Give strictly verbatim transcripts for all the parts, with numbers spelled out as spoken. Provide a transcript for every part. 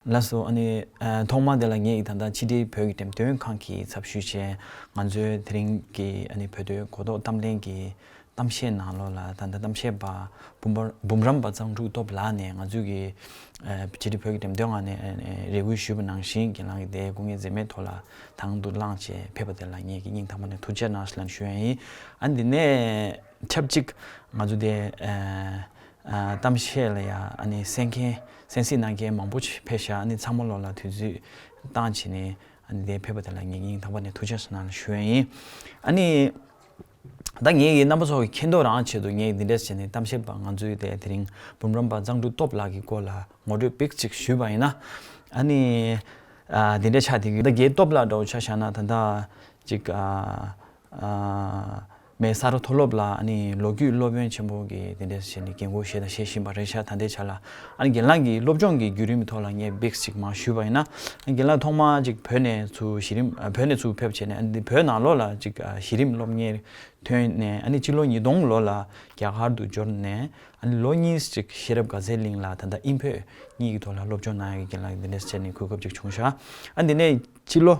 ལགས་སོ། ཨ་ནི་ཨ་ཐོག་མ་དེ་ལ་ངས་ཀྱིས་ད་ལྟ་ཕྱི་དྲིལ་བོད་ཀྱི་འགྲེམས་སྟོན་ཁང་གི་ཚབ་ཞུས་བྱས། ང་ཚོའི་དེ་རིང་གི་ཨ་ནི་བོད་དོན་གོ་རྟོགས་གཏམ་གླེང་གི་གཏམ་བཤད་ནང་ལོགས་ལ། ད་ལྟ་གཏམ་བཤད་པ་འབུམ་པ་འབུམ་རམས་པ་གཙང་ཕྲུག་སྟོབས་ལགས་ནས་ང་ཚོའི་གི་ཨ་ཕྱི་དྲིལ་བོད་ཀྱི་འགྲེམས་སྟོན་ཁང་ནས་ཨ་ཨ་རེ་སྐུལ་ཞུས་པ་ནང་བཞིན། རྒན་ལགས་ཀྱིས་དེ་སྐུ་ངལ་འཛེམས་མེད་ཐོག་ལ་དང་དུ་བླངས་བྱས་ཕེབས་པ་དེ་ལ་ངས་ཀྱིས་སྙིང་ཐག་པ་ནས་ཐུགས་རྗེ་གནང་ཞེས་ལན་ཞུ་ཡ་ཡིན། ཨ་ནི་དེ་ནས་ཆབས་ཅིག་ང་ཚོ་དེ་ཨ་ཨ་གཏམ་བཤད་ལ་ཡ་ཨ་ནི་གསན་མཁན་གསན་གཟིགས་གནང་མཁན་མང་པོ་ཅིག་ཕེབས་ཤག་ཨ་ནི་ཚང་མ་ལོགས་ལ་དུས་ཚོད་བཏང་བྱས་ནས་ཨ་ནི་དེ་ཕེབས་པ་དེ་ལ་ངས་སྙིང་ཐག་པ་ནས་ཐུགས་རྗེ་གནང་ཞུ་ཡ་ཡིན། ཨ་ནི་ད་ངས་ཀྱིས་རྣམ་པ་ཚོ་གི་མཁྱེན་རྟོགས་རང་ཆེད་དུ་ངས་འདི་འདྲས་བྱས་ནས་གཏམ་བཤད་པ་ང་ཚོའི་དེ་དེ་རིང་འབུམ་རམས་པ་གཙང་ཕྲུག་སྟོབས་ལགས་ཀྱི་སྐོར་ལ་ངོ་སྤྲོད་པིག་ཅིག་ཞུས་པ་ཡིན་ན། ཨ་ནི་ཨ་འདི་འདྲས་ཆགས་བསྡད་ཀྱི་ཡོད། ད་རྒན་སྟོབས་ལགས་འདྲ་བོ་ཆ་བཞག་ན་ད་ལྟ་ཅིག་ཨ་ཨ་མེ་ས་ར་མཐོ་སློབ་ལ་ཨ་ནི་ལོ་རྒྱུས་སློབ་དཔོན་ཆེན་པོ་གི་དེ་འདྲས་བྱས་ནས་འགན་འཁུར་བཞེས་དང་བཞེས་བཞིན་པ་རེད་ཤག་ད་ལྟའི་ཆ་ལ་ཨ་ནི་རྒན་ལགས་ཀྱི་སློབ་སྦྱོང་གི་བརྒྱུད་རིམ་ཐོག་ལ་ངས་པིག་ཅིག་མར་ཞུས་པ་ཡིན་ན། ཨ་རྒན་ལགས་ཐོག་མར་ཅིག་བོད་ནས་ཚུར་གཞི་རིམ་ཨ་བོད་ནས་ཚུར་ཕེབས་བྱས་ནས་ཨ་ནི་བོད་ནང་ལོགས་ལ་ཅིག་ཨ་གཞི་རིམ་སློབ་གཉེར་ཐོན་ནས། ཨ་ནི་སྤྱི་ལོ་ཉིས་སྟོང་ལོ་ལ་རྒྱ་གར་དུ་འབྱོར་ནས་ཨ་ནི་ལོ་གཉིས་ཅིག་ཤེས་རབ་དགའ་ཚལ་གླིང་ལ་ད་ལྟ་དབྱིན་བོད་གཉིས་ཀྱི་ཐོག་ལ་སློབ་སྦྱོང་གནང་ཡག་གི་རྒན་ལགས་འདི་འདྲས་བྱས་ནས་གོ་སྐབས་ཅིག་བྱུང་ཤག་ཨ་འདི་ནས་སྤྱི་ལོ་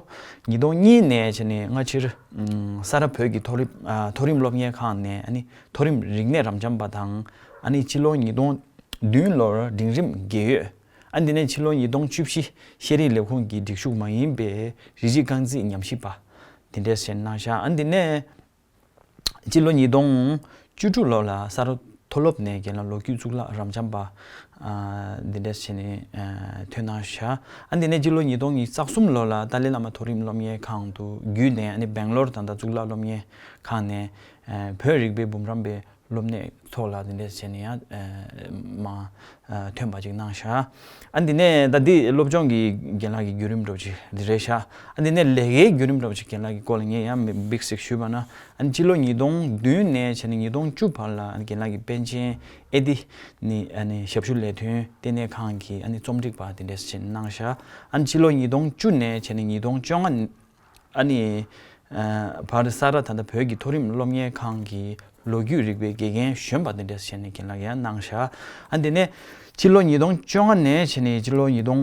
ཉིས་སྟོང་གཉིས་ནས་བྱས་ནས་སྔ་ཕྱིར་ཨམ་ས་རཱ་བོད་ཀྱི་མཐོ་རིམ་ཨ་མཐོ་རིམ་སློབ་གཉེར་ཁང་ནས་ཨ་ནི་མཐོ་རིམ་རིག་གནས་རབ་འབྱམས་པ་དང་། ཨ་ནི་སྤྱི་ལོ་ཉིས་སྟོང་བདུན་ལོར་འབྲིང་རིམ་རྒས་ཡོལ། ཨ་འདི་ནས་སྤྱི་ལོ་ཉིས་སྟོང་བཅུ་བཞི་ཤེས་རིག་ལས་ཁུངས་ཀྱི་སྒྲིག་ཞུགས་མ་ཡིན་པའི་རིགས་གཅིག་རྐང་འཛིན་ཉམས་ཞིབ་པ་འདི་འདྲས་བྱས་གནང་ཤག་ཨ་འདི་ནས་སྤྱི་ལོ་ཉིས་སྟོང་བཅུ་དྲུག་ལོ་ལ་ས་རཱ་མཐོ་སློབ་ནས་རྒན་ལགས་ལོ་རྒྱུས་གཙུག་ལག་རབ་འབྱམས་པ་ཨ་འདི་འདྲས་བྱས་ནས་ཨ་ཐོན་གནང་ཤག་ཨ་འདི་ནས་སྤྱི་ལོ་ཉིས་སྟོང་ཉི་ཤུ་རྩ་གསུམ་ལོ་ལ་ཏཱ་ལའི་བླ་མ་མཐོ་རིམ་སློབ་གཉེར་ཁང་དུ་བརྒྱུད་ནས་ཨ་ནི་སྦེང་ལོར་ད་ལྟ་གཙུག་ལག་སློབ་གཉེར་ཁང་ནས་ཨ་བོད་རིག་པའི་འབུམ་རམས་པའི་སློབ་གནས་ཐོག་ལ་འདི་འདྲས་བྱས་ནས་ཡང་ཨ་མར་ཨ་ཐོན་པ་ཅིག་གནང་ཤག་ཨ་འདི་ནས་ད་འདི་སློབ་སྦྱོང་གི་རྒན་ལགས་ཀྱི་བརྒྱུད་རིམ་འདྲ་བོ་ཅིག་འདི་རེད་ཤག་ཨ་འདི་ནས་ལས་ཀའི་བརྒྱུད་རིམ་འདྲ་བོ་ཅིག་རྒན་ལགས་ཀྱི་སྐོར་ལ་ངས་ཡང་མི་འབིགས་ཤིག་ཞུས་པ་ན། ཨ་ནི་སྤྱི་ལོ་ཉིས་སྟོང་བདུན་ནས་བྱས་ནས་ཉིས་སྟོང་བཅུ་བར་ལ་ཨ་ནི་རྒན་ལགས་ཀྱིས་པཎ་ཆེན་ཨེ་ཏི་ནི་ཨ་ནི་ཞབས་ཞུ་ལས་དོན་ལྟེ་གནས་ཁང་གི་ཨ་ནི་རྩོམ་སྒྲིག་པ་དེ་འདྲས་བྱས་གནང་ཤག་ཨ་ནི་སྤྱི་ལོ་ཉིས་སྟོང་བཅུ་ནས་བྱས་ནས་ཉིས་སྟོང་བཅོ་ལྔ་ཨ་ནི་ཨ་བར་ས་རཱ་ད་ལྟ་བོད་ཀྱི་མཐོ་རིམ་སློབ་གཉེར་ཁང་གི་ལོ་རྒྱུས་རིག་པའི་དགེ་རྒན་གཞོན་པ་དེ་འདྲས་བྱས་ནས་རྒན་ལགས་ཡང་གནང་ཤག་ཨ་འདི་ནས་སྤྱི་ལོ་ཉིས་སྟོང་བཅོ་ལྔ་ནས་བྱས་ནས་སྤྱི་ལོ་ཉིས་སྟོང་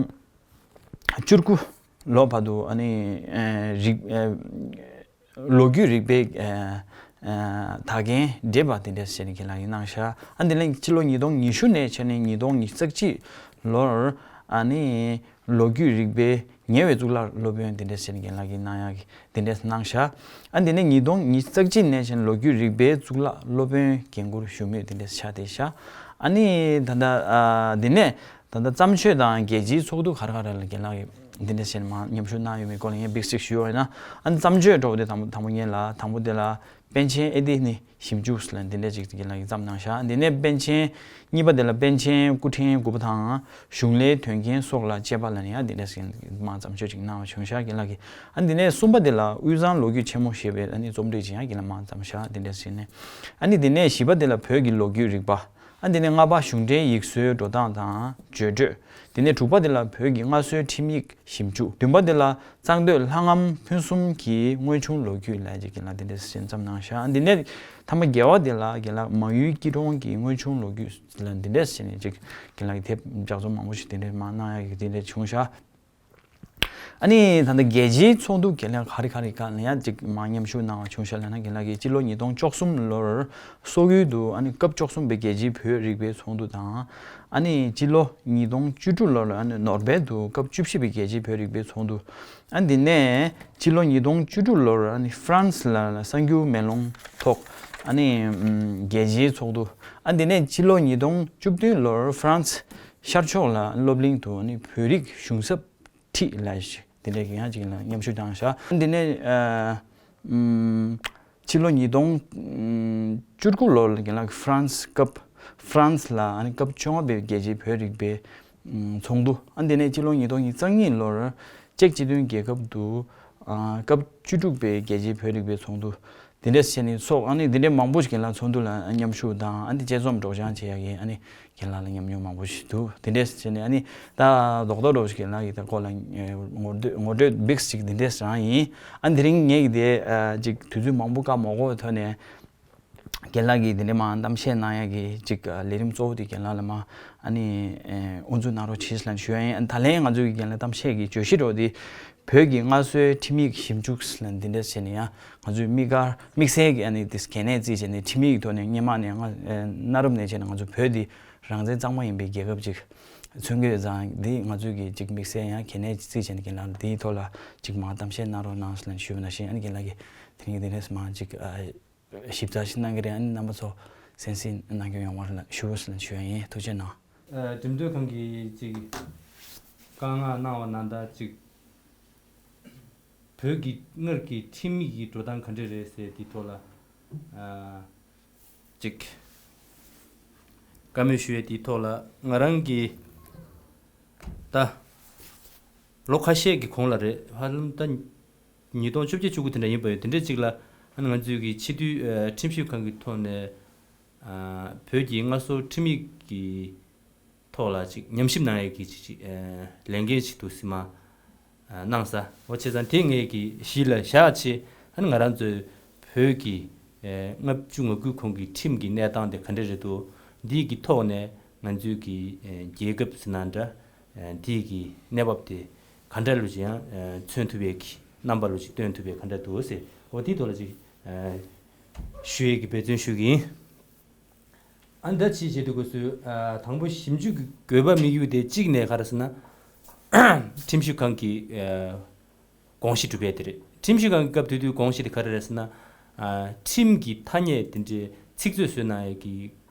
བཅུ་དགུ་ལོ་བར་དུ་ཨ་ནི་ཨ་རིག་ཨ་ལོ་རྒྱུས་རིག་པའི་ཨ་ཨ་དགེ་རྒན་བགྲེས་པ་དེ་འདྲས་བྱས་ནས་རྒན་ལགས་ཡིན་གནང་ཤག་ཨ་འདི་ནས་སྤྱི་ལོ་ཉིས་སྟོང་ཉི་ཤུ་ནས་བྱས་ནས་ཉིས་སྟོང་ཉི་ཤུ་རྩ་གཅིག་ལོར་ཨ་ནི་ལོ་རྒྱུས་རིག་པའི་ཉེ་བའི་གཙུག་ལག་སློབ་དཔོན་དེ་འདྲས་བྱས་ནས་རྒན་ལགས་ཀྱིས་གནང་ཡག་གི་དེ་འདྲས་གནང་ཤག་ཨ་འདི་ནས་ཉིས་སྟོང་ཉི་ཤུ་རྩ་གཅིག་ནས་བྱས་ནས་ལོ་རྒྱུས་རིག་པའི་གཙུག་ལག་སློབ་དཔོན་འགན་འཁུར་ཞུ་མུས་དེ་འདྲས་ཆགས་བསྡད་ཤག་ཨ་ནི་ད་ལྟ་ཨ་འདི་ནས་ད་ལྟ་བརྩམས་ཆོས་དང་རྒྱལ་སྤྱིའི་ཚོགས་འདུ་ག་རེ་ག་རེ་ལ་རྒན་ལགས་ཀྱིས་འདི་འདྲ་བྱས་ནས་མར་མཉམ་ཞུགས་གནང་ཡོད་མེད་སྐོར་ལ་ངས་འབིགས་ཤིག་ཞུས་པ་ཡིན་ན། ཨ་ནི་བརྩམས་ཆོས་འདྲ་བོ་དེ་དང་པོ་དང་པོ་ཉིད་ལ་དང་པོ་དེ་ལ་པཎ་ཆེན་ཨེ་ཏི་ནི་ཞིབ་འཇུག་ཟེར་ལ་འདི་འདྲ་ཅིག་རྒན་ལགས་ཀྱིས་བརྩམས་གནང་ཤག་འདི་ནས་པཎ་ཆེན་གཉིས་པ་དེ་ལ་པཎ་ཆེན་སྐུ་ཕྲེང་དགུ་པ་དང་གཞུང་ལས་དོན་རྐྱེན་སོགས་ལ་དཔྱད་པ་ལ་ནི་ཡང་འདི་འདྲ་ཞིག་མར་བརྩམས་ཆོས་ཅིག་གནང་བ་བྱུང་ཤག་རྒན་ལགས་ཀྱིས། ཨ་འདི་ནས་གསུམ་པ་དེ་ལ་དབུས་གཙང་ལོ་རྒྱུས་ཆེན་མོ་ཞེས་པའི་ཨ་ནི་རྩོམ་སྒྲིག་ཅིག་ཡང་རྒན་ལགས་མར་བརྩམས་ཤག་འདི་འདྲ་ཞིག་ནས། ཨ་ནི་འདི་ནས་བཞི་པ་དེ་ལ་བོད་ཀྱི་ལོ་རྒྱུས་རིག་པ། ཨ་འདི་ནས་ལྔ་པ་གཞུང་འབྲེལ་ཡིག་སྲོལ་འགྲོ་སྟངས་དང་བརྗོད་འགྲོས། དེ་ནས་དྲུག་པ་དེ་ལ་བོད་ཀྱི་སྔར་སྲོལ་ཁྲིམས་ཡིག་ཞིབ་འཇུག་བདུན་པ་དེ་ལ་གཙང་སྟོད་ལྷ་ངམ་ཕུན་སུམ་གྱི་དངོས་བྱུང་ལོ་རྒྱུས་ལབ་ཅིག་རྒན་ལགས་འདི་འདྲ་ཞིག་བརྩམས་གནང་ཤག་འདི་ནས་ཐ་མ་བརྒྱད་པ་དེ་ལ་རྒན་ལགས་མ་ཡུལ་སྐྱིད་གྲོང་གི་དངོས་བྱུང་ལོ་རྒྱུས་ལ་འདི་འདྲ་ཞིག་ནས་ཅིག་རྒན་ལགས་ཀྱིས་དེབ་ལྗགས་རྩོམ་མང་པོ་ཞིག་འདི་འདྲ་མར་གནང་ཡག་གི་འདི་འདྲ་བྱུང་ཤག་ཨ་ནི་ད་ལྟ་རྒྱལ་སྤྱིའི་ཚོགས་འདུ་རྒན་ལགས་ག་རེ་ག་རེ་ག་ལ་ཡང་ཅིག་མར་མཉམ་ཞུགས་གནང་བ་བྱུང་ཤག་ལབ་ན། རྒན་ལགས་ཀྱིས་སྤྱི་ལོ་ཉིས་སྟོང་བཅུ་གསུམ་ལོར་སོག་ཡུལ་དུ་ཨ་ནི་སྐབས་བཅུ་གསུམ་པའི་རྒྱལ་སྤྱིའི་བོད་རིག་པའི་ཚོགས་འདུ་དང་། ཨ་ནི་སྤྱི་ལོ་ཉིས་སྟོང་བཅུ་དྲུག་ལོར་ཨ་ནི་ནོར་བྷེལ་དུ་སྐབས་བཅུ་བཞི་པའི་རྒྱལ་སྤྱིའི་བོད་རིག་པའི་ཚོགས་འདུ། ཨ་འདི་ནས་སྤྱི་ལོ་ཉིས་སྟོང་བཅུ་དྲུག་ལོར་ཨ་ནི་ཧྥ་རན་སི་ལ་གསར་འགྱུར་མེ་ལོང་ཐོག་ཨ་ནི་ཨམ་རྒྱལ་སྤྱིའི་ཚོགས་འདུ། ཨ་འདི་ནས་སྤྱི་ལོ་ཉིས་སྟོང་བཅུ་བདུན་ལོར་ཧྥ་རན་སི་ཤར་ཕྱོགས་ལ་སློབ་གླིང་དུ་ཨ་ནི་བོད་རིགས་གཞུང་ཚབ་ཁྲིད་ལ་ཞིག་དེ་འདྲའི་ཡང་ཅིག་ལ་མཉམ་ཞུགས་བཏང་ཤག་འདི་ནས་ཨ་ཨམ་ཕྱི་ལོ་ཉིས་སྟོང་བཅུ་དགུ་ལོར་རྒན་ལགས་ཧྥ་རན་སི་སྐབས་ཧྥ་རན་སི་ལ་ཨ་ནི་སྐབས་བཅོ་ལྔ་པའི་རྒྱལ་སྤྱིའི་བོད་རིག་པའི་ཚོགས་འདུ། ཨ་འདི་ནས་ཕྱི་ལོ་ཉིས་སྟོང་ཉི་ཤུ་རྩ་གཉིས་ལོར་ཅེཀ་སྤྱི་མཐུན་རྒྱལ་ཁབ་ཏུ་ཨ་སྐབས་བཅུ་དྲུག་པའི་རྒྱལ་སྤྱིའི་བོད་རིག་པའི་ཚོགས་འདུ། དེ་འདྲས་བྱས་ནས་སོགས་ཨ་ནི་དེ་འདྲས་མང་པོ་ཞིག་ལ་ཚོགས་འདུ་ལ་མཉམ་ཞུགས་དང་། ཨ་ནི་དཔྱད་རྩོམ་སྒྲོག་སྦྱང་བྱེད་ཡག་གི་ཨ་ནི་རྒན་ལགས་ལ་ཉམས་མྱོང་མང་པོ་ཞིག་འདུག་དེ་འདྲས་བྱས་ནས་ཨ་ནི་ད་རྡོག་རྡོག་རྡོག་ཞིག་རྒན་ལགས་ཀྱི་ད་སྐོར་ལ་ངོ་སྤྲོད་ངོ་སྤྲོད་འབིགས་ཞིག་དེ་འདྲས་རང་ཡིན། ཨ་ནི་དེ་རིང་ངས་ཀྱི་དེ་ཨ་ཅིག་དུས་ཚོད་མང་པོ་བཀག་མ་དགོས་པའི་ཐོག་ནས། རྒན་ལགས་ཀྱིས་དེ་འདྲའི་མ་གཏམ་བཤད་གནང་ཡ་གི་ཅིག་ལས་རིམ་གཙོ་བོ་དེ་རྒན་ལགས་ལ་མ་ཨ་ནི་དབུ་འཛུགས་གནང་རོགས་བྱེད་ཟེར་ལབ་ཞུ་ཡ་ཡིན། ཨ་ནི་ད་ལན་ང་ཚོ་གི་རྒན་ལགས་གཏམ་བཤད་ཀྱི་བརྗོད་གཞི་འདྲ་བོ་དེ། བོད་ཀྱི་སྔར་སྲོལ་ཁྲིམས་ཡིག་ཞིབ་འཇུག་ལ་འདི་འདྲ་བྱས་ནས་ཡང་ང་ཚོས་དམིགས་བཀར་དམིགས་བསལ་གྱི་ཨ་ནི་དེ་གལ་གནད་བརྩིས་བྱས་ནས་ཁྲིམས་ཡིག་གི་ཐོག་ནས་སྔོན་མ་ནས་ང་གནའ་རབས་ནས་བྱས་ནས་ང་ཚོ་བོད་འདི་རང་བཙན་གཙང་མ་ཡིན་པའི་རྒྱལ་ཁབ་ཅིག་མཚོན་གྱི་ཡོད་ཙང་འདི་ང་ཚོས་ཀྱི་ཅིག་དམིགས་བསལ་ཡང་གལ་གནད་བརྩིས་བྱས་ནས་རྒན་ལགས་འདིའི་ཐོག་ལ་ཅིག་མ་གཏམ་བཤད་གནང་རོགས་གནང་ཞེས་ཞུས་པ་ནང་བཞིན་ཨ་ནི་རྒན་ལགས་ཀྱིས་དེ་རིང་འདི་འདྲས་མ་ཅིག་ཞིབ་ཚགས་ཤིག་གནང་གི་རེད། ཨ་ནི་རྣམ་པ་ཚོ་གསན་གཟིགས་གནང་རྒྱུ་ཡོང་བར་ཞུ་ཞུ་ཞུ་ཡ་ཡིན། ཐུགས་རྗེ་གནང་། འགྲེམས་སྟོན་ཁང་གིས་ཅིག་བཀའ་མངགས་གནང་བ་ནང་ལྟར་ཅིག་བོད་ཀྱི་སྔར་གྱི་ཁྲིམས་ཡིག་གི་འགྲོ་སྟངས་ག་འདྲ་རེད་ཟེར་དེའི་ཐོག་ལ་ཅིག་བཀའ་མོལ་ཞུ་ཡས་དེའི་ཐོག་ལ་ང་རང་གི་ད་ལོ་ཁ་ཤས་ཀྱི་གོང་ལ་རེད། ཧ་ལམ་ད་ཉིས་སྟོང་བཅོ་བརྒྱད་བཅུ་དགུ་དེ་འདྲ་ཡིན་པ་ཡོད། དེ་འདྲ་ཅིག་ལ་ང་ཚོའི་གི་སྤྱི་འཐུས་ཁྲིམས་ཞིབ་ཁང་གི་ཐོག་ནས་བོད་ཀྱི་སྔར་སྲོལ་ཁྲིམས་ཡིག་གི་ཐོག་ལ་ཅིག་ཉམས་ཞིབ་གནང་ཡས་ཀྱི་ཅིག་ཅིག་ལས་འགན་ཅིག་འདུག་སེ་མ་གནང་ས། འོ་བྱས་ཙང་དེ་ངེད་ཀྱི་གཞི་ལ་བཞག་བྱས་ཨ་ནི་ང་རང་ཚོའི་བོད་ཀྱི་ལྔ་བཅུ་ང་དགུའི་གོང་གི་ཁྲིམས་ཀྱི་གནས་སྟངས་དེ་ག་འདྲ་རེད་འདུག་འདི་གི་ཐོག་ནས་ང་ཚོའི་གི་རྒྱལ་ཁབ་ཟེར་ན་འདྲ་འདི་གི་གནས་བབ་དེ་ག་འདྲ་ལུགས་ཅིག་ཡང་མཚོན་ཐུབ་ཡས་ཀྱི་རྣམ་པ་ལུགས་ཅིག་སྟོན་ཐུབ་ཡས་ག་འདྲ་འདུག་ཟེར། འོ་དེའི་ཐོག་ལ་ཅིག་ཞུ་ཡས་ཀྱི་འབད་བརྩོན་ཞུ་གི་ཡིན། ཨ་ནི་ད་ཅི་བྱེད་དུས་སྐབས་སུ་ཨ་དང་པོ་ཞིབ་འཇུག་གི་དགོས་པ་དམིགས་ཡུལ་དེ་གཅིག་ནས་ག་རེ་ཟེར་ན། ཁྲིམས་ཞིབ་ཁང་གི་ཨ་དགོངས་གཞི་སྒྲུབ་ཡས་དེ་རེད། ཁྲིམས་ཞིབ་ཁང་གི་སྐབས་དེ་དུས་དགོངས་གཞི་དེ་ག་རེ་རེད་ཟེར་ན། ཨ་ཁྲིམས་ཀྱི་ཐ་སྙད་དེ་འདྲའི་ཚིག་མཛོད་བཟོས་གནང་ཡས་ཀྱི་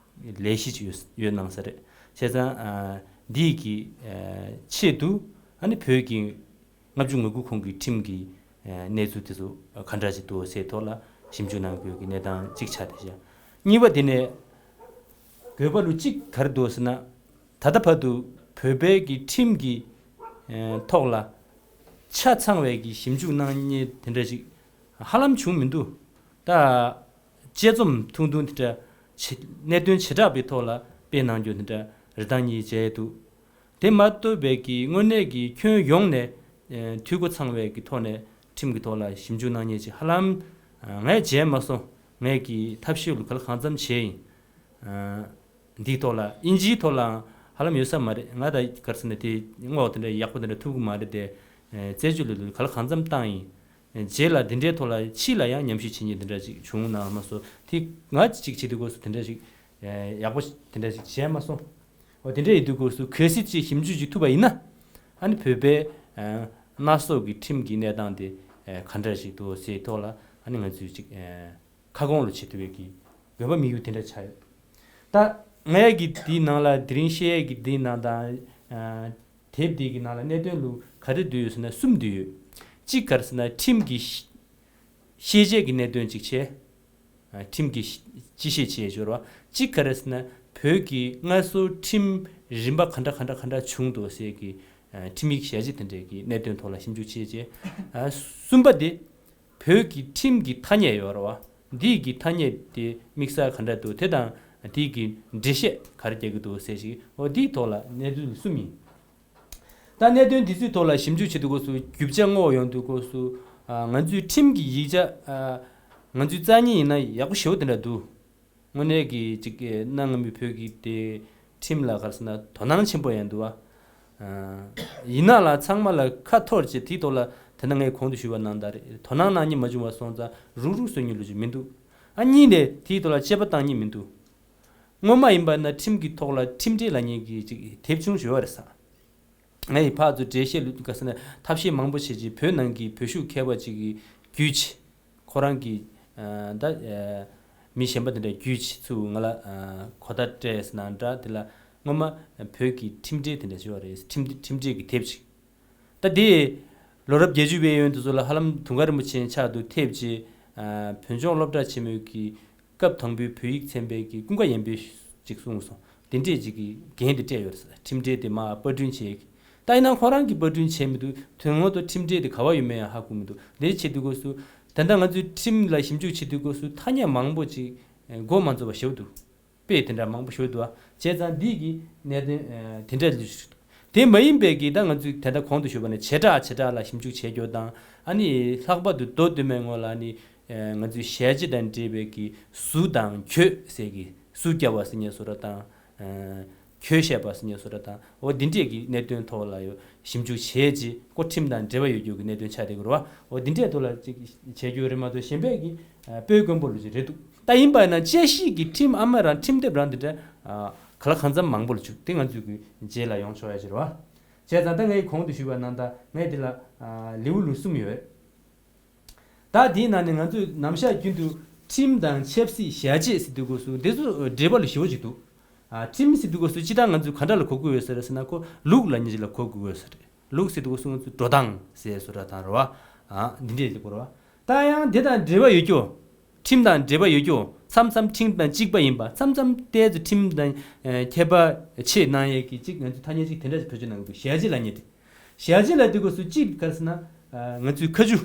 ལས་གཞི་ཅིག་ཡོད་ཡོད་གནང་ས་རེད། བྱས་ཙང་ཨ་འདི་གི་ཨ་ཆེད་དུ་ཨ་ནི་བོད་ཀྱི་ལྔ་བཅུ་ང་དགུ་གོང་གི་ཁྲིམས་ཀྱི་ཨ་གནས་ཚུལ་དེ་ཚོ་ག་འདྲ་ཅིག་འདུག་ཟེར་ཐོག་ལ་ཞིབ་འཇུག་གནང་དགོས་ཀྱི་གནས་སྟངས་གཅིག་ཆགས་བསྡད་བཞག་གཉིས་པ་དེ་ནས་དགོས་པ་ལུ་གཅིག་ག་རེ་འདུག་ཟེར་ན། ད་ལྟ་བར་དུ་བོད་པའི་གི་ཁྲིམས་ཀྱི་ཨ་ཐོག་ལ་ཆ་ཚང་བའི་གི་ཞིབ་འཇུག་གནང་མཁན་དེ་འདྲ་ཞིག་ཧ་ལམ་བྱུང་མི་འདུག་ད་དཔྱད་རྩོམ་ཐུང་ཐུང་དེ་འདྲ་ཆེ་གནད་དོན་བྱེ་བྲག་པའི་ཐོག་ལ་སྤེལ་གནང་རྒྱུ་དེ་འདྲ་རེ་དང་གཉིས་མཇལ་འདུག་དེ་མ་གཏོགས་པའི་གི་དངོས་གནས་ཀྱི་ཁྱོན་ཡོངས་ནས་ཨ་འཐུས་སྒོ་ཚང་བའི་གི་ཐོག་ནས་ཁྲིམས་ཀྱི་ཐོག་ལ་ཞིབ་འཇུག་གནང་མཁན་ཅིག་ཧ་ལམ་ཨ་ངས་མཇལ་མ་སོང་། ངས་ཀྱི་ཐབས་ཤེས་ལུ་ག་ལ་གང་འཚམ་བྱས་ཡིན། ཨ་འདིའི་ཐོག་ལ་དབྱིན་ཇིའི་ཐོག་ལའང་ཧ་ལམ་ཡོད་ས་མ་རེད། ང་ད་ག་རེ་ཟེར་ན་དེ་བསྔོག་དེ་འདྲ་ཡག་པོ་དེ་འདྲ་ཐུབ་ཀྱི་མ་རེད་དེ། ཨ་རྩད་གཅོད་ལུ་ག་ལ་གང་འཚམ་བཏང་ཡིན། རྗེས་ལ་འདི་འདྲའི་ཐོག་ལ་ཕྱི་ལ་ཡང་ཉམས་ཞིབ་བྱེད་མཁན་འདི་འདྲ་ཅིག་བྱུང་ན་མ་སོང་། དེ་ང་ཅིག་བྱེད་དུས་སྐབས་སུ་དེ་འདྲ་ཞིག་ཡག་པོ་དེ་འདྲ་ཞིག་བྱས་མ་སོང་། འོ་དེ་འདྲ་ཡིན་དུས་སྐབས་སུ་གལ་སྲིད་ཅིག་ཞིབ་འཇུག་ཅིག་ཐུབ་པ་ཡིན་ན། ཨ་ནི་བོད་པའི་སྣ་ཚོགས་ཀྱི་ཁྲིམས་ཀྱི་གནས་སྟངས་དེ་ག་འདྲ་ཞིག་འདུག་ཟེར་ཐོག་ལ་ཨ་ནི་ང་ཚོས་ཅིག་ཁ་སྐོང་ལ་བྱེད་ཐུབ་པའི་གི་དགོས་པ་དམིགས་ཡུལ་དེ་འདྲ་ཆགས་ཡོད། ད་ངའི་གི་དེའི་ནང་ལ་དེ་རིང་བཤད་ཡས་ཀྱི་དེའི་ནང་དང་དེབ་དེའི་གི་ནང་ལ་གནད་དོན་ལུ་ག་རེ་འདུས་ཡོད་ཟེར་ན་གསུམ་འདུས་ཡོད། གཅིག་ག་རེ་ཟེར་ན་ཁྲིམས་ཀྱི་ཤེས་བྱའི་གི་གནད་དོན་གཅིག་བྱས། ཁྲིམས་ཀྱི་སྤྱི་བཤད་བྱས་ཞོར་བ་གཅིག་ག་རེ་ཟེར་ན་བོད་ཀྱི་སྔར་སྲོལ་ཁྲིམས་རིམ་པ་ག་འདྲ་ག་འདྲ་ག་འདྲ་བྱུང་འདུག་ཟེར་གི་ཁྲིམས་ཡིག་ཞལ་ཆེ་དེ་འདྲའི་གི་གནད་དོན་ཐོག་ལ་ཞིབ་འཇུག་བྱས་རྗེས། གསུམ་པ་དེ་བོད་ཀྱི་ཁྲིམས་ཀྱི་ཐ་སྙད་ཡོད་རེད་བ། འདིའི་གི་ཐ་སྙད་དེ་དམིགས་བསལ་ག་འདྲ་འདུག་དེ་དང་དེའི་གི་འགྲེལ་བཤད་ག་རེ་རྒྱག་གི་འདུག་ཟེར་ཞིག་འོ་འདིའི་ཐོག་ལ་གནད་དོན་གསུམ་ཡིན། ད་གནད་དོན་འདི་ཚོའི་ཐོག་ལ་ཞིབ་འཇུག་བྱེད་དུས་སྐབས་སུ་རྒྱུ་ཆ་བསྔོག་ཡོང་དུས་སྐབས་སུ་ང་ཚོའི་ཁྲིམས་ཀྱི་ཡིག་ཆ་ང་ཚོའི་རྩ་གཉིས་ཡིན་ན་ཡག་པོ་ཞེ་པོ་དེ་འདྲ་འདུག་དངོས་གནས་ཀྱི་ཅིག་གི་གནའ་སྔ་མོའི་བོད་ཀྱི་དེ་ཁྲིམས་ལ་ག་རེ་ཟེར་ན་དོ་སྣང་ཆེན་པོ་ཡང་འདུག་བ། ཡིན་ན་ལ་ཚང་མ་ལ་ཁ་འཐོར་བྱས་དེའི་ཐོག་ལ་དེ་ན་ངས་གོང་དུ་ཞུས་པ་ནང་ལྟར་རེད། དོ་སྣང་གནང་མཁན་མ་བྱུང་བ་སོང་ཙང་རུག་རུག་བཟོ་མཁན་ལོ་ཅིག་མི་འདུག་ཨ་གཉིས་ནས་དེའི་ཐོག་ལ་དཔྱད་པ་བཏང་མཁན་མི་འདུག་སྔོན་མ་ཡིན་པ་ན་ཁྲིམས་ཀྱི་ཐོག་ལ་ཁྲིམས་འགྲེལ་ལབ་མཁན་གྱི་ཅིག་དེབ་ཆུང་ཞིག་ཡོད་རེད་ས། ངས་ཕར་ཚུར་འགྲེལ་བཤད་ལུ་ག་ཟེར་ན་ཐབས་ཤེས་མང་པོ་བྱས་རྗེས་བོད་ནང་གི་བོད་ཤུགས་མཁས་པ་ཅིག་གིས་བརྒྱུད་བྱས། ཁོ་རང་གིས་ད་མི་གཞན་པ་དེ་འདྲ་བརྒྱུད་བྱས་ཚུར་ང་ལ་གོ་བརྡ་སྤྲད་ཟེར་ན་འདྲ། དེ་ལ་སྔོན་མ་བོད་ཀྱི་ཁྲིམས་འགྲེལ་དེ་འདྲ་ཞིག་ཡོད་རེད། ཁྲིམས་ཁྲིམས་འགྲེལ་གྱི་དེབ་ཅིག་ད་དེ་ལོ་རབས་བརྒྱད་ཅུ་པའི་ཡོན་དུ་ཚོ་ལ་ཧ་ལམ་དུང་དཀར་རིན་པོ་ཆེ་ཕྱག་ཏུ་ཐེབས་རྗེས་བོད་ལྗོངས་སློབ་གྲྭ་ཆེན་མོའི་གི་སྐབས་དང་པོའི་བོད་ཡིག་ཚན་པའི་གི་ཀུན་དགའ་ཡན་ཆོད་ཅིག་གསུངས་སོང་། དེ་འདྲས་ཅིག་གི་འགན་དེ་སྤྲད་ཡོད་རེད། ཁྲིམས་འགྲེལ་དེ་མར་པར་སྐྲུན་བྱས་ཀྱི། ད་ཡིན་ན་ཁོ་རང་གིས་པར་སྐྲུན་བྱས་མི་འདུག་དོན་དངོས་ཐོག་ཁྲིམས་འགྲེལ་དེ་ག་བ་ཡོད་མེད་ཡང་ཧ་གོ་མི་འདུག་དེ་བྱེད་དུས་སྐབས་སུ་ད་ལྟ་ང་ཚོའི་ཁྲིམས་ལ་ཞིབ་འཇུག་བྱེད་དུས་སྐབས་སུ་ཐ་སྙད་མང་པོ་ཅིག་མགོ་མ་འཚོས་པ་ཞེ་པོ་འདུག་དཔེ་དེ་འདྲ་མང་པོ་ཞིག་འདུག་བ། བྱས་ཙང་འདི་གི་གནད་དོན་དེ་འདྲ་ལུས་ཞུ་འདུག་དེ་མ་ཡིན་པའི་གི་ད་ང་ཚོས་དེ་ལྟར་གོང་དུ་ཞུས་པ་ནི་བྱེ་བྲག་བྱེ་བྲག་ལ་ཞིབ་འཇུག་བྱེད་རྒྱུ་དང་ཨ་ནི་ལྷག་པར་དུ་མདོ་སྟོད་སྨད་ངོས་ལ་ཨ་ནི་ ཨ་ང་ཚོའི་ཞལ་ལྕེ་དང་འབྲེལ་བའི་གི་གཟུགས་དང་གྱོད་ཟེར་གི་གཟུགས་བརྒྱབ་པ་ཟེར་མཁན་བཟོ་འདྲ་དང་། ཨ་གྱོད་བཤད་པ་ཟེར་མཁན་བཟོ་འདྲ་དང་། འོ་འདི་འདྲས་ཀྱི་གནད་དོན་ཐོག་ལ་ཡོད་ཞིབ་འཇུག་བྱས་རྗེས་ཁོ་ཁྲིམས་དང་འབྲེལ་བ་ཡོད་རྒྱུ་གི་གནད་དོན་ཆགས་བསྡད་ཀྱི་རེད་བ། འོ་འདི་འདྲས་ཐོག་ལ་ཅིག་བྱས་རྒྱུ་རེད་མ་གཏོགས་གཞན་པའི་གི་ཨ་སྤོས་དཀོན་པོ་ལོ་ཅིག་རེད་འདུག་ད་ཡིན་པ་ཡིན་ན་དཔྱད་གཞི་གི་ཁྲིམས་ཨ་མ་རང་ཁྲིམས་དེབ་རང་འདི་འདྲ་ཨ་ག་ལ་གང་འཚམ་མང་པོ་ལ་བཅུག་དེ་ང་ཚོས་གི་རྗེས་ལ་ཡོང་ཆོག་ཡ་ཅིག་རེད་བ། བྱས་ཙང་ད་ངས་གོང་དུ་ཞུས་པ་ནང་ལྟར་ངས་འདི་ལ་ཨ་ལེའུ་ལོ་གསུམ་ཡོད། ད་དེའི་ནང་ནས་ང་ཚོས་ནམ་ཞག་རྒྱུན་དུ་ཁྲིམས་དང་ཆབ་སྲིད་ཞལ་ལྕེ་ཟེར་དུས་སྐབས་སུ་འདི་ཚོ་འབྲེལ་བ་ལ་ཞེ་པོ་ཅིག་འདུག་ཨ་ཁྲིམས་ཟེར་དུས་སྐབས་སུ་སྤྱིར་བཏང་ང་ཚོས་ག་འདྲ་ལ་གོ་དགོས་ཡོད་ས་རེད་ཟེར་ན་ཁོ་ལུགས་ལ་ཉེ་ཅིག་ལ་གོ་དགོས་ཡོད་ས་རེད། ལུགས་ཟེར་དུས་སྐབས་སུ་ང་ཚོས་འགྲོ་སྟངས་ཟེར་བཟོ་འདྲ་དང་རེད་བ། ཨ་འདི་འདྲས་ཅིག་གོ་རེད་བ། ད་ཡང་འདི་དང་འབྲེལ་བ་ཡོད་རྒྱུ། ཁྲིམས་དང་འབྲེལ་བ་ཡོད་རྒྱུ། མཚམས་མཚམས་ཁྲིམས་དང་གཅིག་པ་ཡིན་པ། མཚམས་མཚམས་ཏོག་ཙམ་ཁྲིམས་དང་ཨ་ཁྱད་པར་ཕྱེ་གནང་ཡས་ཀྱི་གཅིག་ང་ཚོས་ཐ་སྙད་གཅིག་དེ་འདྲ་ཞིག་བེད་སྤྱོད་གནང་གི་འདུག་ཞལ་ལྕེ་ལབ་མཁན་དེ། ཞལ་ལྕེ་ལབ་དུས་སྐབས་སུ་གཅིག་ག་རེ་ཟེར་ན། ཨ་ང་ཚོའི་ཁ་ཆུ།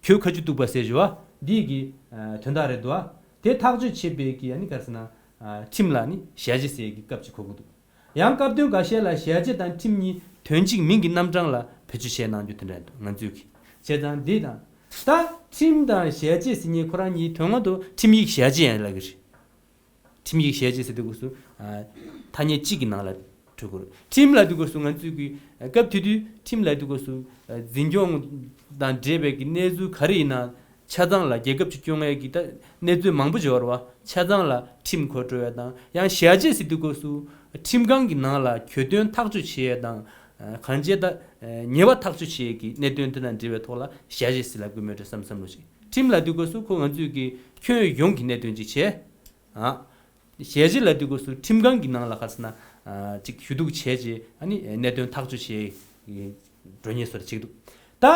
གྱོད་ཁ་ཆུ་གཏུགས་པ་ཟེར་ཞུ་བ་འདི་གི་ཨ་དོན་དག་རེད་འདུག་བ། དེ་ཐག་གཅོད་བྱེད་པའི་གི་ཨ་ནི་ག་རེ་ཟེར་ན། ཨ་ཁྲིམས་ལ་ནི་ཞལ་ལྕེ་ཟེར་གི་སྐབས་ཅིག་གོ་གི་འདུག་ཡང་སྐབས་དོན་འགའ་ཤས་ལ་ཞལ་ལྕེ་དང་ཁྲིམས་གཉིས་དོན་གཅིག་མིང་གི་རྣམ་གྲངས་ལ་བེད་སྤྱོད་བྱས་གནང་རྒྱུ་དེ་འདྲ་འདུག་ང་ཚོས་གི། བྱས་ཙང་འདི་དང་། ད་ཁྲིམས་དང་ཞལ་ལྕེ་ཟེར་མཁན་ཁོ་རང་གཉིས་དོན་དངོས་ཐོག་ཁྲིམས་ཡིག་ཞལ་ལྕེ་ཡང་ལབ་གི་རེད། ཁྲིམས་ཡིག་ཞལ་ལྕེ་ཟེར་དུས་སྐབས་སུ་ཨ་ཐ་སྙད་གཅིག་གི་ནང་ལ་འགྲོ་དགོས་རེད། ཁྲིམས་ལབ་དུས་སྐབས་སུ་ང་ཚོས་གི་སྐབས་དེ་དུས་ཁྲིམས་ལབ་དུས་སྐབས་སུ་ཨ་འཛིན་སྐྱོང་དང་འབྲེལ་བའི་གི་གནས་ཚུལ་ག་རེ་ཡིན་ན་ཆ་ཚང་ལ་རྒྱལ་ཁབ་ཅིག་སྐྱོང་ཡས་གི་ད་གནས་ཚུལ་མང་པོ་ཅིག་ཡོད་རེད་བ། ཆ་ཚང་ལ་ཁྲིམས་གོ་འགྲོ་ཡས་དང་ཡང་ཞལ་ལྕེ་ཟེར་དུས་སྐབས་སུ་ཁྲིམས་ཁང་གི་ནང་ལ་གྱོད་དོན་ཐག་གཅོད་བྱེད་ཡས་དང་གང་བྱས་ད་ཉེས་པ་ཐག་གཅོད་བྱེད་ཡས་གི་གནད་དོན་དེ་དང་འབྲེལ་བའི་ཐོག་ལ་ཞལ་ལྕེ་ཟེར་ལབ་དགོས་མེད་འགྲོ་བསམ་བསམ་བློ་ཞིག་ཁྲིམས་ལབ་དུས་སྐབས་སུ་ཁོ་ང་ཚོས་གི་ཁྱོན་ཡོངས་ཀྱི་གནད་དོན་ཅིག་བྱས། ཨ། ཞལ་ལྕེ་ལབ་དུས་སྐབས་སུ་ཁྲིམས་ཁང་གི་ནང་ལ་ག་རེ་ཟེར་ན། ཨ་ཅིག་ཞུ་གཏུག་བྱས་རྗེས་ཨ་ནི་གནད་དོན་ཐག་གཅོད་བྱེད་འགྲོ་ཉེན་སོར་ཅིག་འདུག་ད་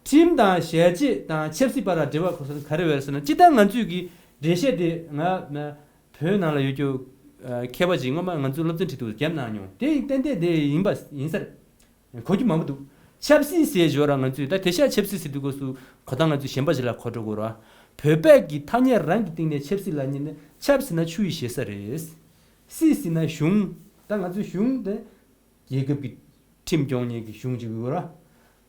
ཁྲིམས་དང་ཞལ་ལྕེ་དང་ཆབ་སྲིད་བར་ལ་འབྲེལ་བ་གོ་ས་ག་རེ་བས་ཟེར་ན་སྤྱིར་བཏང་ང་ཚོས་ཀྱི་འགྲེལ་བཤད་དེ་ང་བོད་ནང་ལ་ཡོད་རྒྱུ་མཁས་པ་ཅིག་སྔོན་མ་ང་ཚོའི་སློབ་ཚན་ཁྲིད་དུ་བརྒྱབ་གནང་མྱོང་དེ་ཏན་ཏན་དེ་ཡིན་པ་ཡིན་ས་རེད། གོ་རྒྱུ་མང་པོ་འདུག་ཆབ་སྲིད་ཟེར་འབྱོར་ར་ང་ཚོས་ད་དེ་ཤ་ཆབ་སྲིད་ཟེར་དུས་སྐབས་སུ་གོ་ཐང་ང་ཚོས་གཞན་པ་ཞིག་ལ་གོ་འགྲོ་དགོས་ར། བོད་པས་ཀྱི་ཐ་སྙད་རང་གི་སྟེང་ནས་ཆབ་སྲིད་ལབ་མཁན་ནི་ཆབ་ཟེར་ན་ཆུ་ཡི་ཞེ་ས་རེད། སྲིད་ཟེར་ན་གཞུང་ད་ང་ཚོའི་གཞུང་དེ་རྒྱལ་ཁབ་ཀྱི་ཁྲིམས་སྐྱོང་མཁན་གྱི་གཞུང་ཅིག་ཡོད་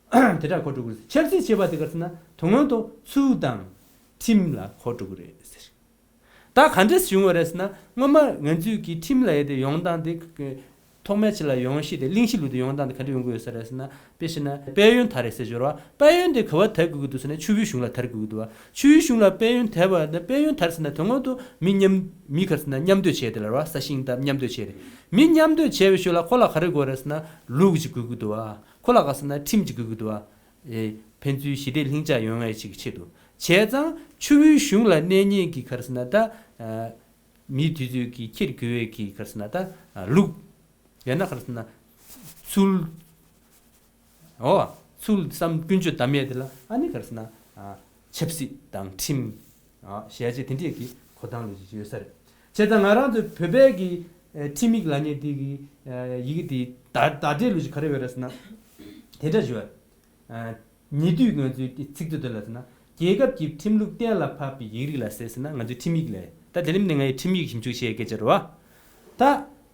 ར། དེ་འདྲ་གོ་འགྲོ་དགོས་ཆབ་སྲིད་ཅེས་པ་དེ་ག་རེ་ཟེར་ན་དོན་དངོས་ཐོག་ཚུལ་དང་ཁྲིམས་ལ་གོ་འགྲོ་གི་རེད་ཟེར། ད་ག་འདྲས་བྱུང་བ་རེད་ཟེར་ན་སྔོན་མ་ང་ཚོས་ཀྱི་ཁྲིམས་ལབ་ཡས་དེ་ཡོང་སྟངས་དེ་ཐོག་མའི་ཆ་ལ་ཡོང་གཞི་དེ་གླེང་གཞི་ལུགས་དེ་ཡོང་སྟངས་དེ་ག་འདྲས་ཡོང་གི་ཡོད་ས་རེད་ཟེར་ན་དཔེ་བཤད་ན་དཔལ་ཡོན་དར་རེད་ཟེར་འབྱོར་བ། དཔལ་ཡོན་དེ་ག་བ་དར་དགོས་ཀྱི་འདུག་ཟེར་ན་ཆུ་བོའི་གཞུང་ལ་དར་དགོས་ཀྱི་འདུག་བ། ཆུ་བོའི་གཞུང་ལ་དཔལ་ཡོན་དར་བ་ན་དཔལ་ཡོན་དར་ཟེར་ན་དོན་དངོས་ཐོག་མི་མཉམ་མི་ག་རེ་ཟེར་ན་མཉམ་སྡོད་བྱས་དེ་ལ་ར་ས་ཞིང་དང་མཉམ་སྡོད་བྱས་རེད། མི་མཉམ་སྡོད་བྱས་པའི་ཞོར་ལ་ཁོ་ལ་ག་རེ་དགོས་རེད་ཟེར་ན་ལུགས་ཅིག་དགོས་ཀྱི་འདུག་བ། ཁོ་ལ་ག་ཟེར་ན་ཁྲིམས་ཅིག་དགོས་ཀྱི་འདུག་བ། ཨེ་ཕན་ཚུན་ཞི་བདེ་ལྷིང་འཇགས་ཡོང་ཡས་ཅིག་གི་ཆེད་དུ། བྱས་ཙང་ཆུ་བོའི་གཞུང་ལ་གནས་མཁན་གྱི་ག་རེ་ཟེར་ན་ད། ཨ་མི་དེ་ཚོས་ཀྱི་འཁྱེར་དགོས་པའི་གི་ག་རེ་ཟེར་ན་ད། ཨ་ལུགས། ཡང་ན་ག་རེ་ཟེར་ན། ཚུལ། འོ། ཚུལ་བསམ་ཀུན་སྤྱོད་དམ་ཡས་དེ་ལ་ཨ་ནི་ག་རེ་ཟེར་ན། ཨ་ཆབ་སྲིད་དང་ཁྲིམས། ཨ་ཞལ་ལྕེ་དེ་འདྲས་ཀྱི་གོ་སྟངས་ལོ་ཅིག་ཡོད་ས་རེད། བྱས་ཙང་ང་རང་ཚོ་བོད་པའི་གི་ཨ་ཁྲིམས་ཡིག་ལབ་མཁན་དེ་གི་ཨ་ཡི་གེ་དེ་བརྡ་བརྡ་སྤྲོད་ལོ་ཅིག་ག་རེ་ཡོད་རེད་ཟེར་ན། དེ་འདྲ་ཞུ་བ། ཉེ་དུས་ང་ཚོའི་ཚིག་མཛོད་དུ་ལ་ཟེར་ན། རྒྱལ་ཁབ་ཀྱི་ཁྲིམས་ལུགས་གཏན་ལ་ཕབ་པའི་ཡིག་རིགས་ལ་ཟེར་ཟེར་ན་ང་ཚོའི་ཁྲིམས་ཡིག་ལས། ད་དེ་རིང་ནས་ང་ཡི་ཁྲིམས་ཡིག་ཞིབ་འཇུག་བྱེད་སྐད་ཆ་རེད་བ། ད་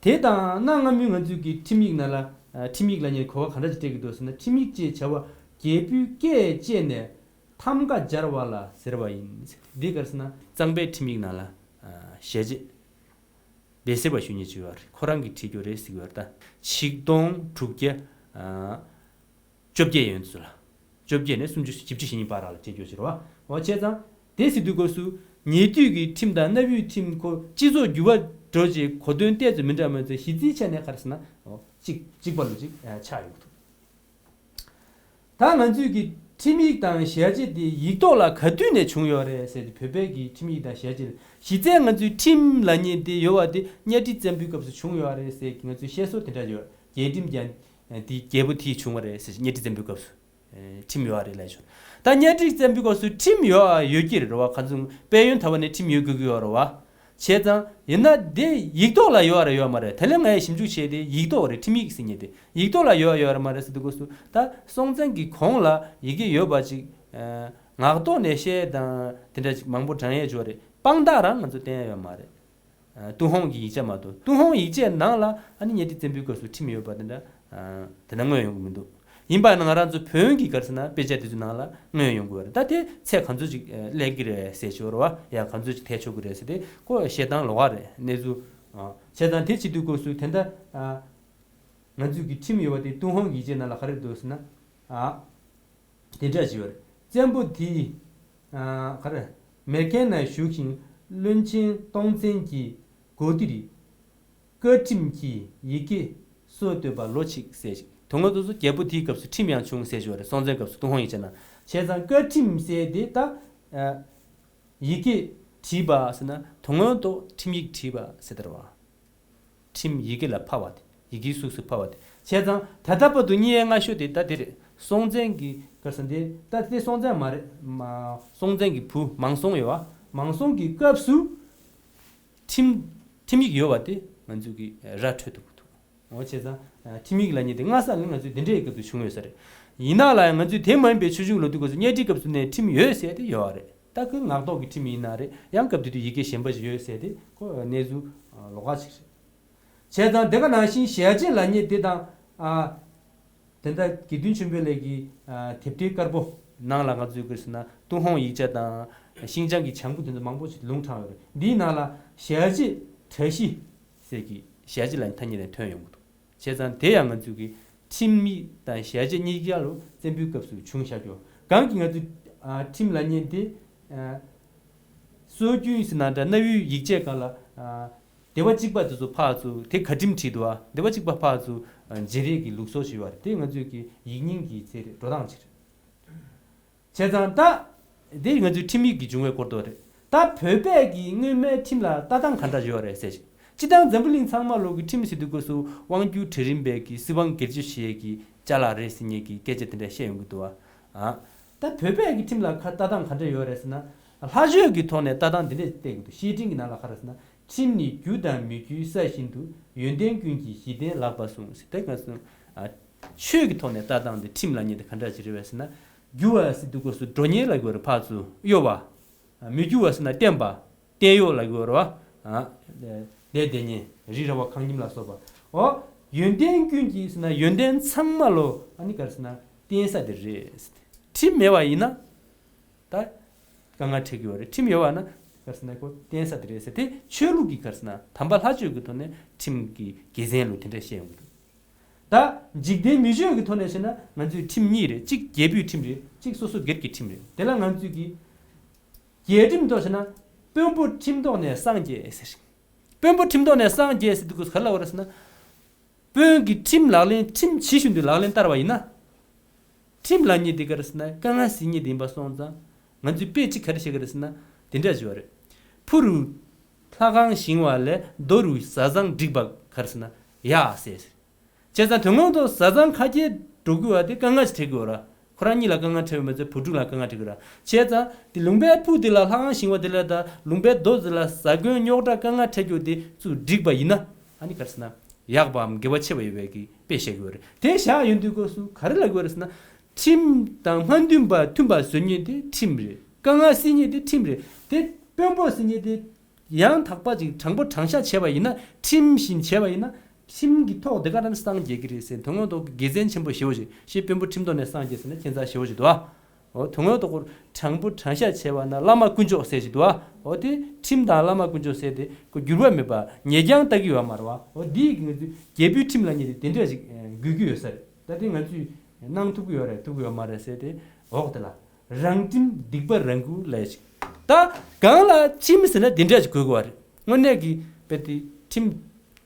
དེ་དང་གནའ་སྔ་མོའི་ང་ཚོའི་གི་ཁྲིམས་ཡིག་ནང་ལ་ཨ་ཁྲིམས་ཡིག་ལ་ཉེ་གོ་བ་ག་འདྲ་ཅིག་སྤྲད་ཀྱི་འདུག་ཟེར་ན་ཁྲིམས་ཡིག་ཅེས་བྱ་བ་རྒྱལ་པོའི་བཀས་བཅད་ནས་ཐམ་ག་སྦྱར་བ་ལ་ཟེར་བ་ཡིན། འདི་ག་རེ་ཟེར་ན་གཙང་པའི་ཁྲིམས་ཡིག་ནང་ལ་ཨ་ཞལ་ལྕེ་སྦས་ཟེར་བ་ཞུ་མཁན་ཅིག་ཡོད་རེད། ཁོ་རང་གིས་བྲིས་རྒྱུ་རེད་ཟེར་གྱི་ཡོད་རེད། ད་ཆིག་སྟོང་དྲུག་བརྒྱ་ཨ། བཅོ་བརྒྱད་ཡན་ཚོད་ལ། བཅོ་བརྒྱད་ནས་སུམ་ཅུ་བཞི་བཅུ་ཞེ་གཉིས་བར་ལ་བྲིས་རྒྱུ་ཞིག་རེད་བ། འོ་བྱས་ཙང་དེ་ཟེར་དུས་སྐབས་སུ་ཉེ་དུས་ཀྱི་ཁྲིམས་དང་གནའ་བོའི་ཁྲིམས་ཁོ་སྤྱི་ཚོགས་འགྱུར་བ་འགྲོ་རྗེས་གོ་དོན་ཏོག་ཙམ་མི་འདྲ་མོད་ཚེ་གཞི་རྩའི་ཆ་ནས་ག་རེ་ཟེར་ན་འོ་གཅིག་གཅིག་པ་ལོ་གཅིག་ཆགས་ཡོང་གི་འདུག་ད་ང་ཚོའི་གི་ཁྲིམས་ཡིག་དང་ཞལ་ལྕེ་དེ་ཡིག་ཐོག་ལ་ག་དུས་ནས་བྱུང་ཡོད་རེད་ཟེར་ཏེ་བོད་པའི་གི་ཁྲིམས་ཡིག་དང་ཞལ་ལྕེ་ལ་གཞི་རྩའི་ང་ཚོའི་ཁྲིམས་ལབ་མཁན་དེ་ཡོད་པ་དེ་གཉའ་ཁྲི་བཙན་པོའི་སྐབས་སུ་བྱུང་ཡོད་རེད་ཟེར་གི་ང་ཚོའི་བཤད་སྲོལ་དེ་འདྲ་ཡོད། རྒྱལ་ཁྲིམས་ཀྱང་དེ་རྒྱལ་པོ་དེས་བྱུང་བ་རེད་ཟེར་གཉའ་ཁྲི་བཙན་པོའི་སྐབས་སུ། ཨེ་ཁྲིམས་ཡོད་རེད་ལབ་བྱུང་། ད་གཉའ་ཁྲི་བཙན་པོའི་སྐབས་སུ་ཁྲིམས་ཡོད་ཡོད་ཀྱི་རེད་བ། ག་ཚོད་དཔལ་ཡོན་དར་བ་ནས་ཁྲིམས་ཡོད་དགོས་ཀྱི་ཡོད་རེད་བ། བྱས་ཙང་ཡིན་ན་དེ་ཡིག་ཐོག་ལ་ཡོད་རེད་ཡོད་མ་རེད། ད་ལན་ངས་ཞིབ་འཇུག་བྱས་ཏེ་ཡིག་ཐོག་རེད་ཁྲིམས་ཡིག་ཟེར་མཁན་དེ་ཡིག་ཐོག་ལ་ཡོད་ཡོད་རེད་མ་རེད་ཟེར་དུས་སྐབས་སུ་ད་སྲོང་བཙན་གྱི་གོང་ལ་ཡི་གེ་ཡོད་པ་ཅིག་ཨ་ངག་ཐོག་ནས་བཤད་དང་དེ་འདྲ་ཅིག་མང་པོ་བགྲང་ཡས་ཡོད་རེད། དཔང་རྟགས་རང་ང་ཚོ་བསྟན་ཡས་ཡོད་མ་རེད། ཨ་ཏུན་ཧོང་གི་ཡིག་ཆ་མ་གཏོགས་ཏུན་ཧོང་ཡིག་ཆའི་ནང་ལ་ཨ་ནི་གཉའ་ཁྲི་བཙན་པོའི་སྐབས་སུ་ཁྲིམས་ཡོད་པ་དེ་འདྲ་ཨ་དེ་འདྲ་མངོན་ཡོང་གི་མི་འདུག་ཡིན་པ་ན་ང་རང་ཚོ་བོན་གྱི་ག་རེ་ཟེར་ན་དཔེ་ཆ་དེ་ཚོའི་ནང་ལ་མངོན་ཡོང་གི་ཡོད་རེད། ད་དེ་ཚད་ག་ཚོད་ཅིག་ཨ་སླེབས་ཀྱི་རེད་ཟེར་ཞོར་བ་ཡང་ག་ཚོད་ཅིག་ཐེག་ཆོག་གི་རེད་ཟེར་དེ་ཁོ་བཤད་སྟངས་ལོགས་ཀ་རེད། གནས་ཚུལ་ཨ་བྱས་ཙང་དེ་བྱེད་དུས་སྐབས་སུ་དེ་འདྲ་ཨ་ང་ཚོས་ཀྱི་ཁྲིམས་ཡོད་པ་དེ་ཏུན་ཧོང་ཡིག་ཆའི་ནང་ལ་ག་རེ་འདུག་ཟེར་ན། ཨ་དེ་འདྲ་ཞིག་ཡོད་རེད། བཙན་པོ་དེས་ཨ་ག་རེ་མེར་ཁེན་ན་བཞུགས་ཤིང་བློན་ཆེན་སྟོང་བཙན་གྱི་འགོ་ཁྲིད་བཀའ་ཁྲིམས་ཀྱི་ཡི་གེ་སྲོལ་བཏོད་པ་ལོ་གཅིག་ཟེར་ཞིག་དོན་ངོ་ཐོག་སུ་རྒྱལ་པོ་དེའི་སྐབས་སུ་ཁྲིམས་ཡང་བྱུང་ཟེར་ཞིག་ཡོད་རེད། སྲོང་བཙན་སྐབས་སུ་ཏུན་ཧོང་ཡིག་ཆའི་ནང་། བྱས་ཙང་བཀའ་ཁྲིམས་ཟེར་དེ་ད་ཨ་ཡི་གེ་བྲིས་པ་ཟེར་ན་དོན་ངོ་ཐོག་ཁྲིམས་ཡིག་བྲིས་པ་ཟེར་དེ་རེད་བ། ཁྲིམས་ཡི་གེ་ལ་ཕབ་པ་དེ། ཡི་གེའི་གཟུགས་སུ་ཕབ་པ་དེ། བྱས་ཙང་ད་ལྟ་བར་དུ་རྙེད་ཡ་སྔ་ཤོས་དེ་ད་དེ་རེད། སྲོང་བཙན་གྱི་ག་རེ་ཟེར་དེ་ད་དེ་སྲོང་བཙན་མ་རེད། མ་སྲོང་བཙན་གྱི་བུ་མང་སྲོང་ཡོད་བ། མང་སྲོང་གི་སྐབས་སུ་ཁྲིམས་ཁྲིམས་ཡིག་ཡོད་བ་དེ་ང་ཚོས་ཀྱི་ར་འཕྲོད་ཐུབ་ཀྱི་འདུག་འོ་བྱས་ཙང་ཁྲིམས་ཡིག་ལབ་མཁན་དེ་སྔ་ས་ནས་ང་ཚོས་དེ་འདྲའི་སྐབས་སུ་བྱུང་ཡོད་ས་རེད། ཡིན་ནའང་ལ་ཡང་ང་ཚོས་དེ་མ་ཡིན་པའི་ཆོས་འབྱུང་ལོ་དུས་སྐབས་སུ་གཉའ་ཁྲིའི་སྐབས་སུ་ནས་ཁྲིམས་ཡོད་ཟེར་དེ་ཡོད་རེད། ད་ཁོའི་ངག་ཐོག་གི་ཁྲིམས་ཡིན་ན་རེད། ཡང་སྐབས་དེ་དུས་ཡི་གེ་གཞན་པ་ཞིག་ཡོད་ཟེར་དེ་ཁོ་གནས་ཚུལ་ལོགས་ཀ་ཞིག་རེད། བྱས་ཙང་དེ་ག་ནང་བཞིན་ཞལ་བརྗེད་ལབ་མཁན་དེ་དང་ཨ་དེ་འདྲ་དགེ་འདུན་ཆོས་འཕེལ་ལགས་ཀྱི་ཨ་དེབ་ཕྲེང་དཀར་པོ་ནང་ལ་ང་ཚོས་ག་རེ་ཟེར་ན་ཏུན་ཧོང་ཡིག་ཆ་དང་ཤིན་ཅང་གི་བྱང་བུ་དེ་ཚོ་མང་པོ་ཞིག་ལུང་དྲངས་ཡོད་རེད། འདིའི་ནང་ལ་ཞལ་བརྗེད་བཀྲ་ཤིས་ཟེར་གྱི་ཞལ་བརྗེད་ལབ་མཁན་ཐ་སྙད་དེ་ཐོན་ཡོང་གི་འདུག་བྱས་ཙང་དེ་ཡང་ང་ཚོས་ཀྱི་ཁྲིམས་ཡིག་དང་ཞལ་བརྗེད་གཉིས་ཀ་ལོ་བཙན་པོའི་སྐབས་སུ་བྱུང་བཞག་ཡོད། གང་གི་ང་ཚོས་ཨ་ཁྲིམས་ལབ་མཁན་དེ་ཨ་སྲོལ་རྒྱུན་ཟེར་ན་འདྲ་གནའ་བོའི་ཡིག་ཆའི་སྒང་ལ་ཨ་སྡེ་པ་གཅིག་པ་དེ་ཚོ་ཕར་ཚུར་དེ་བཀའ་ཁྲིམས་བྲིས་འདུག་ཨ། སྡེ་པ་གཅིག་པ་ཕར་ཚུར་ཨ་བརྗེ་རེས་ཀྱི་ལུགས་སྲོལ་ཞིག་ཡོད་རེད། དེ་ང་ཚོས་ཀྱི་ཡིག་རྙིང་གི་ཚེ་རེད་འགྲོ་སྟངས་ཅིག་རེད། བྱས་ཙང་ད་དེ་ང་ཚོའི་ཁྲིམས་ཡིག་གི་འབྱུང་བའི་སྐོར་དུ་རེད། ད་བོད་པས་ཀྱི་སྔོན་མའི་ཁྲིམས་ལ་ལྟ་སྟངས་ག་འདྲ་ཡོད་རེད་ཟེར་ཞིག་སྤྱིར་བཏང་འཛམ་བུ་གླིང་ཚང་མ་ལོག་གི་ཁྲིམས་ཟེར་དུས་སྐབས་སུ་དབང་སྒྱུར་གྲལ་རིམ་པས་ཀྱི་སྲིད་དབང་སྒེར་གཅོད་བྱེད་ཀྱི་ཅ་ལག་རེད་ཟེར་མཁན་གྱི་སྐད་ཆ་དེ་འདྲ་བཤད་ཡོང་གི་འདུག་བ། ཨ། ད་བོད་པས་ཀྱི་ཁྲིམས་ལ་ཁ་ལྟ་སྟངས་ག་འདྲ་ཡོད་རེད་ཟེར་ན། ལྷ་ཆོས་ཀྱི་ཐོག་ནས་ལྟ་སྟངས་འདི་འདྲ་བསྟན་གྱི་འདུག་བཤེས་སྤྲིང་གི་ནང་ལ་ག་རེ་ཟེར་ན། ཁྲིམས་ནི་རྒྱུ་དང་མི་རྒྱུའི་ས་བཞིན་དུ། ཡོན་ཏན་ཀུན་གྱི་གཞི་རྟེན་ལགས་པ་གསུངས་ཟེར་ཏེ་ག་ཟེར་ན། ཆོས་ཀྱི་ཐོག་ནས་ལྟ་སྟངས་འདི་ཁྲིམས་ལབ་མཁན་དེ་ག་འདྲ་ཞིག་རེད་པས་ཟེར་ན། རྒྱུ་བ་ཟེར་དུས་སྐབས་སུ་འགྲོ་ཉེས་ལབ་དགོས་རེད་ཕར་ཚུར་གཡོ་བ། མི་རྒྱུ་བ་ཟེར་ན་བརྟེན་པ། བརྟེན་གཡོ་ལབ་དགོས་རེད་བ། ལས་དེ་ཉིད་རི་ར་བ་ཁང་ཁྱིམ་ལ་སོགས་པ། འོ། ཡོན་ཏན་ཀུན་གྱི་ཟེར་ན་ཡོན་ཏན་ཚང་མ་ལོ་ཨ་ནི་ག་རེ་ཟེར་ན་བརྟེན་ས་དེ་རེད། ཁྲིམས་མེད་པ་ཡིན་ན། ད་དཀའ་ངལ་འཕྲད་ཀྱི་ཡོད་རེད། ཁྲིམས་ཡོད་པ་ན་ག་རེ་ཟེར་ན་ཁོ་བརྟེན་ས་དེ་རེད་ཟེར་དེ་ཆོས་ལུགས་ཀྱི་ག་རེ་ཟེར་ན་དམ་པ་ལྷ་ཆོས་ཀྱི་ཐོག་ནས་ཁྲིམས་ཀྱི་དགེ་མཚན་ལུགས་དེ་འདྲ་བཤད་ཡོང་གི་འདུག་ད་འཇིག་རྟེན་མི་ཆོས་ཀྱི་ཐོག་ནས་བཤད་ན་ང་ཚོས་ཁྲིམས་གཉིས་རེད། གཅིག་རྒྱལ་པོའི་ཁྲིམས་རེད། གཅིག་སོ་སོ་སྒེར་གྱི་ཁྲིམས་རེད། དེ་ལ་ང་ཚོས་ཀྱི་རྒྱལ་ཁྲིམས་ཐོག་བཤད་ན་དཔོན་པོ་ཁྲིམས་ཐོག་ནས་སངས་རྒྱས་ཟེར། དཔོན་པོ་ཁྲིམས་ཐོག་ནས་སངས་རྒྱས་ཟེར་དུས་ག་རེ་ལབ་པ་རེད་ཟེར་ན། དཔོན་གྱི་ཁྲིམས་ལག་ལེན་ཁྲིམས་ཇི་བཞིན་དུ་ལག་ལེན་བསྟར་བ་ཡིན་ན། ཁྲིམས་ལབ་མཁན་དེ་ག་རེ་ཟེར་ན་དཀའ་ངལ་སེལ་མཁན་དེ་ཡིན་པ་སོང་ཙང་། ང་ཚོས་དཔེ་གཅིག་ག་རེ་བཤད་ཀྱི་རེད་ཟེར་ན། དེ་འདྲ་ཞིག་ཡོད་རེད། ཕུ་རུ་ལྷ་ཁང་བཞེངས་པ་ལས་རྡོ་རུ་བཟའ་ཚང་བསྒྲིགས་པ་ག་རེ་ཟེར་ན་ཡག་ཟེར། བྱས་ཙང་དོན་དངོས་ཐོག་བཟའ་ཚང་ཁ་གྱེས་འགྲོ་དགོས་པ་དེ་དཀའ་ངལ་ཞིག་འཕྲད་ཀྱི་ཡོད་རེད། ཁོ་རང་གཉིས་ལ་དཀའ་ངལ་འཕྲད་པ་མ་ཚད་བུ་ཕྲུག་ལ་དཀའ་ངལ་འཕྲད་ཀྱི་རེད། བྱས་ཙང་དེ་ལུང་པའི་ཕུ་དེ་ལ་ལྷ་ཁང་བཞེངས་པ་དེ་ལ་དང་ལུང་པའི་རྡོ་དེ་ལ་བཟའ་དགོས་རྙོག་དྲ་དཀའ་ངལ་འཕྲད་རྒྱུ་དེ་ཚུར་བསྒྲིགས་པ་ཡིན་ན། ཨ་ནི་ག་རེ་ཟེར་ན། ཡག་པའམ་དགེ་བ་ཆེ་བ་ཡོད་པའི་གི་དཔེ་བཤད་ཀྱི་ཡོད་རེད། དེ་བཞག་ཡོང་དུས་སྐབས་སུ་ག་རེ་ལབ་དགོས་རེད་ཟེར་ན། ཁྲིམས་དང་མ་མཐུན་པ་མཐུན་པ་བཟོ་མཁན་དེ་ཁྲིམས་རེད། དཀའ་ངལ་སེལ་མཁན་དེ་ཁྲིམས་རེད། དེ་དཔོན་པོ་ཟེར་མཁན་དེ་ཡང་དག་པ་ཅིག་དྲང་པོ་དྲང་བཞག་བྱས་པ་ཡིན་ན་ཁྲིམས་བཞིན་བྱས་པ་ཡིན་ན་ཁྲིམས་ཀྱི་ཐོག་དེ་ག་རང་སངས་རྒྱས་ཀྱི་རེད་ཟེར། དོན་དངོས་ཐོག་གི་དགེ་མཚན་ཆེན་པོ་ཞེ་པོ་ཅིག་ཞེས་དཔོན་པོ་ཁྲིམས་ཐོག་ནས་སངས་རྒྱས་ཟེར་ན་ཁྱད་མཚར་ཞེ་པོ་ཅིག་འདུག་ཨ། འོ་དོན་དངོས་ཐོག་དྲང་པོ་དྲང་བཞག་བྱས་པ་ན་བླ་མ་དཀོན་མཆོག་ཟེར་ཞིག་འདུག་ཨ། འོ་དེ་ཁྲིམས་དང་བླ་མ་དཀོན་མཆོག་ཟེར་དེ་ཁོ་འགྱུར་བ་མེད་པ་ཉེ་རྐྱང་ལྟ་གི་ཡོད་མ་རེད་བ། འོ་འདི་ཡིས་ང་ཚོས་རྒྱལ་པོའི་ཁྲིམས་ལབ་མཁན་དེ་དེ་འདྲ་ཞིག་དགོས་ཀྱི་ཡོད་ས་རེད། ད་དེ་ང་ཚོས་གནང་ཐུབ་ཀྱི་ཡོད་རེད་ཐུབ་ཀྱི་ཡོད་མ་རེད་ཟེར་དེ་འོག་དེ་ལ་རང་ཁྲིམས་སྡིག་པ་རང་མགོ་ལབ་ཞིག་ད་གང་ལ་ཁྲིམས་ཟེར་ན་དེ་འདྲ་ཞིག་དགོས་ཀྱི་ཡོད་རེད། དངོས་གནས་ཀྱི་དཔེ་དེ་ཁྲིམས་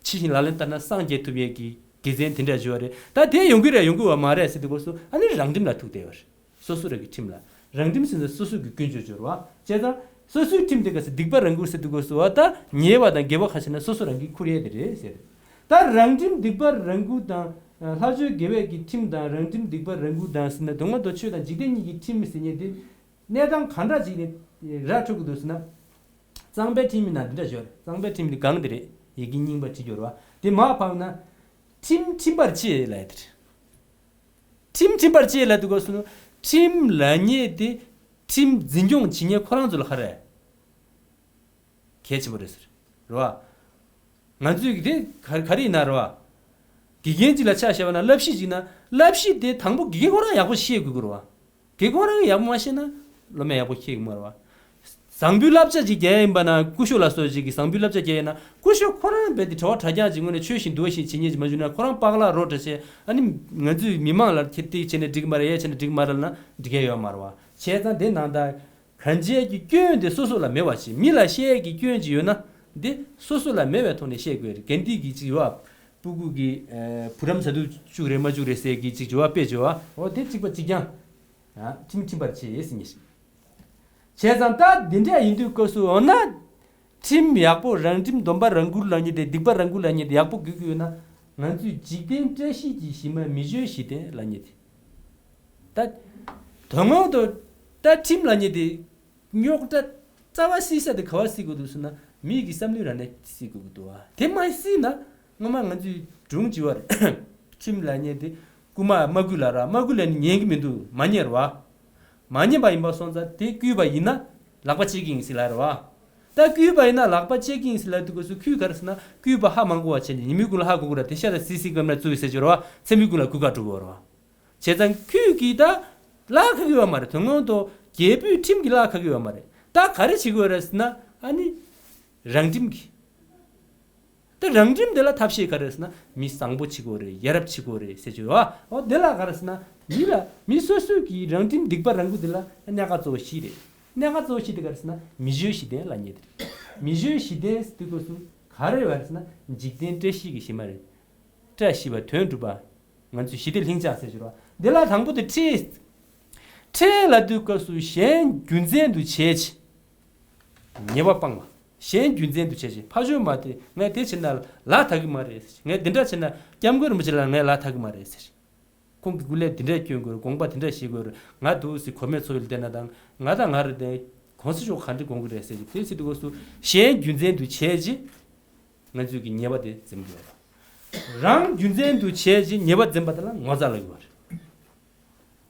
ཇི་བཞིན་ལག་ལེན་བསྟར་ན་སངས་རྒྱས་ཐུབ་ཡས་ཀྱི་དགེ་མཚན་དེ་འདྲ་ཞིག་ཡོད་རེད། ད་དེ་ཡོང་གི་རེད་ཡོང་གི་ཡོད་མ་རེད་ཟེར་དུས་སྐབས་སུ་ཨ་ནི་རང་ཁྲིམས་ལ་ཐུག་བསྡད་ཡོད་རེད། སོ་སོ་རང་གི་ཁྲིམས་ལ། རང་ཁྲིམས་ཟེར་ན་སོ་སོ་གི་ཀུན་སྤྱོད་སྦྱོར་བ། བྱས་ཙང་སོ་སོའི་ཁྲིམས་དེ་ག་ཟེར་སྡིག་པ་རང་མགོ་ཟེར་དུས་སྐབས་སུ་བ་ད་ཉེས་པ་དང་དགེ་བ་ཁ་ཕྱེ་ན་སོ་སོ་རང་གིས་འཁུར་ཡས་དེ་རེད་ཟེར། ད་རང་ཁྲིམས་སྡིག་པ་རང་མགོ་དང་། ལྷ་ཆོས་དགེ་བའི་གི་ཁྲིམས་དང་རང་ཁྲིམས་སྡིག་པ་རང་མགོ་དང་ཟེར་ན་དོན་ངོ་ཐོག་ཆོས་དང་འཇིག་རྟེན་གཉིས་ཀྱི་ཁྲིམས་ཟེར་མཁན་དེ། གནས་སྟངས་གང་འདྲ་ཅིག་ནས་ར་འཕྲོད་ཀྱི་འདུག་ཟེར་ན། གཙང་པའི་ཁྲིམས་ཡིན་ན་འདི་འདྲ་ཞིག་ཡོད་རེད། གཙང་པའི་ཁྲིམས་དེ་གང་དེ་རེད། ཡི་གེ་རྙིང་པ་བྲིས་ཡོད་རེད་བ། དེ་མར་ཕབ་ན། ཁྲིམས་ཁྲིམས་པར་བྱེད་ལབ་ཡ་དེ་རེད། ཁྲིམས་ཁྲིམས་པར་བྱེད་ལབ་དུས་སྐབས་སུ་ཁྲིམས་ལབ་མཁན་དེ་ཁྲིམས་འཛིན་སྐྱོང་བྱེད་མཁན་ཁོ་རང་ཚོ་ལ་ག་རེ་གལ་ཆེན་པོ་རེད་ཟེར། རེད་བ། ང་ཚོས་ཀྱི་དེ་ག་ག་རེ་ཡིན་ན་རེད་བ། དགེ་རྒན་ཅིག་ལ་ཆ་བཞག་པ་ན་བསླབ་གཞི་ཅིག་ན་བསླབ་གཞི་དེ་དང་པོ་དགེ་རྒན་ཁོ་རང་ཡག་པོ་ཤེས་དགོས་ཀྱི་རེད་བ། དགེ་རྒན་ཁོ་རང་ཡག་པོ་མ་ཤེས་ན་སློབ་མས་ཡག་པོ་ཤེས་ཀྱི་མ་རེད་བ། བཟང་པོའི་བསླབ་བྱ་ཅིག་རྒྱག་ཡིན་པ་ན་སྐུ་ཞབས་ལ་སོགས་ཅིག་གིས་བཟང་པོའི་བསླབ་བྱ་རྒྱག་ཡིན་ན་སྐུ་ཞབས་ཁོ་རང་རྦད་དེ་བྲོ་བ་དྲ་རྒྱ་ཅིག་ངོས་ནས་ཆོས་བཞིན་འདུལ་བ་བཞིན་བྱེད་མཁན་ཅིག་མ་བྱུང་ན་ཁོ་རང་པགས་ལག་རོ་འདྲ་བྱས་ཨ་ནི་ང་ཚོའི་མི་མང་ལ་ཁྱེད་དེ་བྱས་ན་འགྲིག་གི་མ་རེད་ཡ་བྱས་ན་འགྲིག་གི་མ་རེད་ལབ་ན་འགྲིག་གི་ཡོད་མ་རེད་བ། བྱས་ཙང་དེ་ནང་ལྟར། གང་བྱས་ཀྱི་སྐྱོན་དེ་སོ་སོ་ལ་མེད་པ་ཞིག་མི་ལ་བཤད་ཀྱི་སྐྱོན་ཅིག་ཡོད་ན་འདི་སོ་སོ་ལ་མེད་པའི་ཐོག་ནས་བཤད་དགོས་རེད། དགེ་འདུན་གྱི་ཅིག་ཡོད་ཨ། སྤུ་གུ་གི་བུ་རམ་ཟ་དུ་བཅུག་རེད་མ་བཅུག་རེད་ཟེར་གྱི་ཅིག་ཡོད་ཨ་དཔེ་ཅིག་ཡོད་ཨ། འོ་དེ་གཅིག་པ་གཅིག་རྐྱང་། ཁྲིམས་ཁྲིམས་པར་བྱེད་ཟེར་ངེས་ཤིག་བྱས་ཙང་ད་འདི་འདྲ་ཡིན་དུས་སྐབས་སུ་འོ་ན། ཁྲིམས་ཡག་པོ་རང་ཁྲིམས་སྡོམ་པ་རང་བཀུར་ལབ་མཁན་དེ་སྡིག་པ་རང་བཀུར་ལབ་མཁན་དེ་ཡག་པོ་དགོས་ཀྱི་ཡོད་ན་ང་ཚོས་འཇིག་རྟེན་བཀྲ་ཤིས་ཀྱི་གཞི་མ་མི་ཆོས་གཞི་རྟེན་ལབ་མཁན་དེ། ད། དོན་དངོས་ཐོག་ད་ཁྲིམས་ལ་ཉེ་དེ། རྙོག་དྲ་རྩ་བ་སྲིད་ས་དེ་ག་བ་སྲིད་དགོས་འདུག་ཟེར་ན་མི་གི་བསམ་བློའི་ར་ནས་སྲིད་དགོས་ཀྱི་འདུག་བ། དེ་མ་སྲིད་ན་སྔོན་མ་ང་ཚོའི་སྒྲུང་བྱེད་པ་རེད། ཁྲིམས་ལ་ཉེ་དེ་རྐུ་མ་མ་རྐུ་ལ་ར་མ་རྐུ་ལ་ནི་ཉན་གི་མི་འདུག་མ་ཉན་རེད་བ། མ་ཉན་པ་ཡིན་པ་སོང་ཙང་དེ་རྐུས་པ་ཡིན་ན་ལག་པ་བཅད་ཀྱི་ཡིན་ཟེར་ལ་རེད་བ། ད་རྐུས་པ་ཡིན་ན་ལག་པ་བཅད་ཀྱི་ཡིན་ཟེར་ལ་དུས་སྐབས་སུ་ཁོས་ག་རེ་ཟེར་ན་རྐུས་པ་ཧ་མ་གོ་བ་བྱས་ནས་ཉིན་མོའི་གུང་ལ་ཧ་གོ་གི་ར་དེ་ཤ་ད་སི་སི་སྐམ་ན་བཙུགས་ཟེར་གྱི་རེད་བ། མཚན་མོའི་གུང་ལ་རྐུ་ཁ་འགྲོ་གི་རེད་བ། བྱས་ཙང་ཁོས་ཀྱིས་ད་ལག་ཁ་གི་ཡོད་མ་རེད། དོན་དངོས་ཐོག་རྒྱལ་པོའི་ཁྲིམས་ཀྱི་ལག་ཁ་གི་ཡོད་མ་རེད། ད་ག་རེ་བྱེད་དགོས་རེད་ཟེར་ན་ཨ་ནི། རང་ཁྲིམས་ཀྱི། ད་རང་ཁྲིམས་དེ་ལ་ཐབས་ཤེས་ག་རེ་ཟེར་ན་མི་བཟང་པོ་བྱེད་དགོས་རེད། ཡ་རབས་བྱེད་དགོས་རེད་ཟེར་གྱི་ཡོད་ཨ། འོ་དེ་ལ་ག་རེ་ཟེར་ན་མི་ལ་མི་སོ་སོའི་གི་རང་ཁྲིམས་སྡིག་པ་རང་བཀུར་དེ་ལ་གནད་འགག་གཙོ་བོ་བཞི་རེད། གནད་འགག་གཙོ་བོ་བཞི་དེ་ག་རེ་ཟེར་ན་མི་ཆོས་གཞི་རྟེན་ལབ་མཁན་དེ་རེད། མི་ཆོས་གཞི་རྟེན་ཟེར་དུས་སྐབས་སུ་ག་རེ་ཡོད་རེད་ཟེར་ན་འཇིག་རྟེན་བཀྲ་ཤིས་ཀྱི་གཞི་མ་རེད། བཀྲ་ཤིས་པ་དོན་གྲུབ་པ། ང་ཚོས་ཞི་བདེ་ལྷིང་འཇགས་ཟེར་གྱི་རེད་བ། འདི་ལ་དང་པོ་དེ་ཁྲེལ། ཁྲེལ་ལབ་དུས་སྐབས་སུ་གཞན་རྒྱུ་མཚན་དུ་བྱས་ཅི། ཉེས་པ་སྤངས་པ། གཞན་རྒྱུ་མཚན་དུ་བྱས་ཅི་ཕ་ཆོས་མ་དེ་ངས་དེ་བྱས་ན་ལ་དག་གི་མ་རེད་ཟེར་ངས་འདི་འདྲ་བྱས་ན་སྐྱབས་མགོན་རིན་པོ་ཆེ་ལ་ངས་ལ་དག་གི་མ་རེད་ཟེར། ཁོང་གི་སྐུ་ལས་འདི་འདྲ་སྐྱོན་དགོས་རེད། དགོངས་པ་འདི་འདྲ་བཞེས་དགོས་རེད། ང་འདུག་ཟེར་གོ་མེད་ཚོ་ཡིས་བལྟས་ན་དང་ང་དང་ང་རེད་དེ་གོང་ས་མཆོག་ག་འདྲ་དགོངས་ཀྱི་རེད་ཟེར་གྱི་དེ་ཟེར་དུས་སྐབས་སུ་གཞན་རྒྱུ་མཚན་དུ་བྱས་ཅི། ང་ཚོས་ཀྱི་ཉེས་པ་དེ་འཛེམ་དགོས་པ། རང་རྒྱུ་མཚན་དུ་བྱས་ཅི་ཉེས་པ་འཛེམ་པ་དེ་ལ་ངོ་ཚ་ལབ་ཀྱི་བ་རེད།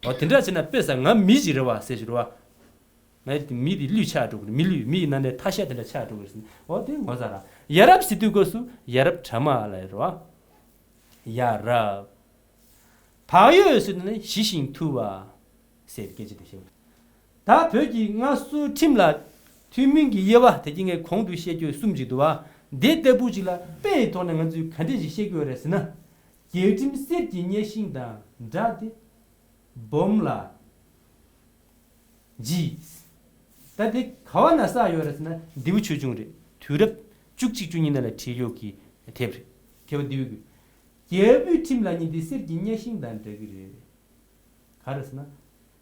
འོ་དེ་འདྲ་བྱས་ན་དཔེ་ས་ང་མི་ཞིག་རེད་བ་ཟེར་ཞིག་རེད་བ། ང་ཡི་མི་དེ་ལུས་ཆགས་འགྲོ་གི་རེད། མི་ལུས་མི་ཡི་ནང་ནས་ཐ་ཤལ་དེ་འདྲ་ཆགས་འགྲོ་གི་རེད་ཟེར་ན་འོ་དེ་ངོ་ཚ་ར། ཡ་རབས་ཟེར་དུས་སྐབས་སུ་ཡ་རབས་གྲ་མ་ལ་རེད་བ། ཡ་རབས། བག་ཡོད་ཟེར་ནས་ཞི་ཞིང་དུལ་བ། ཟེར་སྐད་ཆ་དེ་བཤད། ད་བོད་ཀྱི་སྔ་སོའི་ཁྲིམས་ལ་ཐུན་མིན་གྱི་དབྱེ་བ་དེ་གྱི་ངས་གོང་དུ་བཤད་རྒྱུ་གསུམ་ཅིག་འདུག་བ། འདི་ལྟ་བུ་ཅིག་ལ་དཔེ་ཡི་ཐོག་ནས་ང་ཚོས་ག་འདྲས་ཤིག་བཤད་ཀྱི་ཡོད་རེད་ཟེར་ན། རྒྱལ་ཁྲིམས་གསེར་གྱི་གཉའ་ཤིང་དང་འདྲ་སྟེ། སྦོམ་ལ། ཇི། ད་དེ་ག་བ་ན་བསགས་ཡོད་རེད་ཟེར་ན་ལྡེའུ་ཆོས་འབྱུང་རེད། དུས་རབས་བཅུ་གཅིག་བཅུ་གཉིས་ནང་ལ་བྲིས་ཡོད་ཀྱི་དེབ་རེད། མཁས་པ་ལྡེའུ་གི། རྒྱལ་པོའི་ཁྲིམས་ལ་ཉིན་དེ་གསེར་གྱི་གཉའ་ཤིང་དང་འདྲ་གི་རེད། ག་རེ་ཟེར་ན།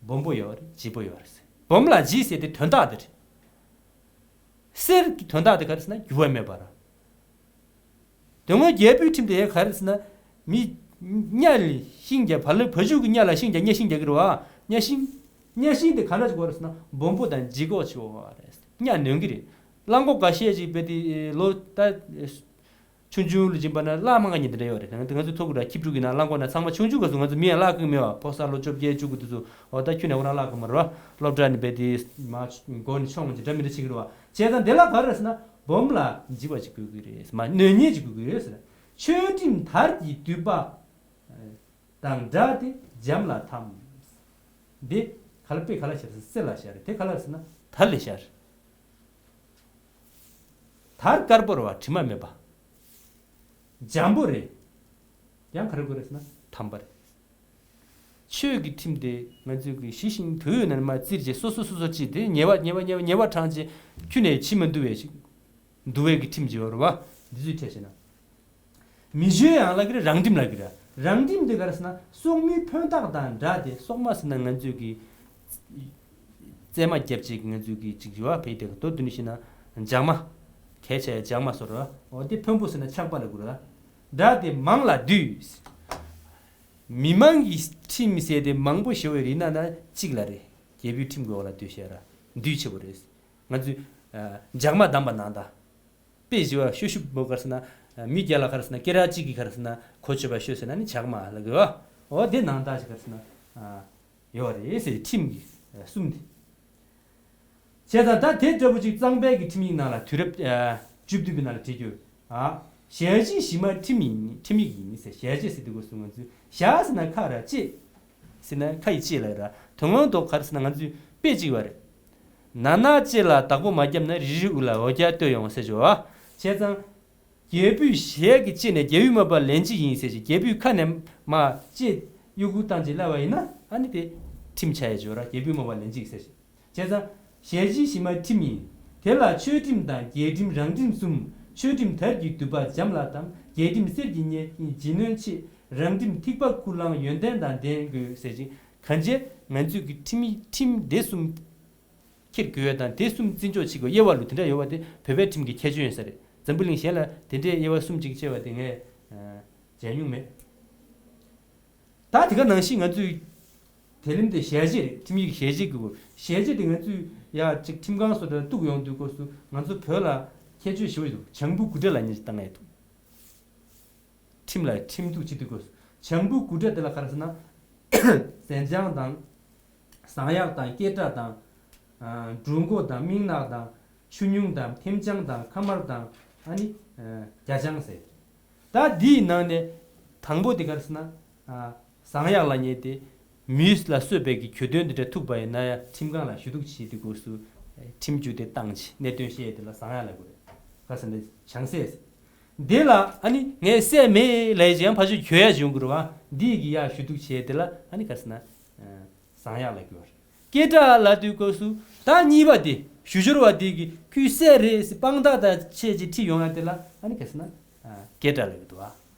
སྦོམ་པོ་ཡོད་རེད་ལྗིད་པོ་ཡོད་རེད་ཟེར། སྦོམ་ལ་ལྗིད་ཟེར་དེ་དོན་དག་དེ་རེད། གསེར་གྱི་དོན་དག་དེ་ག་རེ་ཟེར་ན་འགྱུར་བ་མེད་པ་ར། དོན་དངོས་རྒྱལ་པོའི་ཁྲིམས་དེ་ཡང་ག་རེ་ཟེར་ན། མི། གཉའ་ལ་ཤིང་རྒྱག་བ་ལ་བ་ཕྱུགས་ཀྱི་གཉའ་ལ་ཤིང་རྒྱག་གཉའ་ཤིང་རྒྱག་གི་རེད་བ། གཉའ་ཤིང་། གཉའ་ཤིང་དེ་ག་འདྲ་ཅིག་དགོས་རེད་ཟེར་ན་སྦོམ་པོ་དང་ལྗིད་ཁོག་ཆེ་བ་རེད། གཉའ་ནོན་གི་རེད། གླང་གོག་འགའ་ཤས་ཅིག་བས་དེ་ལོ་ད། ཆུང་ཆུང་ལ་སྦྱིན་པ་ན་གླ་མང་ག་ཉིན་དེ་འདྲ་ཡོད་རེད། ང་ཚོ་ཐོག་གི་ར་ཁྱི་ཕྲུག་གི་ན་གླང་གོག་ན་ཚང་མ་ཆུང་ཆུང་ག་སུ་ང་ཚོ་མི་ཡང་གླ་གི་མེད་བ། ཕོ་གསར་ལོ་བཅོ་བརྒྱད་བཅུ་དགུ་དེ་ཚོ་འོ་ད་ཁྱོད་ནས་འོ་ན་གླ་གི་མ་རེད་བ། སློབ་གྲྭ་ནས་བས་དེ་མ་མགོ་ནས་མཆོང་ཅིག་འདྲ་མི་འདྲ་བྱེད་གི་རེད་བ། བྱས་ཙང་དེ་ལ་ག་རེ་ཟེར་ན་སྦོམ་ལ་ལྗིད་པ་ཅིག་དགོས་གི་རེད་ཟེར་མ་ནོན་ཉེས་ཅིག་དགོས་གི་རེད་ཟེར། ཆོས་ཁྲིམས་དར་གྱི་མདུད་པ། དང་འདྲ་སྟེ་འཇམ་ལ་འཐམ། འདི་ག་ལ་དཔེ་ག་ལ་ཤར་ཟེར་གསེར་ལ་ཤར་རེད། དེ་ག་ལ་ཟེར་ན་དར་ལ་ཤར། དར་དཀར་པོ་རེད་བ་དྲི་མ་མེད་པ། འཇམ་པོ་རེད། ཡང་ག་རེ་དགོས་རེད་ཟེར་ན་དམ་པ་རེད། ཆོས་ཀྱི་ཁྲིམས་དེ་ང་ཚོས་ཀྱི་ཞི་ཞིང་དུལ་ཡོད་ན་མ་བཙིར་བྱས་སོ་སོ་སོ་སོ་ཅིག་དེ་ཉེས་པ་ཉེས་པ་ཉེས་པ་ཉེས་པ་དྲངས་བྱས་ཁྱོན་ནས་ཕྱི་མ་འདུལ་བའི་ཞིག་འདུལ་བའི་གི་ཁྲིམས་ཀྱི་ཡོད་རེད་བ། འདི་ཚོའི་གྲས་བྱས་ན། མི་ཆོས་ཡང་ལ་གི་རང་ཁྲིམས་ལ་གི་ར། རང་ཁྲིམས་དེ་ག་རེ་ཟེར་ན་སོག་མའི་འཕོན་ཐག་དང་འདྲ་སྟེ་སོག་མ་ཟེར་ན་ང་ཚོས་ཀྱི་རྩེད་མ་རྒྱབ་ཅིག་ང་ཚོས་ཀྱི་ཅིག་ཡོད་བ། བས་དེ་ག་དོ་དུ་ནི་ཤེས་ན་འཇག་མ། གལ་ཆེ་འཇག་མ་སོར་བ། འོ་དེ་འཕོན་པོ་ཟེར་ན་ཆག་པ་ལ་གི་ར། འདྲ་སྟེ་མང་ལ་འདུས། མི་མང་གི་ཁྲིམས་ཟེར་དེ་མང་པོ་ཞེ་བའི་རིགས་ན་ན་གཅིག་ལ་རེད། རྒྱལ་པོའི་ཁྲིམས་གི་འོག་ལ་འདུས་ཤེས་ར། འདུས་ཆེ་བོ་རེད། ང་ཚོས་འཇག་མ་བསྡམས་པ་ནང་ད། དཔེ་བཞི་བ་ཤོ་ཤུབ་མོ་ག་རེ་ཟེར་ན། མི་བརྒྱ་ལ་ག་རེ་ཟེར་ན་སྐེ་རགས་གཅིག་གིས་ག་རེ་ཟེར་ན་གོ་ཆོད་པ་ཤོད་ཟེར་ན་ནི་འཇག་མ་ལ་གི་བ། འོ་དེ་ནང་ད་ཞིག་ག་རེ་ཟེར་ན། ཡོད་རེད་ཟེར་ཁྲིམས་ཀྱི་གསུམ་དེ། བྱས་ཙང་ད་དེ་འདྲ་བོ་ཅིག་གཙང་པའི་གི་ཁྲིམས་ཡིག་ནང་ལ་དུས་རབས་བཅུ་བདུན་པའི་ནང་ལ་བྲིས་རྒྱུ། ཨ། ཞལ་བཞི་བཞི་མ་ཁྲིམས་ཡིན། ཁྲིམས་ཡིག་ཡིན་ཟེར། ཞལ་བཞི་ཟེར་དུས་སྐབས་སུ་ང་ཚོས་ཞལ་ཟེར་ན་ཁ་ར། ལྕེ་ཟེར་ན་ཁ་ཡི་ལྕེ་ལ་ར། དོན་དངོས་ཐོག་ག་རེ་ཟེར་ན་ང་ཚོས་དཔེ་གཅིག་ཡོད་རེད། ན་ན་ལྕེ་ལ་བདག་པོ་མ་བརྒྱབ་ན། རི་རི་དབུ་ལ་འོ་བརྒྱལ་བསྟོད་ཡོང་ཟེར་ཞོ། བྱས་ཙང་རྒྱལ་པོའི་ཞལ་གྱི་ལྕེ་ནས། རྒྱལ་པོའི་དམག་པ་ལན་གཅིག་ཡིན་ཟེར་ཞིང་། རྒྱལ་པོའི་ཁ་ནས་མར་ལྕེ་གཡོ་འགུལ་བཏང་ཅིག་སླེབས་པ་ཡིན་ན། ཨ་ནི་དེ་ཁྲིམས་ཆགས་ཡས་ཞོ་ར། རྒྱལ་པོའི་དམག་པ་ལན་གཅིག་ཟེར་ཞིང་། བྱས་ཙང་ཞལ་བཞི་བཞི་མ་ཁྲིམས་ཡིན། དེ་ལ་ཆོས་ཁྲིམས་དང་རྒྱལ་ཁྲིམས་རང་ཁྲིམས་གསུམ། ཆོས་ཁྲིམས་དར་གྱི་མདུད་པ་འཇམ་ལ་གཏམས། རྒྱལ་ཁྲིམས་གསེར་གྱི་སྙེ་ལྗིད་སྣོད་ཆེ། རང་ཁྲིམས་ཐིགས་པ་ཁུ་རླངས་ཡོན་ཏན་དང་ལྡན་དགོས་ཟེར་ཞིང་། གང་བྱས་ང་ཚོས་ཀྱི་ཁྲིམས་ཡིག་ཁྲིམས་སྡེ་གསུམ་འཁྱེར་དགོས་ཡ་དང་། དེ་གསུམ་བརྩི་འཇོག་བྱེད་དགོས། དབྱེ་བ་ལུ་དེ་འདྲ་ཡོད་པ་དེ་བོད་པའི་ཁྲིམས་ཀྱི་ཁྱད་ཆོས་ཡིན་ས་རེད། འཛམ་བུ་གླིང་གཞན་ལ་དེ་འདྲའི་དབྱེ་བ་གསུམ་ཅིག་ཕྱེ་བ་དེ་ངས་ཨ་མཇལ་མྱོང་མེད། ད་དེ་ག་ནང་བཞིན་ང་ཚོས་དེ་ལེན་དེ་ཞལ་བཞི་རེད། ཁྲིམས་ཡིག་ཞལ་བཞི་གི་སྐོར། ཞལ་བཞི་དེ་ང་ཚོས་ཡ་ཅིག་ཁྲིམས་ཁང་སོགས་དེར་གཏུགས་ཡོང་དུས་སྐབས་སུ་ང་ཚོ་བོད་ལ་ཁྱད་ཆོས་ཞེ་པོ་ཞིག་འདུག། བྱང་བུ་དགུ་སྒྲ་ལབ་མཁན་ཞིག་བཏང་ཡས་འདུག། ཁྲིམས་ལ་ཁྲིམས་གཏུགས་བྱེད་དུས་སྐབས་སུ་བྱང་བུ་དགུ་སྒྲ་དེ་ལ་ག་རེ་ཟེར་ན། ཟན་ལྕང་དང་། ཟངས་གཡག་དང་། སྐེ་སྒྲ་དང་། ཨ། འབྲུ་མགོ་དང་། མིག་ནག་དང་། ཆུ་སྨྱུང་དང་། ཐེམ་ལྕང་དང་། ཁ་དམར་དང་། ཨ་ནི་ཨ་རྒྱ་ལྕང་ཟེར། ད་འདིའི་ནང་ནས་དང་པོ་དེ་ག་རེ་ཟེར་ན། ཨ། ཟངས་གཡག་ལབ་མཁན་དེ་མི་ལ་གསོད་པའི་གི་གྱོད་དོན་དེ་འདྲ་ཐུག་པ་ཡིན་ན་ཡང་ཁྲིམས་ཁང་ལ་ཞུ་གཏུག་བྱེད་དུས་སྐབས་སུ་ཁྲིམས་གཅོད་དེ་བཏང་བྱས་གནད་དོན་བཤད་དེ་ལ་ཟངས་གཡག་ལབ་དགོས་རེད། ག་ཟེར་ན་བྱང་སེ་ཟེར། འདི་ལ་ཨ་ནི་ངས་བསད་མེད་ལབ་ཡས་ཀྱི་ཡང་ཕར་ཕྱོགས་གྱོད་ཡ་བྱུང་དགོས་རེད་བ། འདི་ཡི་གི་ཡ་ཞུ་གཏུག་བྱས་དེ་ལ་ཨ་ནི་ག་ཟེར་ན། ཨ། ཟངས་གཡག་ལབ་དགོས་པ་རེད། སྐེ་སྒྲ་ལབ་དུས་སྐབས་སུ་ད་གཉིས་པ་དེ་ཞུ་སྦྱོར་བ་དེ་གིས་ཁྱོད་བསད་རེད་ཟེར་དཔང་རྟགས་དང་བཅས་ཀྱི་ཁྲིད་ཡོང་ཡ་དེ་ལ་ཨ་ནི་ག་ཟེར་ན། ཨ། སྐེ་སྒྲ་ལབ་ཀྱི་འདུག་བ།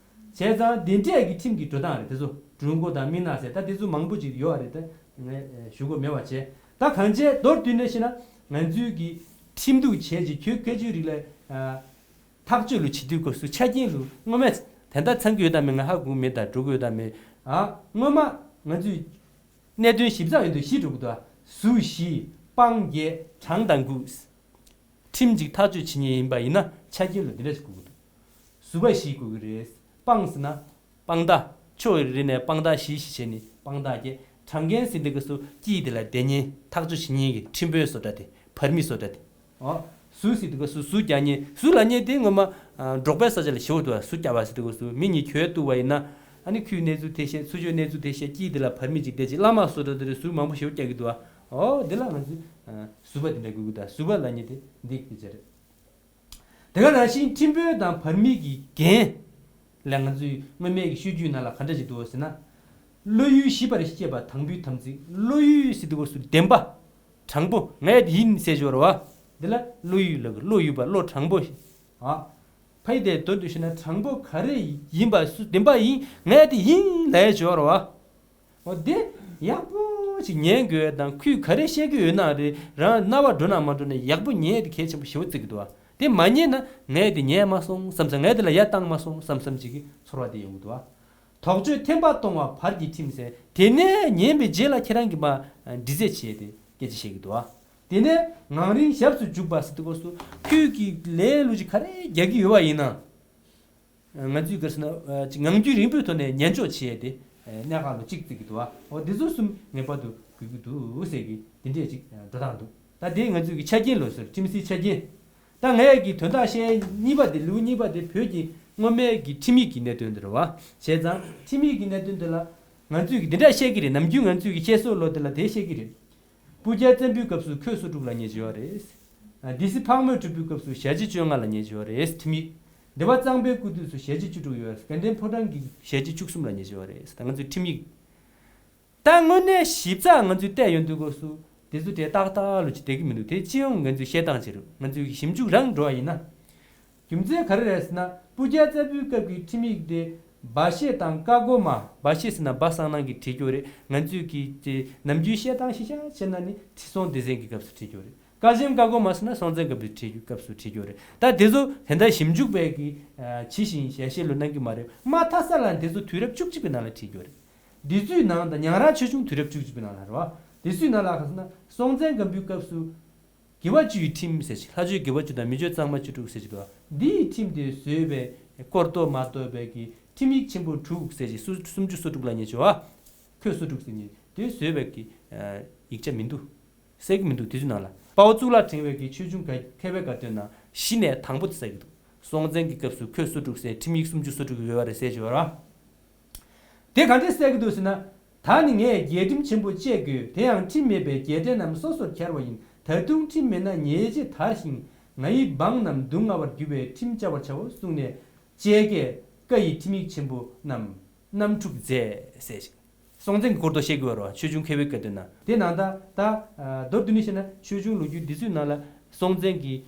བྱས་ཙང་དེ་འདྲས་ཀྱི་ཁྲིམས་ཀྱི་འགྲོ་སྟངས་རེད་དེ་ཚོ། འབྲུ་མགོ་དང་མིག་ནག་ཟེར་ད་དེ་ཚོ་མང་པོ་ཅིག་ཡོད་རེད་དེ། ངས་ཞུ་དགོས་མེད་པ་བྱས། ད་གང་བྱས་མདོར་བསྡུས་ནས་བཤད་ན་ང་ཚོའི་གི་ཁྲིམས་གཏུག་བྱས་ཀྱི་གྱོད་སྐད་ཆའི་རིགས་ལ། ཨ། ཐག་གཅོད་ལུ་བྱེད་དུས་སྐབས་སུ་ཆ་རྐྱེན་ལུ་སྔོན་མ་དེ་འདྲ་ཚང་གི་ཡོད་དམ་མེད་ང་ཧ་གོ་མེད། ད་འགྲོ་གི་ཡོད་དམ་མེད། ཨ། སྔོན་མ་ང་ཚོས་གནད་དོན་ཞིབ་ཚགས་ཡོད་དུས་བཞི་འགྲོ་གི་འདུག། ཨ། ཟུར་བཞི། དཔང་བརྒྱད། གྲངས་དང་དགུ། ཁྲིམས་ཅིག་ཐག་གཅོད་བྱེད་མཁན་ཡིན་པ་ཡིན་ན་ཆ་རྐྱེན་ལུ་འདི་འདྲ་ཞིག་དགོས་ཀྱི་འདུག། ཟུར་པ་བཞི་དགོས་ཀྱི་རེད། དཔང་ཟེར་ན། དཔང་རྟགས། ཕྱོགས་རེ་ནས་དཔང་རྟགས་བཞི་བཞི་བྱས་ནས་དཔང་རྟགས་བརྒྱད། དྲང་འགན་ཟེར་དུས་སྐབས་སུ་དཀྱིལ་དེ་ལ་བསྡད་མཁན་ཐག་གཅོད་བྱེད་མཁན་གྱི་ཁྲིམས་དཔོན་བཟོ་འདྲ་དེ། བར་མི་བཟོ་འདྲ་དེ། ཨོ། ཟུར་ཟེར་དུས་སྐབས་སུ་ཟུར་རྒྱག་མཁན། ཟུར་ལབ་མཁན་དེ་སྔོན་མ། ཨ། འབྲོག་པའི་ས་ཆ་ལ་ཞེ་པོ་འདུག། ཨ། ཟུར་རྒྱག་པ་ཟེར་དུས་སྐབས་སུ་མི་གཉིས་གྱོད་གཏུག་པ་ཡིན་ན། ཨ་ནི་ཁོའི་གནས་ཚུལ་དེ་བཤད། ཚུར་ཁྱོད་གནས་ཚུལ་དེ་བཤད། དཀྱིལ་དེ་ལ་བར་མི་གཅིག་བསྡད་ཅིག། བླ་མ་བཟོ་འདྲ་དེ་རེད། ཟུར་མང་པོ་ཞེ་པོ་རྒྱག་གི་འདུག། ཨ། ཨོ། འདི་ལ་ང་ཚོས། ཨ། ཟུར་པ་དེ་འདྲ་དགོས་ཀྱི་འདུག། ཨ། ཟུར་པ་ལབ་མཁན་དེ་འདི་སྐད་ཆ་རེད། དེ་ག་ནང་བཞིན་ཁྲིམས་དཔོན་དང་བར་མི་གི་འགན་ལ་ང་ཚོས་སྔོན་མའི་གི་ཤོད་རྒྱུན་ནང་ལ་ག་འདྲ་ཞིག་འདུག་ཟེར་ན། བློ་ཡུལ་ཞི་བར་བཤད་པ་དང་པོའི་དམ་ཚིག། བློ་ཡུལ་ཟེར་དུས་སྐབས་སུ་བདེན་པ་དྲང་པོ་ངས་དེ་ཡིན་ཟེར་ཞོར་བ། འདི་ལ་བློ་ཡུལ་ལབ་ཀྱི། བློ་ཡུལ་པ་བློ་དྲང་པོ་ཞིག། ཨ། ཕ་ཡི་དེ་མདོར་བསྡུས་ཞུས་ན་དྲང་པོ་ག་རེ་ཡིན་པ་སུ་བདེན་པ་ཡིན་ངས་དེ་ཡིན་ལབ་ཞོར་བ། འོ་དེ་ཡག་པོ་ཅིག་ཉན་དགོས་དང་། ཁོས་ག་རེ་བཤད་ཀྱི་ཡོད་ན་རེད། རང་རྣ་བ་འགྲོ་ན་མ་འགྲོ་ན་ཡག་པོ་ཉན་དེ་གལ་ཆེན་པོ་ཞེ་པོ་བརྩི་གི་འདུག་བ། དེ་མ་ཉན་ན་ངས་དེ་ཉན་མ་སོང་བསམ་བསམ། ངས་དེ་ལ་ཡ་བཏང་མ་སོང་བསམ་བསམ་ཅིག་གི་ཚོར་བ་དེ་ཡོང་གི་འདུག་བ། དོགས་གཅོད་འཐེན་པ་གཏོང་བ་བར་གྱི་ཁྲིམས་ཟེར། དེ་ནས་ཉན་པའི་རྗེས་ལ་ཁྱེད་རང་གིས་མ་འདྲི་རྩད་བྱས་ཏེ་སྐད་ཆ་བཤད་ཀྱི་འདུག་བ། དེ་ནས་ངང་རིང་ཞབས་སུ་འཇུག་པ་ཟེར་དུས་སྐབས་སུ་ཁོས་ཀྱི་ལས་ལུགས་ཅིག་ག་རེ་རྒྱག་གི་ཡོད་པ་ཡིན་ན། ང་ཚོས་ག་རེ་ཟེར་ན། ཨ། ཅིག་ངང་རྒྱུད་རིང་པོའི་ཐོག་ནས་ཉན་འཇོག་བྱེད་ཡས་དེ། ཨ། གནད་འགག་ལ་གཅིག་བརྩི་གི་འདུག་བ། འོ་འདི་ཚོ་གསུམ་ངེས་པར་དུ་དགོས་ཀྱི་འདུག་ཟེར་གི་འདི་འདྲས་ཅིག་འགྲོ་སྟངས་འདུག། ད་དེ་ང་ཚོས་ཀྱི་ཆ་རྐྱེན་ལོ་ཟེར། ཁྲིམས་སའི་ཆ་རྐྱེན། ད་ངས་ཀྱི་དོན་དག་བཤད་གཉིས་པ་དེ། ལེའུ་གཉིས་པ་དེ་བོད་ཀྱི་སྔོན་མའི་གི་ཁྲིམས་ཡིག་གི་གནད་དོན་དེ་རེད་བ། བྱས་ཙང་ཁྲིམས་ཡིག་གི་གནད་དོན་དེ་ལ་ང་ཚོས་ཀྱི་འདི་འདྲ་བཤད་ཀྱི་རེད། ནམ་རྒྱུན་ང་ཚོས་ཀྱི་བཤད་སྲོལ་ལོ་དེ་ལ་དེ་བཤད་ཀྱི་རེད། སྤུ་རྒྱལ་བཙན་པོའི་སྐབས་སུ་ཁོས་སོ་དྲུག་ལབ་མཁན་ཅིག་ཡོད་རེད། ཨ། སྡེ་སྲིད་ཕག་མོས་གྲུབ་པའི་སྐབས་སུ་ཞལ་ལྕེ་བཅོ་ལྔ་ལབ་མཁན་ཅིག་ཡོད་རེད། ཁྲིམས་ཡིག། སྡེ་པ་གཙང་པའི་སྐུ་དུས་སུ་ཞལ་ལྕེ་བཅུ་དྲུག་ཡོད་རེད། དགའ་ལྡན་ཕོ་བྲང་གི་ཞལ་ལྕེ་བཅུ་གསུམ་ལབ་མཁན་ཅིག་ཡོད་རེད། ད་ང་ཚོའི་ཁྲིམས་ཡིག། ད་དངོས་གནས་ཞིབ་ཚགས་ང་ཚོས་བལྟས་ཡོང་དུས་སྐབས་སུ་དེ་ཚོ་དེ་ཏག་ཏག་ལོ་ཅིག་བསྡད་ཀྱི་མི་འདུག། དེ་སྤྱི་ཡོངས་ང་ཚོས་བཤད་སྟངས་ཅིག་རེད། ང་ཚོས་ཞིབ་འཇུག་རང་འགྲོ་བ་ཡིན་ན། རྒྱུ་མཚན་ག་རེ་རེད་ཟེར་ན། སྤུ་རྒྱལ་བཙན་པོའི་སྐབས་ཀྱི་ཁྲིམས་ཡིག་དེ་སྦ་བཞེད་དང་བཀའ་བསྒོ་མ། སྦ་བཞེད་ཟེར་ན་སྦ་གསང་སྣང་གིས་བྲིས་ཀྱི་ཡོད་རེད། ང་ཚོས་ཀྱི་དེ་ནམ་རྒྱུན་བཤད་སྟངས་ཤེས་བྱ་བྱས་ན་ནི་ཁྲི་སྲོང་ལྡེ་བཙན་གྱི་སྐབས་སུ་བྲིས་ཀྱི་ཡོད་རེད། བཀའ་གཞན་བཀའ་བསྒོ་མ་ཟེར་ན་སྲོང་བཙན་སྒམ་པོས་བྲིས་ཀྱི་སྐབས་སུ་བྲིས་ཀྱི་ཡོད་རེད། ད་དེ་ཚོ་དེ་འདྲ་ཞིབ་འཇུག་པའི་གི་ཨ་ཇི་བཞིན་ཞལ་བཞེས་ལོ་གནང་གི་མ་རེད། མ་མཐའ་ས་ལ་དེ་ཚོ་དུས་རབས་བཅུ་གཅིག་པའི་ནང་ལ་བྲིས་ཀྱི་ཡོད་རེད། འདི་ཚོའི་ནང་དང་ཉང་རལ་ཆོས་འབྱུང་དུས་རབས་བཅུ་གཅིག་པའི་ནང་ལ་རེད་བ། དེ་ཚོའི་ནང་ལ་ག་ཟེར་ན་སྲོང་བཙན་སྒམ་པོའི་སྐབས་སུ་དགེ་བ་བཅུ་ཡི་ཁྲིམས་ཟེར་ཞིག། ལྷ་ཆོས་དགེ་བ་བཅུ་དང་མི་ཆོས་གཙང་མ་བཅུ་དྲུག་ཟེར་ཞིག་འདུག། འདི་ཡི་ཁྲིམས་དེ་བཟོས་པའི་སྐོར་གཏོགས་མ་གཏོགས་པའི་གི་ཁྲིམས་ཡིག་ཆེན་པོ་དྲུག་ཟེར་ཞིག། སུམ་ཅུ་སོ་དྲུག་ལབ་མཁན་ཅིག་ཡོད་བ། ཁོས་སོ་དྲུག་ཟེར་མཁན་དེ་བཟོས་པའི་གི་ཡིག་ཆ་མི་འདུག། གསལ་གི་མི་འདུག། དེ་ཚོའི་ནང་ལ་དཔའ་བོ་གཙུག་ལག་ཕྲེང་བའི་གི་ཆོས་འབྱུང་མཁས་པའི་དགའ་སྟོན་ནང་གཞི་ནས་དང་པོ་དེ་གསལ་གི་འདུག། སྲོང་བཙན་གྱི་སྐབས་སུ་ཁོད་སོ་དྲུག་ཟེར་ཁྲིམས་ཡིག་སུམ་ཅུ་སོ་དྲུག་ཡོད་པ་རེད་ཟེར་གྱི་ཡོད་རེད་བ། དེ་ག་འདྲས་གསལ་གྱི་འདུག་ཟེར་ན། ད་ནི་ངས་རྒྱལ་ཁྲིམས་ཆེན་པོ་བཅས་དགོས། དེ་ཡང་ཁྲིམས་མེད་པའི་རྒྱལ་ཕྲན་རྣམས་སོ་སོར་གྱར་བ་ཡིན། ད་དུང་ཁྲིམས་མེད་ན་ཉེས་བྱས་དར་ཞིང་ང་ཡི་འབངས་རྣམས་སྡུག་བསྔལ་བར་འགྱུར་བས་ཁྲིམས་བཅའ་བར་བྱའོ་གསུངས་ནས། བཅས་ཀས་བཀའ་ཡི་ཁྲིམས་ཡིག་ཆེན་པོ་རྣམས་གནམ་འཁྲུག་མཛད་ཟེར་ཞིང་། སྲོང་བཙན་གྱི་སྐོར་དུ་བཤད་ཀྱི་ཡོད་རེད་བ། ཆོས་འབྱུང་མཁས་པའི་བཀའ་འདོད་ན། དེ་ནང་ད་ད་མདོར་བསྡུས་ནས་བཤད་ན་ཆོས་འབྱུང་ལོ་རྒྱུས་འདི་ཚོའི་ནང་ལ་སྲོང་བཙན་གྱིས་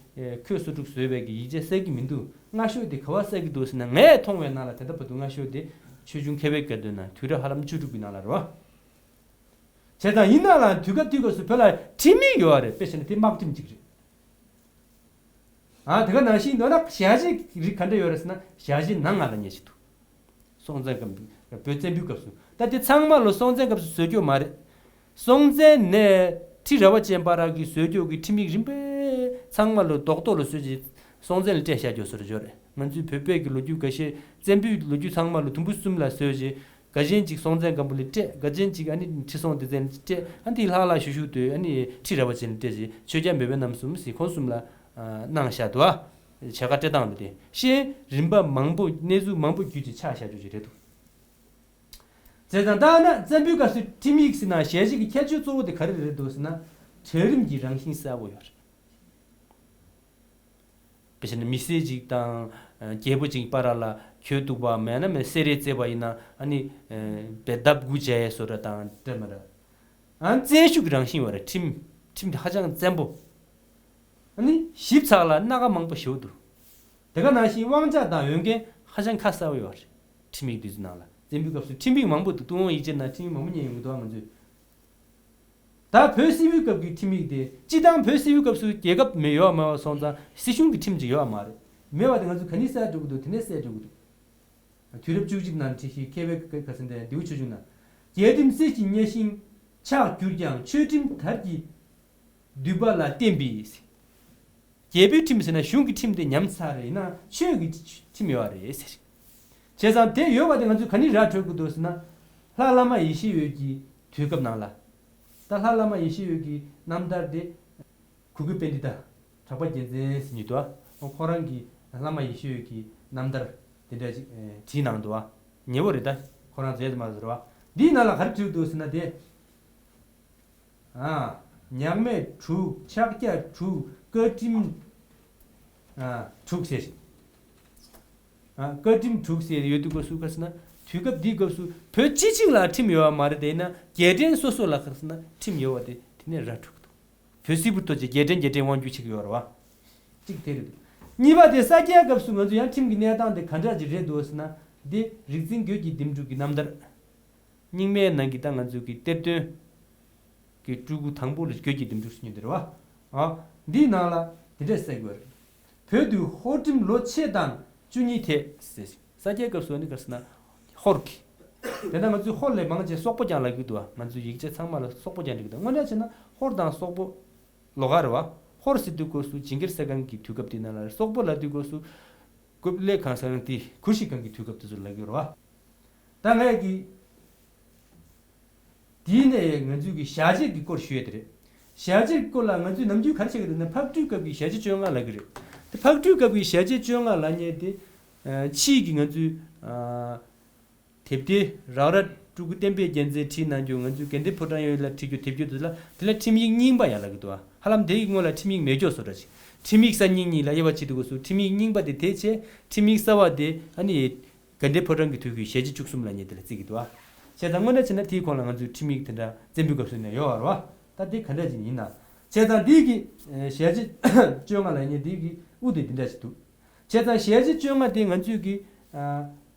ཁོད་སོ་དྲུག་བཟོས་པའི་གི་ཡིག་ཆ་གསལ་གྱི་མི་འདུག་སྔ་ཤོས་དེ་ག་བ་གསལ་གྱི་འདུག་ཟེར་ན། ངས་མཐོང་བའི་ནང་ལ་དེ་ལྟ་བུ་འདུག་སྔ་ཤོས་དེ་ཆོས་འབྱུང་མཁས་པའི་བཀའ་འདོད་ན་དུས་རབས་ཧ་ལམ་བཅུ་དྲུག་གི་ནང་ལ་རེད་བ། བྱས་ཙང་ཡིན་ན་ལ་དུས་སྐབས་དེའི་སྐབས་སུ་བོད་ལ་ཁྲིམས་ཡིག་ཡོད་རེད། དཔེ་བྱས་ན་དེ་དམག་ཁྲིམས་གཅིག་རེད། ཨ་དེ་ག་ནང་བཞིན་མདོར་ན་ཞལ་བཞེས་རིགས་ག་འདྲ་ཡོད་རེད་ཟེར་ན། ཞལ་བཞེས་ནང་ང་ལ་ཉེ་ཞིག་འདུག་སྲོང་བཙན་སྒམ་པོའི་བོད་བཙན་པོའི་སྐབས་སུ། ད་དེ་ཚང་མ་ལོ་སྲོང་བཙན་སྐབས་སུ་བཟོས་ཀྱོག་མ་རེད། སྲོང་བཙན་ནས་ཁྲི་རལ་པ་ཅན་བར་གྱི་བཟོས་ཀྱོག་གི་ཁྲིམས་ཡིག་རིམ་པས་ཚང་མ་ལོ་རྡོག་རྡོག་ལ་བཟོས་རྗེས་སྲོང་བཙན་ལ་སྤྲད་བཞག་ཀྱོག་བཟོ་འདྲ་ཅིག་ཡོད་རེད། ང་ཚོའི་བོད་པའི་གི་ལོ་རྒྱུས་འགའ་ཤས་བཙན་པོའི་ལོ་རྒྱུས་ཚང་མ་ལོ་དུམ་བུ་གསུམ་ལ་བཟོས་རྗེས། འགའ་ཅན་ཅིག་སྲོང་བཙན་སྒམ་པོ་ལ་སྤྲད། འགའ་ཅན་ཅིག་ཨ་ནི་ཁྲི་སྲོང་ལྡེ་བཙན་ལ་སྤྲད། ཨ་ནི་ལྷག་ལྷག་ཤུག་ཤུག་ཏུ་ཨ་ནི་ཁྲི་རལ་པ་ཅན་ལ་སྤྲད་རྗེས་ཆོས་རྒྱལ་མེས་དབོན་རྣམ་གསུམ་ཟེར་ཁོང་གསུམ་ལ་གནང་བཞག་འདུག་ཨ། བྱ་དགའ་སྤྲད་སྟངས་དེ་ཤེས་རིམ་པ་མང་པོ་གནས་ཚུལ་མང་པོ་བརྒྱུད་ཅིག་ཆགས་བཞག་རྒྱུ་ཅིག་རེད་འདུག་བྱས་ཙང་ད་ན་བཙན་པོའི་སྐབས་སུ་ཁྲིམས་ཡིག་ཟེར་ན་ཞལ་བཞེས་ཀྱི་ཁྱད་ཆོས་གཙོ་བོ་དེ་ག་རེ་རེད་འདུག་ཟེར་ན། གྲལ་རིམ་གྱི་རང་བཞིན་གསལ་བོ་ཡོད་རེད། དཔེ་བྱས་ན་མི་སེར་ཅིག་དང་རྒྱལ་པོ་ཅིག་བར་ལ་གྱོད་གཏུག་པ་མེད་ན་མེད་སེ་ར་རྩེ་བ་ཡིན་ན་ཨ་ནི་བེད་ལྡབ་དགུ་བྱས་སོ་འདྲ་དང་འདྲ་མི་འདྲ། ཨ་བཙན་ཤུགས་ཀྱི་རང་བཞིན་ཡོད་རེད། ཁྲིམས་ཁྲིམས་དེ་ཧ་ཅང་བཙན་པོ། ཨ་ནི་ཞིབ་ཚགས་ལ་སྣ་ཁ་མང་པོ་ཞེ་པོ་འདུག་དེ་ག་ནང་བཞིན་དབང་ཆ་དང་འོས་འགན་ཧ་ཅང་ཁ་གསལ་པོ་ཡོད་རེད། ཁྲིམས་ཡིག་འདི་ཚོའི་ནང་ལ་བཙན་པོའི་སྐབས་སུ་ཁྲིམས་ཡིག་མང་པོ་འདུག་ཏུན་ཧོང་ཡིག་ཆའི་ནང་ཁྲིམས་ཡིག་མང་པོ་རྙེད་ཡོང་གི་འདུག་ང་ཚོས། ད་བོད་སིལ་བུའི་སྐབས་ཀྱི་ཁྲིམས་ཡིག་དེ་སྤྱི་བཏང་བོད་སིལ་བུའི་སྐབས་སུ་རྒྱལ་ཁབ་མེད་ཡོད་མ་རེད་སོང་ཙང་སྲིད་གཞུང་གི་ཁྲིམས་ཅིག་ཡོད་མ་རེད། མེད་པ་དེ་ང་ཚོས་ག་ནས་གསལ་འགྲོ་གི་འདུག་དེ་ནས་གསལ་འགྲོ་གི་འདུག་དུས་རབས་བཅུ་གཅིག་ནང་བྲིས་ཤིང་མཁས་པའི་ཁ་སེང་དེ་ལྡེའུ་ཆོས་འབྱུང་ན། རྒྱལ་ཁྲིམས་སྲིད་ཀྱི་གཉའ་ཤིང་ཆག་གྱུར་ཀྱང་། ཆོས་ཁྲིམས་དར་གྱི་མདུད་པ་ལ་བརྟེན་པའི། རྒྱལ་པོའི་ཁྲིམས་ཟེར་ན་གཞུང་གི་ཁྲིམས་དེ་ཉམས་ཚར་རེད། ཡིན་ན་ཆོས་ཀྱི་ཁྲིམས་ཡོད་རེད་ཟེར། བྱས་ཙང་དེ་ཡོད་པ་དེ་ང་ཚོས་ག་ནས་ར་འཕྲོད་དགོས་འདུག་ཟེར་ན། ལྷ་བླ་མ་ཡེ་ཤེས་འོད་ཀྱི་དུས་སྐབས་ནང་ལ། ད་ལྷ་བླ་མ་ཡེ་ཤེས་འོད་ཀྱི་རྣམ་ཐར་དེ། གུ་གེ་པཎྜི་ཏ། གྲགས་པ་རྒྱལ་མཚན་ཟེར་མཁན་འདུག་ཁོ་རང་གིས་ལྷ་བླ་མ་ཡེ་ཤེས་འོད་ཀྱི་རྣམ་ཐར་དེ་འདྲ་ཅིག་བྲིས་གནང་འདུག་ཉེ་བོ་རེད་ད། ཁོ་རང་མཛད་དུ་མ་ཟེར་བ། འདིའི་ནང་ལ་ག་རེ་བྲིས་འདུག་ཟེར་ན་དེ། ཨ། ཉག་མེད་དྲུག་ཕྱག་རྒྱ་དྲུག་བཀའ་ཁྲིམས། ཨ། དྲུག་ཟེར་ཞིང་། ཨ། བཀའ་ཁྲིམས་དྲུག་ཟེར་ཡོད་དུས་སྐབས་སུ་ག་ཟེར་ན། དུས་སྐབས་འདིའི་སྐབས་སུ་བོད་སྤྱི་གཅིག་ལ་ཁྲིམས་ཡོད་པ་མ་རེད། དེས་ན་རྒྱལ་ཕྲན་སོ་སོ་ལ་ག་ཟེར་ན་ཁྲིམས་ཡོད་པ་དེ་དེ་ནས་ར་འཕྲོད་ཀྱི་འདུག་བོད་སིལ་བུར་གཏོགས་ཀྱི་རྒྱལ་ཕྲན་རྒྱལ་ཕྲན་དབང་སྒྱུར་བྱེད་ཀྱི་ཡོད་རེད་བ། གཅིག་དེ་རེད། གཉིས་པ་དེ་ས་སྐྱའི་སྐབས་སུ་ང་ཚོ་ཡང་ཁྲིམས་ཀྱི་གནས་སྟངས་དེ་ག་འདྲ་ཅིག་རེད་འདུག་ཟེར་ན། འདི་རིག་འཛིན་འགོས་ཀྱི་འདེམས་སྒྲུག་གི་རྣམ་ཐར། རྙིང་མའི་ནང་གི་ད་ང་ཚོ་གི་གཏེར་སྟོན་གྱི་སྤྲུལ་སྐུ་དང་པོ་ལ་འགོས་ཀྱི་འདེམས་སྒྲུག་ཟེར་མཁན་དེ་རེད་བ། ཨ། འདིའི་ནང་ལ་དེ་འདྲས་གསལ་གྱི་ཡོད་རེད། བོད་དུ་ཧོར་ཁྲིམས་ལོ་ཕྱེད་དང་བཅུ་གཉིས་ཐེག་ཟེར། ས་སྐྱའི་སྐབས་སུ་ནི་ག་རེ་ཟེར་ན། ཧོར་གྱི། དེ་ན་ང་ཚོས་ཧོར་ལས་མང་ཆེ་སོག་པོ་རྐྱང་ལབ་ཀྱི་འདུག་བ། ང་ཚོའི་ཡིག་ཆ་ཚང་མ་ལ་སོག་པོ་རྐྱང་འབྲི་གི་འདུག་དངོས་གནས་བྱས་ན་ཧོར་དང་སོག་པོ་ལོགས་ཀ་རེད་བ། ཧོར་ཟེར་དུས་སྐབས་སུ་ཇིང་གིར་གསར་ཁང་གི་དུས་སྐབས་དེ་ནང་ལ་རེད། སོག་པོ་ལབ་དུས་སྐབས་སུ་ཀོ་ལེ་གྷལ་གསར་ཁང་དེ་གུ་ཤྲི་གྷལ་གྱི་དུས་སྐབས་དེ་ཚོ་ལབ་ཀྱི་ཡོད་རེད་བ། ད་ངས་ཀྱི། དེའི་ནས་ང་ཚོས་ཀྱི་ཞལ་བཞེས་ཀྱི་སྐོར་ཞུ་ཡས་དེ་རེད། ཞལ་བཞེས་ཀྱི་སྐོར་ལ་ང་ཚོས་ནམ་རྒྱུན་ག་རེ་བཤད་ཀྱི་འདུག་ན་ཕག་གྲུའི་སྐབས་ཀྱི་ཞལ་བཞེས་བཅོ་ལྔ་ལབ་ཀྱི་རེད། དེ་ཕག་གྲུའི་སྐབས་ཀྱི་ཞལ་བཞེས་བཅོ་ལྔ་ལབ་མཁན་དེ། ཨ། ཕྱིས་ཀྱི་ང་ཚོས། ཨ། དེབ་ཐེར་རག་ར་སྤྲུལ་སྐུ་བསྟན་པའི་རྒྱལ་མཚན་བྲིས་གནང་རྒྱུ། ང་ཚོས་དགའ་ལྡན་ཕོ་བྲང་གཡས་གཡོན་ལ་བྲིས་རྒྱུ་དེབ་སྐྱོར་དེ་ལ་དེ་ལ་ཁྲིམས་ཡིག་རྙིང་པ་ཡང་ལབ་ཀྱི་འདུག་ཧ་ལམ་དེ་ཡི་སྔོན་ལ་ཁྲིམས་ཡིག་མེད་ཀྱོག་བཟོ་འདྲ་ཅིག་ཁྲིམས་ཡིག་གསར་རྙིང་གཉིས་ལ་དབྱེ་བ་ཕྱེ་དུས་སྐབས་སུ་ཁྲིམས་ཡིག་རྙིང་པ་དེ་དེ་བྱས། ཁྲིམས་ཡིག་གསར་བ་དེ་ཨ་ནི། དགའ་ལྡན་ཕོ་བྲང་གི་དུས་ཀྱི་ཞལ་བཞེས་བཅུ་གསུམ་ལབ་མཁན་དེ་ལ་བརྩི་གི་འདུག་ཨ། བྱས་ཙང་དངོས་གནས་བྱས་ན་དེའི་གོང་ལ་ང་ཚོའི་ཁྲིམས་ཡིག་དེ་འདྲ་བཙན་པོའི་སྐབས་སུ་ནས་ཡོད་རེད་བ། ད་དེ་ག་འདྲ་ཅིག་ཡིན་ན། བྱས་ཙང་འདི་གི་ཞལ་བཞེས་བཅོ་ལྔ་ལབ་མཁན་འདི་གི་དབུ་དེ་འདི་འདྲ་ཞིག་འདུག་བྱས་ཙང་ཞལ་བཞེས་བཅོ་ལྔ་དེ་ང་ཚོས་ཀྱི།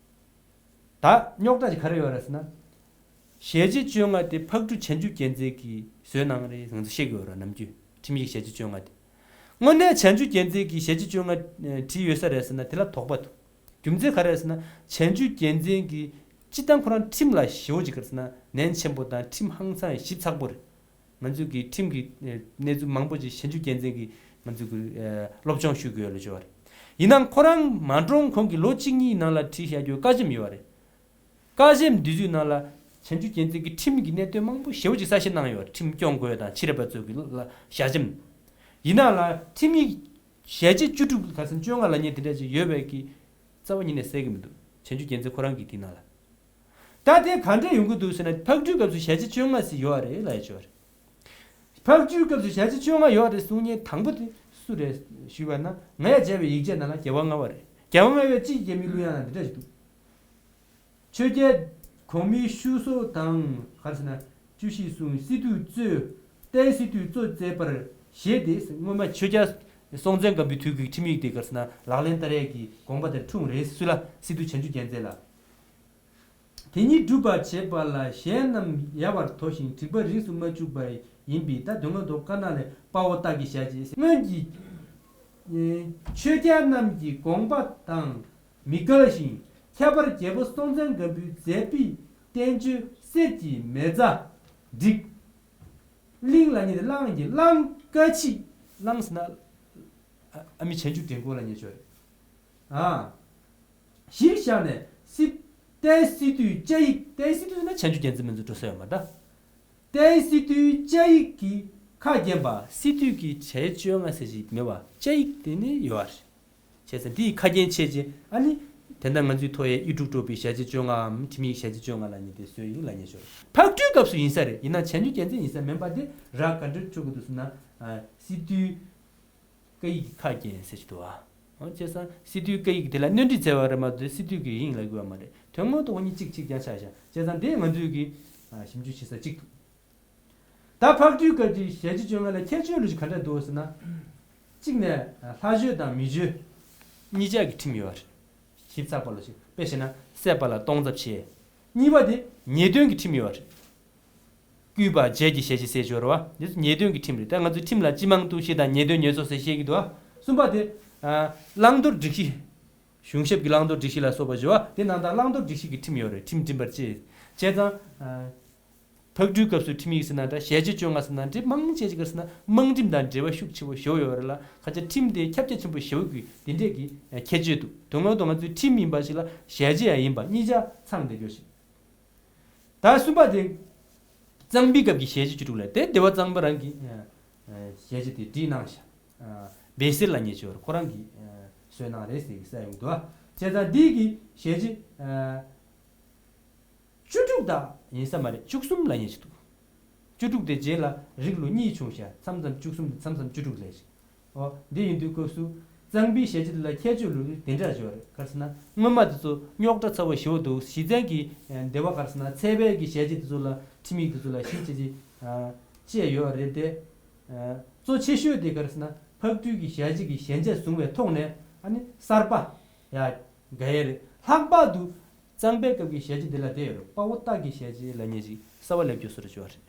ད་རྙོག་དྲ་ཞིག་ག་རེ་ཡོད་རེད་ཟེར་ན། ཞལ་བཞེས་བཅོ་ལྔ་དེ་ཕག་གྲུ་བྱང་ཆུབ་རྒྱལ་མཚན་གྱིས་བཟོས་གནང་རེད་ང་ཚོ་བཤད་ཀྱི་ཡོད་རེད་ནམ་རྒྱུན་ཁྲིམས་ཡིག་ཞལ་བཞེས་བཅོ་ལྔ་དེ། དངོས་གནས་བྱང་ཆུབ་རྒྱལ་མཚན་གྱིས་ཞལ་བཞེས་བཅོ་ལྔ་བྲིས་ཡོད་ས་རེད་ཟེར་ན་དེ་ལ་དོགས་པ་འདུག་རྒྱུ་མཚན་ག་རེ་རེད་ཟེར་ན་བྱང་ཆུབ་རྒྱལ་མཚན་གྱིས་སྤྱི་བཏང་ཁོ་རང་ཁྲིམས་ལ་ཞེ་པོ་ཅིག་ག་རེ་ཟེར་ན་ནན་ཆེན་པོ་དང་ཁྲིམས་ཧང་སང་ཞིབ་ཚགས་པོ་རེད། ང་ཚོས་ཀྱི་ཁྲིམས་ཀྱི་གནས་ཚུལ་མང་པོ་ཅིག་བྱང་ཆུབ་རྒྱལ་མཚན་གྱིས་ང་ཚོས་ཀྱི་སློབ་སྦྱོང་ཞུ་དགོས་ལ་བྱོས་པ་རེད། ཡིན་ནའང་ཁོ་རང་མ་གྲོངས་གོང་གི་ལོ་གཅིག་གཉིས་ནང་ལ་བྲིས་བཞག་རྒྱུ་བཀའ་ཆེམས་ཡོད་པ་རེད། བཀའ་ཆེམས་འདི་ཚོའི་ནང་ལ་བྱང་ཆུབ་རྒྱལ་མཚན་གྱིས་ཁྲིམས་ཀྱི་གནད་དོན་མང་པོ་ཞེ་པོ་ཅིག་གསལ་བཤད་གནང་ཡོད་རེད། ཁྲིམས་སྐྱོང་དགོས་དང་ཕྱི་རབས་པ་ཚོ་གི་ལ་ཞལ་ཆེམས། ཡིན་ནའང་ལ་ཁྲིམས་ཡིག་ ཞལ་ལྕེ་བཅུ་དྲུག་ག་ས་བཅོ་ལྔ་ལབ་མཁན་དེ་འདྲ་ཅིག་ཡོད་པའི་གི་རྩ་བ་ཉིད་ནས་གསལ་གི་མི་འདུག་བྱང་ཆུབ་རྒྱལ་མཚན་ཁོ་རང་གི་དེ་ནང་ལ། ད་དེ་ག་འདྲས་ཡོང་གི་འདུག་ཟེར་ན། ཕག་གྲུའི་སྐབས་སུ་ཞལ་ལྕེ་བཅོ་ལྔ་ཟེར་ཡོད་རེད་ལབ་ཡ་ཅིག་ཡོད་རེད། ཕག་གྲུའི་སྐབས་སུ་ཞལ་ལྕེ་བཅོ་ལྔ་ཡོད་རེད་གསུང་མཁན་དང་པོ་དེ་སུ་རེད་ཞུས་པ་ན། ང་ཡ་མཇལ་བའི་ཡིག་ཆ་ནང་ལ་རྒྱལ་བ་ལྔ་པ་རེད། རྒྱལ་བ་ལྔ་པས་ཅིག་རྒྱལ་མི་ལུ་ཡང་ན་འདི་འདྲ་ཞིག་འདུག་ཆོས་རྒྱལ་གོང་མའི་ཤུ་སོ་དང་ག་རེ་ཟེར་ན། བཅུ་བཞི་གསུང་སི་ཏུ་གཙོས། ཏའི་སི་ཏུས་གཙོ་མཛད་པར་བཞེད་དེ། སྔོན་མ་ཆོས་རྒྱལ་སྲོང་བཙན་སྒམ་པོའི་དུས་ཀྱི་ཁྲིམས་ཡིག་དེ་ག་རེ་ཟེར་ན་ལག་ལེན་བསྟར་ཡས་ཀྱི་དགོངས་པ་དེར་འཁྲུངས་རེད་སུ་ལ། སི་ཏུ་བྱང་ཆུབ་རྒྱལ་མཚན་ལ། དེ་ཉིད་སྒྲུབ་པར་བྱེད་པ་ལ་གཞན་རྣམས་ཡལ་བར་དོར་ཞིང་དྲེགས་པ་རིགས་སུ་མ་བཅུག་པ་ཡིན་པས། ད་དོན་ངོ་ཐོག་དཀར་ནག་ལས་དཔའ་བོ་སྟག་གི་ཞལ་ལྕེ་སྔོན་གྱི་ཆོས་རྒྱལ་རྣམས་ཀྱི་དགོངས་པ་དང་མི་འགལ་ཞིང་། ཁྱད་པར་རྒྱལ་པོ་སྲོང་བཙན་སྒམ་པོའི་མཛད་པའི་བསྟན་བཅོས་གསེར་གྱི་མེ་བཙའ་བསྒྲིགས། གླིང་ལ་ཉེ་བའི་གླང་གི་གླང་ཀ་ཆི། གླང་ཟེར་ན་ཨ་མི་བྱང་ཆུབ་འདྲེན་མགོ་ལ་ཉེ་ཆོས་རེད། ཨ། གཞིར་བཞག་ནས་སི། ཏའི་སི་ཏུའི་བཅའ་ཡིག་ཏའི་སི་ཏུ་ཟེར་ན་བྱང་ཆུབ་རྒྱལ་མཚན་མི་འཛུལ་འགྲོ་ས་ཡོད་མ་ད། ཏའི་སི་ཏུའི་བཅའ་ཡིག་གི་ཁ་བརྒྱན་པ། སི་ཏུ་གི་གྲས་བཅོ་ལྔ་ཟེར་ཞིག་མེད་པ་བཅའ་ཡིག་དེ་ནི་ཡོད་རེད། བྱས་ཙང་འདི་ཡི་ཁ་རྒྱན་ཆེ་ཆེ་ཨ་ནི། དེ་འདྲ་ང་ཚོའི་ཐོ་ཡས་ཨི་དྲུག་དྲུག་པའི་ཞལ་ལྕེ་བཅོ་ལྔའམ་ཁྲིམས་ཡིག་ཞལ་ལྕེ་བཅོ་ལྔ་ལ་ཉེ་དེ་བཟོས་ཡིན་ལ་ཉེ་ཤོར། ཕག་གྲུའི་སྐབས་སུ་ཡིན་ས་རེད། ཡིན་ན་བྱང་ཆུབ་རྒྱལ་མཚན་ཡིན་ས་མིན་པ་དེ་ར་ག་འདྲ་འཁྲུག་གི་འདུག་ཟེར་ན། སི་ཏུའི། བཀའ་ཡིག་གི་ཁ་རྒྱན་ཟེར་གྱི་འདུག་ཨ། འོ་བྱས་ཙང་སི་ཏུའི་བཀའ་ཡིག་དེ་ལ་གནོན་འདྲི་མཛད་པ་རེད་མ་གཏོགས་སི་ཏུ་གི་ཡིན་ལབ་དགོས་པ་མ་རེད། དོན་དངོས་ཐོག་གཉིས་གཅིག་གཅིག་རྐྱང་ཆགས་ཤག་བྱས་ཙང་དེ་ང་ཚོས་ཀྱི་ཞིབ་འཇུག་བྱེད་ས་གཅིག་འདུག་ད་ཕག་གྲུའི་སྐབས་ཀྱི་ཞལ་ལྕེ་བཅོ་ལྔ་ལ་ཁྱད་ཆོས་ལོ་རྒྱུས་ག་འདྲ་འདུག་ཟེར་ན། གཅིག་ནས་ལྷ་བཅོས་དང་མི་བཅོས་གཉིས་ཆ་གི་ཁྲིམས་ཡོད་རེད། ཞིབ་ཚགས་པ་ལ་ཞིག་དཔེ་བྱས་ན་བསད་པ་ལ་སྟོང་ཚབས་བྱས། གཉིས་པ་དེ་ཉེས་དོན་གྱི་ཁྲིམས་ཡོད་རེད། བརྐུས་པ་བྱས་ཀྱི་ཞལ་ལྕེ་ཟེར་ཡོད་རེད་བ། འདི་ཚོ་ཉེས་དོན་གྱི་ཁྲིམས་རེད། ད་ང་ཚོའི་ཁྲིམས་ལ་སྤྱི་མང་གཏུག་བཤེར་དང་ཉེས་དོན་ཉེས་གསོག་ཟེར་བཤད་ཀྱི་འདུག་བ། གསུམ་པ་དེ། བླང་དོར་སྒྲིག་གཞི། གཞུང་ཞབས་ཀྱི་བླང་དོར་སྒྲིག་གཞི་ལ་སོགས་པ་ཞུ་བ་དེ་ནང་དང་བླང་དོར་སྒྲིག་གཞི་གི་ཁྲིམས་ཡོད་རེད། ཁྲིམས་འགྲིམ་པར་བྱེད། བྱས་ཙང་། ཕག་གྲུའི་སྐབས་སུ་ཁྲིམས་ཡིག་ཟེར་ན་འདྲ་ཞལ་ལྕེ་བཅོ་ལྔ་ཟེར་ན་འདྲ་མང་ཆེ་ཅིག་ག་ཟེར་ན་དམངས་ཁྲིམས་དང་འབྲེལ་བ་ཤུགས་ཆེ་བོ་ཞེ་པོ་ཡོད་རེད་ལ། ཁ་ཆེ་ཁྲིམས་དེ་ཁྱབ་རྒྱ་ཆེན་པོ་ཞེ་པོ་གི་དེ་འདྲས་ཀྱི་ཁྱད་ཆོས་འདུག་དོན་དངོས་ཐོག་ང་ཚོའི་ཁྲིམས་ཡིན་པ་ཞིག་ལ་ཞལ་ལྕེ་ཡང་ཡིན་པ་གཉིས་ཆ་ཚང་བསྡད་རྒྱུ་ཞིག་ད་གསུམ་པ་དེ། གཙང་པའི་སྐབས་ཀྱི་ཞལ་ལྕེ་བཅུ་དྲུག་ལས་དེ་སྡེ་པ་གཙང་པ་རང་གི་ཞལ་ལྕེ་དེ་བྲིས་གནང་ཤག་བེ་སིར་ལ་ཉེ་ཆོར་ཁོ་རང་གིས་བཟོས་གནང་རེད་ཟེར་གྱི་ས་ཡོང་འདུག་བྱས་ཙང་འདི་གི་ཞལ་ལྕེ་བཅུ་དྲུག་དག་ཡིན་ས་མ་རེད། བཅུ་གསུམ་ལ་ཉེ་ཆེ་འདུག་བཅུ་དྲུག་དེ་རྗེས་ལ་རིགས་ལོ་གཉིས་བྱུང་ཤག་མཚམས་མཚམས་བཅུ་གསུམ་དང་མཚམས་མཚམས་བཅུ་དྲུག་ལས་ཤིག་འོ། འདི་ཡིན་དུས་སྐབས་སུ། གཙང་པའི་ཞལ་ལྕེ་འདི་ལ་ཁྱད་ཆོས་ལོ་རྒྱུས་དེ་འདྲ་ཞིག་ཡོད་རེད། ག་རེ་ཟེར་ན། སྔོན་མ་དེ་ཚོ་རྙོག་དྲ་ཚ་བོ་ཞེ་པོ་འདུག་གཞི་རྩའི་གི་སྡེ་པ་ག་རེ་ཟེར་ན་ཚལ་པའི་གི་ཞལ་ལྕེ་དེ་ཚོ་ལ་ཁྲིམས་ཡིག་དེ་ཚོ་ལ་ཞིབ་ཅིག་ཅིག་བཅས་ཡོད་རེད་དེ། གཙོ་ཆེ་ཤོས་དེ་ག་རེ་ཟེར་ན་ཕག་གྲུའི་གི་ཞལ་ལྕེ་གི་ཞལ་ཆད་བཟུང་བའི་ཐོག་ནས་ཨ་ནི་གསར་པ་ཡ་འགའ་ཡས་རེད། ལྷག་པར་དུ། གཙང་པའི་སྐབས་ཀྱི་ཞལ་ལྕེ་འདི་ལ་དེ་ཡོད་རེད། དཔའ་བོ་སྟག་གི་ཞལ་ལྕེ་ལབ་མཁན་ཅིག་གསར་པ་སླེབས་རྒྱུ་བཟོ་འདྲ་ཅིག་ཡོད་རེད།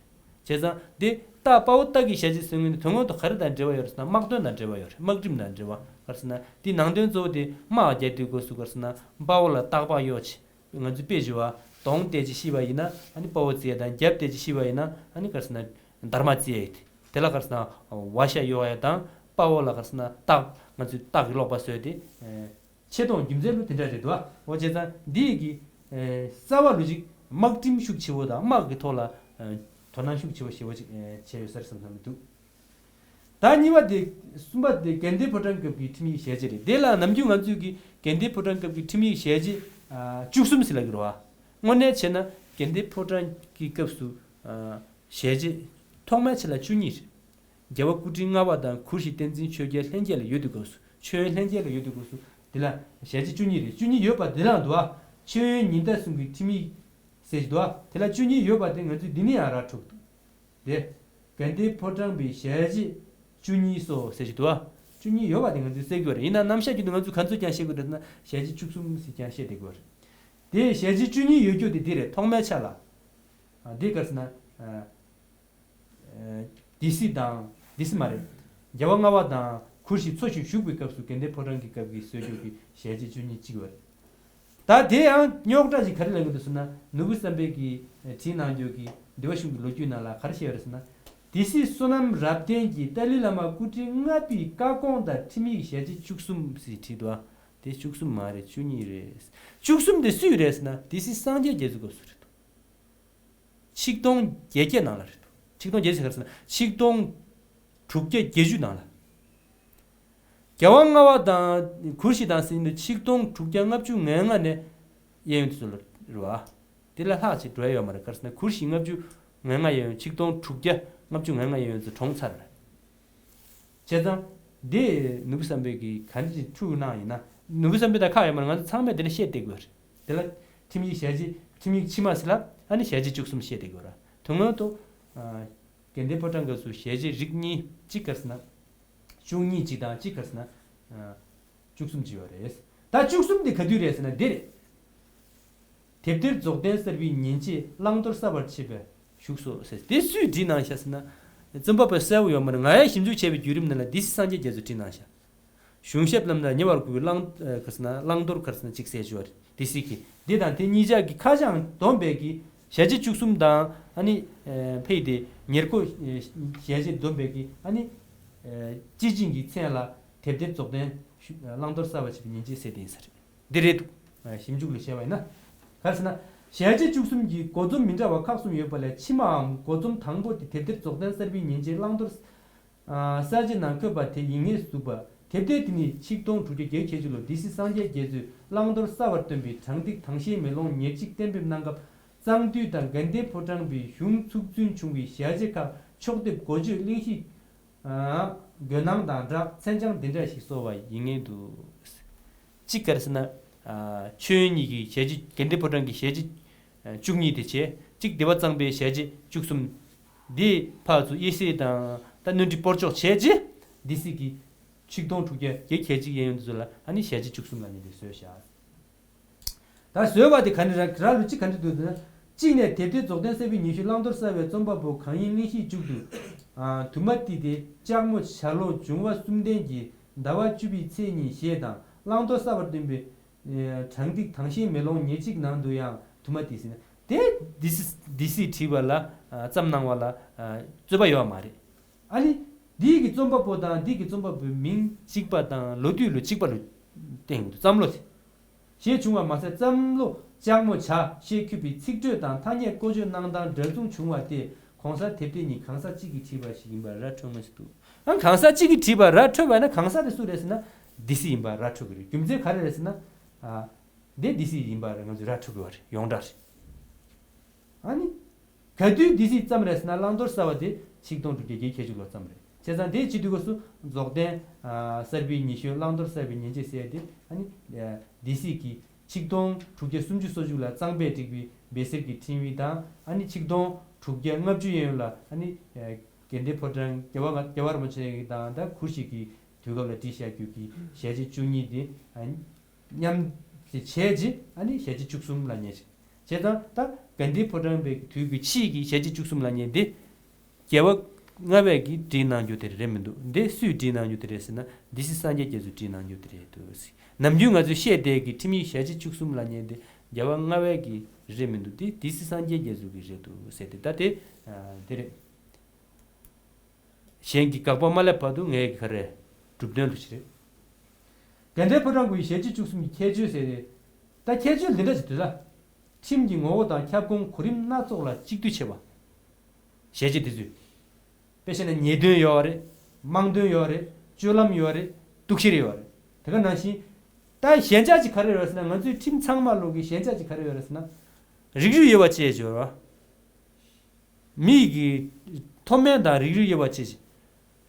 བྱས་ཙང་འདི་སྟག་དཔའ་བོ་སྟག་གི་ཞལ་ལྕེ་ཟེར་མཁན་འདི་དོན་དངོས་ཐོག་ག་རེ་དང་འབྲེལ་བ་ཡོད་རེད་ཟེར་ན་དམག་དོན་དང་འབྲེལ་བ་ཡོད་རེད། དམག་ཁྲིམས་དང་འབྲེལ་བ། ག་རེ་ཟེར་ན་འདི་ནང་དོན་གཙོ་བོ་དེ་དམག་རྒྱག་དུས་སྐབས་སུ་ག་རེ་ཟེར་ན་དཔའ་བོ་ལ་རྟག་པར་གཡོག་བྱེད། ང་ཚོས་དཔེ་ཞུ་བ་གདོང་བལྟས་ཅིག་ཤི་བ་ཡིན་ན་ཨ་ནི་དཔའ་བོ་བརྩི་ཡས་དང་རྒྱབ་བལྟས་ཅིག་ཤི་བ་ཡིན་ན་ཨ་ནི་ག་རེ་ཟེར་ན་འདར་མ་བརྩི་ཡས་དེ་ལ་ག་རེ་ཟེར་ན་ཝ་ཤ་གཡོག་ཡས་དང་དཔའ་བོ་ལ་ག་རེ་ཟེར་ན་སྟག་ང་ཚོས་སྟག་གི་སློག་པ་བཟོས་ཏེ། ཆེ་མཐོང་རྒྱུ་མཚན་ལུ་དེ་འདྲ་རེད་འདུག་ཨ། འོ་བྱས་ཙང་འདི་ཡི་གི་རྩ་བ་ལུ་ཅིག་དམག་ཁྲིམས་ཤུགས་ཆེ་བོ་དང་དམག་གི་ཐོག་ལ་དོ་སྣང་ཤུགས་ཆེ་བོ་ཞེ་བོ་ཅིག་བྱས་ཡོད་ས་རེད་བསམ་བསམ་གྱི་འདུག་ད་གཉིས་པ་དེ་གསུམ་པ་དེ་དགའ་ལྡན་ཕོ་བྲང་སྐབས་ཀྱི་ཁྲིམས་ཡིག་ཞལ་ལྕེ་རེད། དེ་ལ་ནམ་རྒྱུན་ང་ཚོས་ཀྱི་དགའ་ལྡན་ཕོ་བྲང་སྐབས་ཀྱི་ཁྲིམས་ཡིག་ཞལ་ལྕེ་བཅུ་གསུམ་ཟེར་ལབ་ཀྱི་རེད་བ། དངོས་གནས་བྱས་ན་དགའ་ལྡན་ཕོ་བྲང་གི་སྐབས་སུ་ཞལ་ལྕེ་ཐོག་མའི་ཆ་ལ་བཅུ་གཉིས་རེད། རྒྱལ་བ་སྐུ་ཕྲེང་ལྔ་པ་དང་གུ་ཤྲི་བསྟན་འཛིན་ཆོས་རྒྱལ་ལྷན་རྒྱས་ལ་ཡོད་དུས་སྐབས་སུ་མཆོད་ཡོན་ལྷན་རྒྱས་ལ་ཡོད་དུས་སྐབས་སུ་དེ་ལ་ཞལ་ལྕེ་བཅུ་གཉིས་རེད། བཅུ་གཉིས་ཡོད་པ་དེ་ལའང་འདུག་ཨ། མཆོད་ཡོན་ཉི་ཟླ་གསུམ་གྱི་ཁྲིམས་ཡིག་ཟེར་གྱི་འདུག་ཨ། དེ་ལ་བཅུ་གཉིས་ཡོད་པ་དེ་ང་ཚོས་འདི་ནས་ཡང་ར་འཕྲོད་འདུག་དེ། དགའ་ལྡན་ཕོ་བྲང་པའི་ཞལ་ལྕེ་བཅུ་གཉིས་སོ་ཟེར་གྱི་འདུག་ཨ། བཅུ་གཉིས་ཡོད་པ་དེ་ང་ཚོས་གསལ་གྱི་ཡོད་རེད། ཡིན་ན་རྣམ་གཞག་གི་དུས་ང་ཚོས་ག་ཚོད་ཀྱང་བཤད་དགོས་རེད་ན་ཞལ་ལྕེ་བཅུ་གསུམ་ཟེར་ཀྱང་བཤད་བསྡད་དགོས་རེད། དེ་ཞལ་ལྕེ་བཅུ་གཉིས་ཡོད་རྒྱུ་དེ་འདི་རེད། ཐོག་མའི་ཆ་ལ། ཨ། འདི་ག་རེ་ཟེར་ན། ཨ། སྡེ་སྲིད་དང་སྡེ་སྲིད་མ་རེད། རྒྱལ་བ་ལྔ་པ་དང་གུ་ཤྲི་འཚོ་ཞིང་བཞུགས་པའི་སྐབས་སུ་དགའ་ལྡན་ཕོ་བྲང་གི་སྐབས་ཀྱི་སྲོལ་རྒྱུན་གྱི་ཞལ་ལྕེ་བཅུ་གཉིས་གཅིག་ཡོད་རེད། ད་དེ་ཡང་རྙོག་དྲ་ཞིག་ག་རེ་ལབ་ཀྱི་འདུག་ཟེར་ན་ནོར་བུ་བསམ་འཕེལ་གྱིས་བྲིས་གནང་རྒྱུ་གི་འདུལ་བ་གཞུང་གི་ལོ་རྒྱུས་ནང་ལ་ག་རེ་བཤད་ཡོད་རེད་ཟེར་ན། སྡེ་སྲིད་བསོད་ནམས་རབ་བརྟན་གྱིས་ཏཱ་ལའི་བླ་མ་སྐུ་ཕྲེང་ལྔ་པའི་བཀའ་དགོངས་ལྟར་ཁྲིམས་ཡིག་ཞལ་ལྕེ་བཅུ་གསུམ་ཞེས་བྲིས་འདུག་ཨ། དེ་བཅུ་གསུམ་མ་རེད། བཅུ་གཉིས་རེད། བཅུ་གསུམ་དེ་སུའི་རེད་ཟེར་ན་སྡེ་སྲིད་སངས་རྒྱས་རྒྱ་མཚོའི་སྐབས་སུ་རེད་འདུག་ཆིག་སྟོང་བརྒྱད་བརྒྱ་ནང་ལ་རེད་འདུག་ཆིག་སྟོང་བརྒྱད་བརྒྱ་ཟེར་ག་རེ་ཟེར་ན་ཆིག་སྟོང་དྲུག་བརྒྱ་བརྒྱད་ཅུ་ནང་ལ། རྒྱལ་བ་ལྔ་པ་དང་གུ་ཤྲི་དང་ཟེར་དུས་ཆིག་སྟོང་དྲུག་བརྒྱ་ལྔ་བཅུ་ང་ལྔ་ནས་གཡས་གཡོན་དུ་ཚུར་ལ་རེད་བ། དེ་ལས་ལྷག་ཅིག་འགྲོ་ཡ་ཡོད་མ་རེད། ག་རེ་ཟེར་ན་གུ་ཤྲི་ལྔ་བཅུ་ང་ལྔ་གཡས་གཡོན། ཆིག་སྟོང་དྲུག་བརྒྱ་ལྔ་བཅུ་ང་ལྔ་གཡས་གཡོན་དུ་གྲོངས་ཚར་རེད། བྱས་ཙང་། འདི་ནོར་བུ་བསམ་འཕེལ་གྱིས་ག་འདྲ་ཅིག་འཁྲུག་གནང་ཡིན་ན། ནོར་བུ་བསམ་འཕེལ་དང་ཁག་ཡོད་མ་རེད། ང་ཚོ་ཚང་མས་དེ་ལ་བཤད་བསྡད་དགོས་རེད། དེ་ལ་ཁྲིམས་ཡིག་ཞལ་བརྒྱད། ཁྲིམས་ཡིག་ཕྱི་མ་ཟེར་ལ་ཨ་ནི་ཞལ་བརྒྱད་བཅུ་གསུམ་བཤད་བསྡད་དགོས་རེད། དོན་དངོས་ཐོག་ཨ། དགའ་ལྡན་ཕོ་བྲང་སྐབས་སུ་ཞལ་བརྒྱད་རིགས་གཉིས། གཅིག་ག་རེ་ཟེར་ན། བཅུ་གཉིས་གཅིག་དང་གཅིག་ག་རེ་ཟེར་ན། ཨ། བཅུ་གསུམ་བྱས་པ་རེད། ད་བཅུ་གསུམ་དེ་ག་དུས་རེད་ཟེར་ན་འདི་རེད། དེབ་ཐེར་རྫོགས་ལྡན་གསར་པའི་ཉིན་བྱེད་བླང་དོར་གསལ་བར་བྱེད་པའི་བཞུགས་སོ་ཟེར། དེ་སུས་བྲིས་གནང་ཤག་ཟེར་ན། རྩོམ་པ་པོ་གསལ་པོ་ཡོད་མ་རེད། ང་ཡང་ཞིབ་འཇུག་བྱས་པའི་བརྒྱུད་རིམ་ནང་ལ་སྡེ་སྲིད་སངས་རྒྱས་རྒྱ་མཚོས་བྲིས་གནང་ཤག། གཞུང་ཞབས་རྣམས་ལ་ཉེ་བར་མཁོ་བའི་བླང་། ཨ། ག་རེ་ཟེར་ན་བླང་དོར་ག་རེ་ཟེར་ན་གཅིག་གསལ་ཞོར་སྡེ་སྲིད་ཀྱིས། འདི་དང་དེ་གཉིས་ཆར་གྱི་ཁ་བྱང་བསྡོམས་པས་ཀྱི་ཞལ་བརྒྱད་བཅུ་གསུམ་དང་ཨ་ནི། ཨ། ཕ་གི་དེ་ཉེར་མཁོ་ཞལ་བརྒྱད་བསྡོམས་པས་ཀྱི་ཨ་ནི། ཨ། སྤྱི་ཆིངས་ཀྱི་མཚན་ལ་དེབ་ཐེར་རྫོགས་ལྡན་བླང་དོར་གསལ་བར་བྱེད་པའི་ཉིན་བྱེད་ཟེར་དེ་ཡིན་ས་རེད། འདི་རེད་འདུག། ཨ། ཞིབ་འཇུག་ལ་བྱས་པ་ཡིན་ན། ག་རེ་ཟེར་ན། ཞལ་བརྒྱད་བཅུ་གསུམ་གྱི་འགོ་རྩོམ་མི་འདྲ་བ་ཁག་གསུམ་ཡོད་པ་ལས་ཕྱི་མའམ་འགོ་རྩོམ་དང་པོ་དེ་དེབ་ཐེར་རྫོགས་ལྡན་གསར་པའི་ཉིན་བྱེད་བླང་དོར་ཨ། གསལ་བྱེད་ནང་འཁོད་པ་དེ་ཡིན་ངེས་སུ་འདུག་པ། དེབ་ཐེར་དེ་ནི་ཆིག་སྟོང་དྲུག་བརྒྱ་བརྒྱད་ཅུ་གྱ་གཅིག་ལོར་སྡེ་སྲིད་སངས་རྒྱས་རྒྱ་མཚོས་བླང་དོར་གསལ་བར་སྟོན་པའི་དྲང་ཏིག་དྭངས་ཤེལ་མེ་ལོང་ཉེར་གཅིག་གཏན་འབེབས་གནང་སྐབས། གཙང་འདུས་དང་དགའ་ལྡན་ཕོ་བྲང་པའི་གཞུང་ཚུགས་ཚུན་བྱུང་བའི་ཞལ་ཆད་ཁག་ཕྱོགས་དེབ་འགོ་བརྗོད་གླེང་གཞི། ཨ། འགོད་སྣང་དང་སྦྲགས་མཚན་བྱང་འདི་འདྲ་ཞིག་གསོལ་བ་ཡིན་ངེས་འདུག། གཅིག་ག་རེ་ཟེར་ན། ཨ། ཆོས་དབྱིངས་གཉིས་ཀྱི་ཞལ་བརྒྱད། དགའ་ལྡན་ཕོ་བྲང་གི་ཞལ་བརྒྱད་བཅུ་གཉིས་དེ་བྱས། གཅིག་སྡེ་པ་གཙང་པའི་ཞལ་བརྒྱད་བཅུ་གསུམ། འདི་ཕར་ཚུར་དབྱེ་གསེས་དང་ད་སྣོན་འཕྲི་སྤོར་གཅོག་བྱས་རྗེས། སྡེ་སྲིད་ཀྱིས་ཆིག་སྟོང་དྲུག་བརྒྱ་བརྒྱད་ཅུ་གྱ་གཅིག་གཡས་གཡོན་དུ་ཚུར་ལ་ཨ་ནི་ཞལ་བརྒྱད་བཅུ་གསུམ་ལབ་མཁན་དེ་བཟོས་བཞག། ད་བཟོས་པ་དེ་ག་འདྲ་ར་ར་ལུགས་གཅིག་ག་འདྲ་འདུག་ཟེར་ན། གཅིག་ནས་དེབ་ཐེར་རྫོགས་ལྡན་གསར་པའི་ཉི་ཤུའི་བླང་དོར་གསལ་བའི་རྩོམ་པ་པོ་གང་ཡིན་གླེང་གཞིའི་མཇུག་ཏུ། ཨ། དྷཱུ་མ་ཏི་དེ་ལྕགས་མོ་བྱ་ལོ་འབྱུང་བ་གསུམ་ལྡན་གྱི་ཟླ་བ་བཅུ་པའི་ཚེས་གཉིས་ཞེས་དང་བླང་དོར་གསལ་བར་སྟོན་པའི། ཨ། དྲང་ཏིག་དྭངས་ཤེལ་མེ་ལོང་ཉེར་གཅིག་ནང་དུ་ཡང་དྷཱུ་མ་ཏི་ཟེར་ན་དེ་སྡེ་སྲིད་སྡེ་སྲིད་བྲིས་པ་ལ། ཨ། བརྩམས་གནང་བ་ལ། ཨ། རྩོད་པ་ཡོད་པ་མ་རེད། ཨ་ནི། འདི་གི་རྩོམ་པ་པོ་དང་འདི་གི་རྩོམ་པ་པོའི་མིང་གཅིག་པ་དང་ལོ་དུས་ལོ་གཅིག་པ་ལ་བསྟན་ཡོད་འདུག། བརྩམས་ལོ་དེ། ཞེས་བྱུང་བ་མ་ཟད་བརྩམས་ལོ་ལྕགས་མོ་བྱ་ཞེས་འཁོད་པའི་ཚིག་འགྲོས་དང་ཐ་སྙད་བཀོལ་སྤྱོད་གནང་སྟངས་འདྲ་མཚུངས་བྱུང་བ་སྟེ། གོང་གསལ་དེབ་ཐེར་གཉིས་གང་ཟག་གཅིག་གིས་བྲིས་པ་ཞིག་ཡིན་པར་ར་འཕྲོད་མངོན་སུ་འདུག། ཨ། གང་ཟག་གཅིག་གིས་བྲིས་པ་ར་འཕྲོད་པ་ཡིན་ན་གང་ཟག་དེ་སུ་རེད་ཟེར་ན། སྡེ་སྲིད་ཡིན་པར་ར་འཕྲོད་ཀྱི་རེད། རྒྱུ་མཚན་ག་རེ་རེད་ཟེར་ན། ཨ། འདི་སྡེ་སྲིད་ཡིན་པར་ང་ཚོས་ར་འཕྲོད་ཀྱི་ཡོད་རེད། ཡོངས་གྲགས་རེད། ཨ་ནི། ག་དུས་སྡེ་སྲིད་བརྩམས་རེད་ཟེར་ན་བླང་དོར་གསལ་བ་དེ་ཆིག་སྟོང་དྲུག་བརྒྱ་བརྒྱད་ཅུ་གྱ་གཅིག་ལོར་བརྩམས་རེད། བྱས་ཙང་དེའི་བྱེད་དུས་སྐབས་སུ་རྫོགས་ལྡན། ཨ། གསར་པའི་ཉི་ཤུ་བླང་དོར་གསལ་བའི་ཉིན་བྱེད་ཟེར་ཏེ་ཨ་ནི། ཨ། སྡེ་སྲིད་ཀྱིས་ཆིག་སྟོང་དྲུག་བརྒྱ་སུམ་ཅུ་སོ་གཅིག་ལ་གཙང་པས་བསྒྲིགས་པའི་སྦས་གསེར་གྱི་ཕྲེང་བ་དང་ཨ་ནི་ཆིག་སྟོང་དྲུག་བརྒྱ་ལྔ་བཅུ་གཡས་གཡོན་ལ་ཨ་ནི། ཨ། དགའ་ལྡན་ཕོ་བྲང་རྒྱལ་བ་རྒྱལ་བ་རིན་པོ་ཆེ་དང་ད་གུ་ཤྲི་གི་དུས་སྐབས་ལ་བྲིས་བཞག་རྒྱུ་གི་ཞལ་ཆད་བཅུ་གཉིས་དེ་ཨ་ནི། མཉམ་དུ་བྱས་རྗེས་ཨ་ནི་ཞལ་ཆད་བཅུ་གསུམ་ལབ་མཁན་ཞིག། བྱས་ཙང་ད་དགའ་ལྡན་ཕོ་བྲང་པའི་དུས་ཀྱི་ཕྱིས་ཀྱི་ཞལ་ཆད་བཅུ་གསུམ་ལབ་མཁན་འདི། རྒྱལ་བ་ལྔ་པས་ཀྱིས་བྲིས་གནང་རྒྱུ་དེ་རེད་མི་འདུག། འདི་སུས་བྲིས་གནང་རྒྱུ་དེ་རེད་ཟེར་ན་སྡེ་སྲིད་སངས་རྒྱས་རྒྱ་མཚོས་བྲིས་གནང་རྒྱུ་དེ་རེད་འདུག། ནམ་རྒྱུན་ང་ཚོས་བཤད་བསྡད་ཀྱི་ཁྲིམས་ཡིག་ཞལ་ཆད་བཅུ་གསུམ་ལབ་མཁན་འདི་རྒྱལ་བ་ལྔ་པའི་གི་རེད་མི་འདུག། འདི་སྡེ་སྲིད་སངས་རྒྱས་རྒྱ་མཚོ་གི་རེད་འདུག་ཟེར་ཏེ་ད་དེ་ཨ་དེ་རེད། གཞན་གྱི་དགག་པ་མ་སླེབས་བར་དུ་ངས་ག་རེ་གྲུབ་དོན་ལུགས་ཤིག་རེད། དགའ་ལྡན་ཕོ་བྲང་པའི་ཞལ་ཆད་བཅུ་གསུམ་གྱི་ཁྱད་ཆོས་ཟེར་ཏེ། ད་ཁྱད་ཆོས་འདི་འདྲ་ཞིག་འདུག་ལ། ཁྲིམས་ཀྱི་ངོ་བོ་དང་ཁྱབ་ཁོངས་གོ་རིམ་སྣ་ཚོགས་ལ་གཅིག་བསྡུས་བྱས་པ། ཞལ་ཆད་འདི་ཚོས། དཔེ་བཤད་ན་ཉེས་དོན་ཡོད་རེད། དམངས་དོན་ཡོད་རེད། སྤྱོད་ལམ་ཡོད་རེད། གཏུག་བཤེར་ཡོད་རེད། དེ་ག་ནང་བཞིན། ད་ཞན་ཆ་ཅིག་ག་རེ་ཡོད་རེད་ཟེར་ན་ང་ཚོའི་ཁྲིམས་ཚང་མ་ལོག་གི་ཞན་ཆ་ཅིག་ག་རེ་ཡོད་རེད་ཟེར་ན། རིགས་རུས་དབྱེ་བ་ཕྱེ་བྱས་ཡོད་རེད། མི་གི་མཐོ་དམན་དང་རིགས་རུས་དབྱེ་བ་ཕྱེ་བྱས།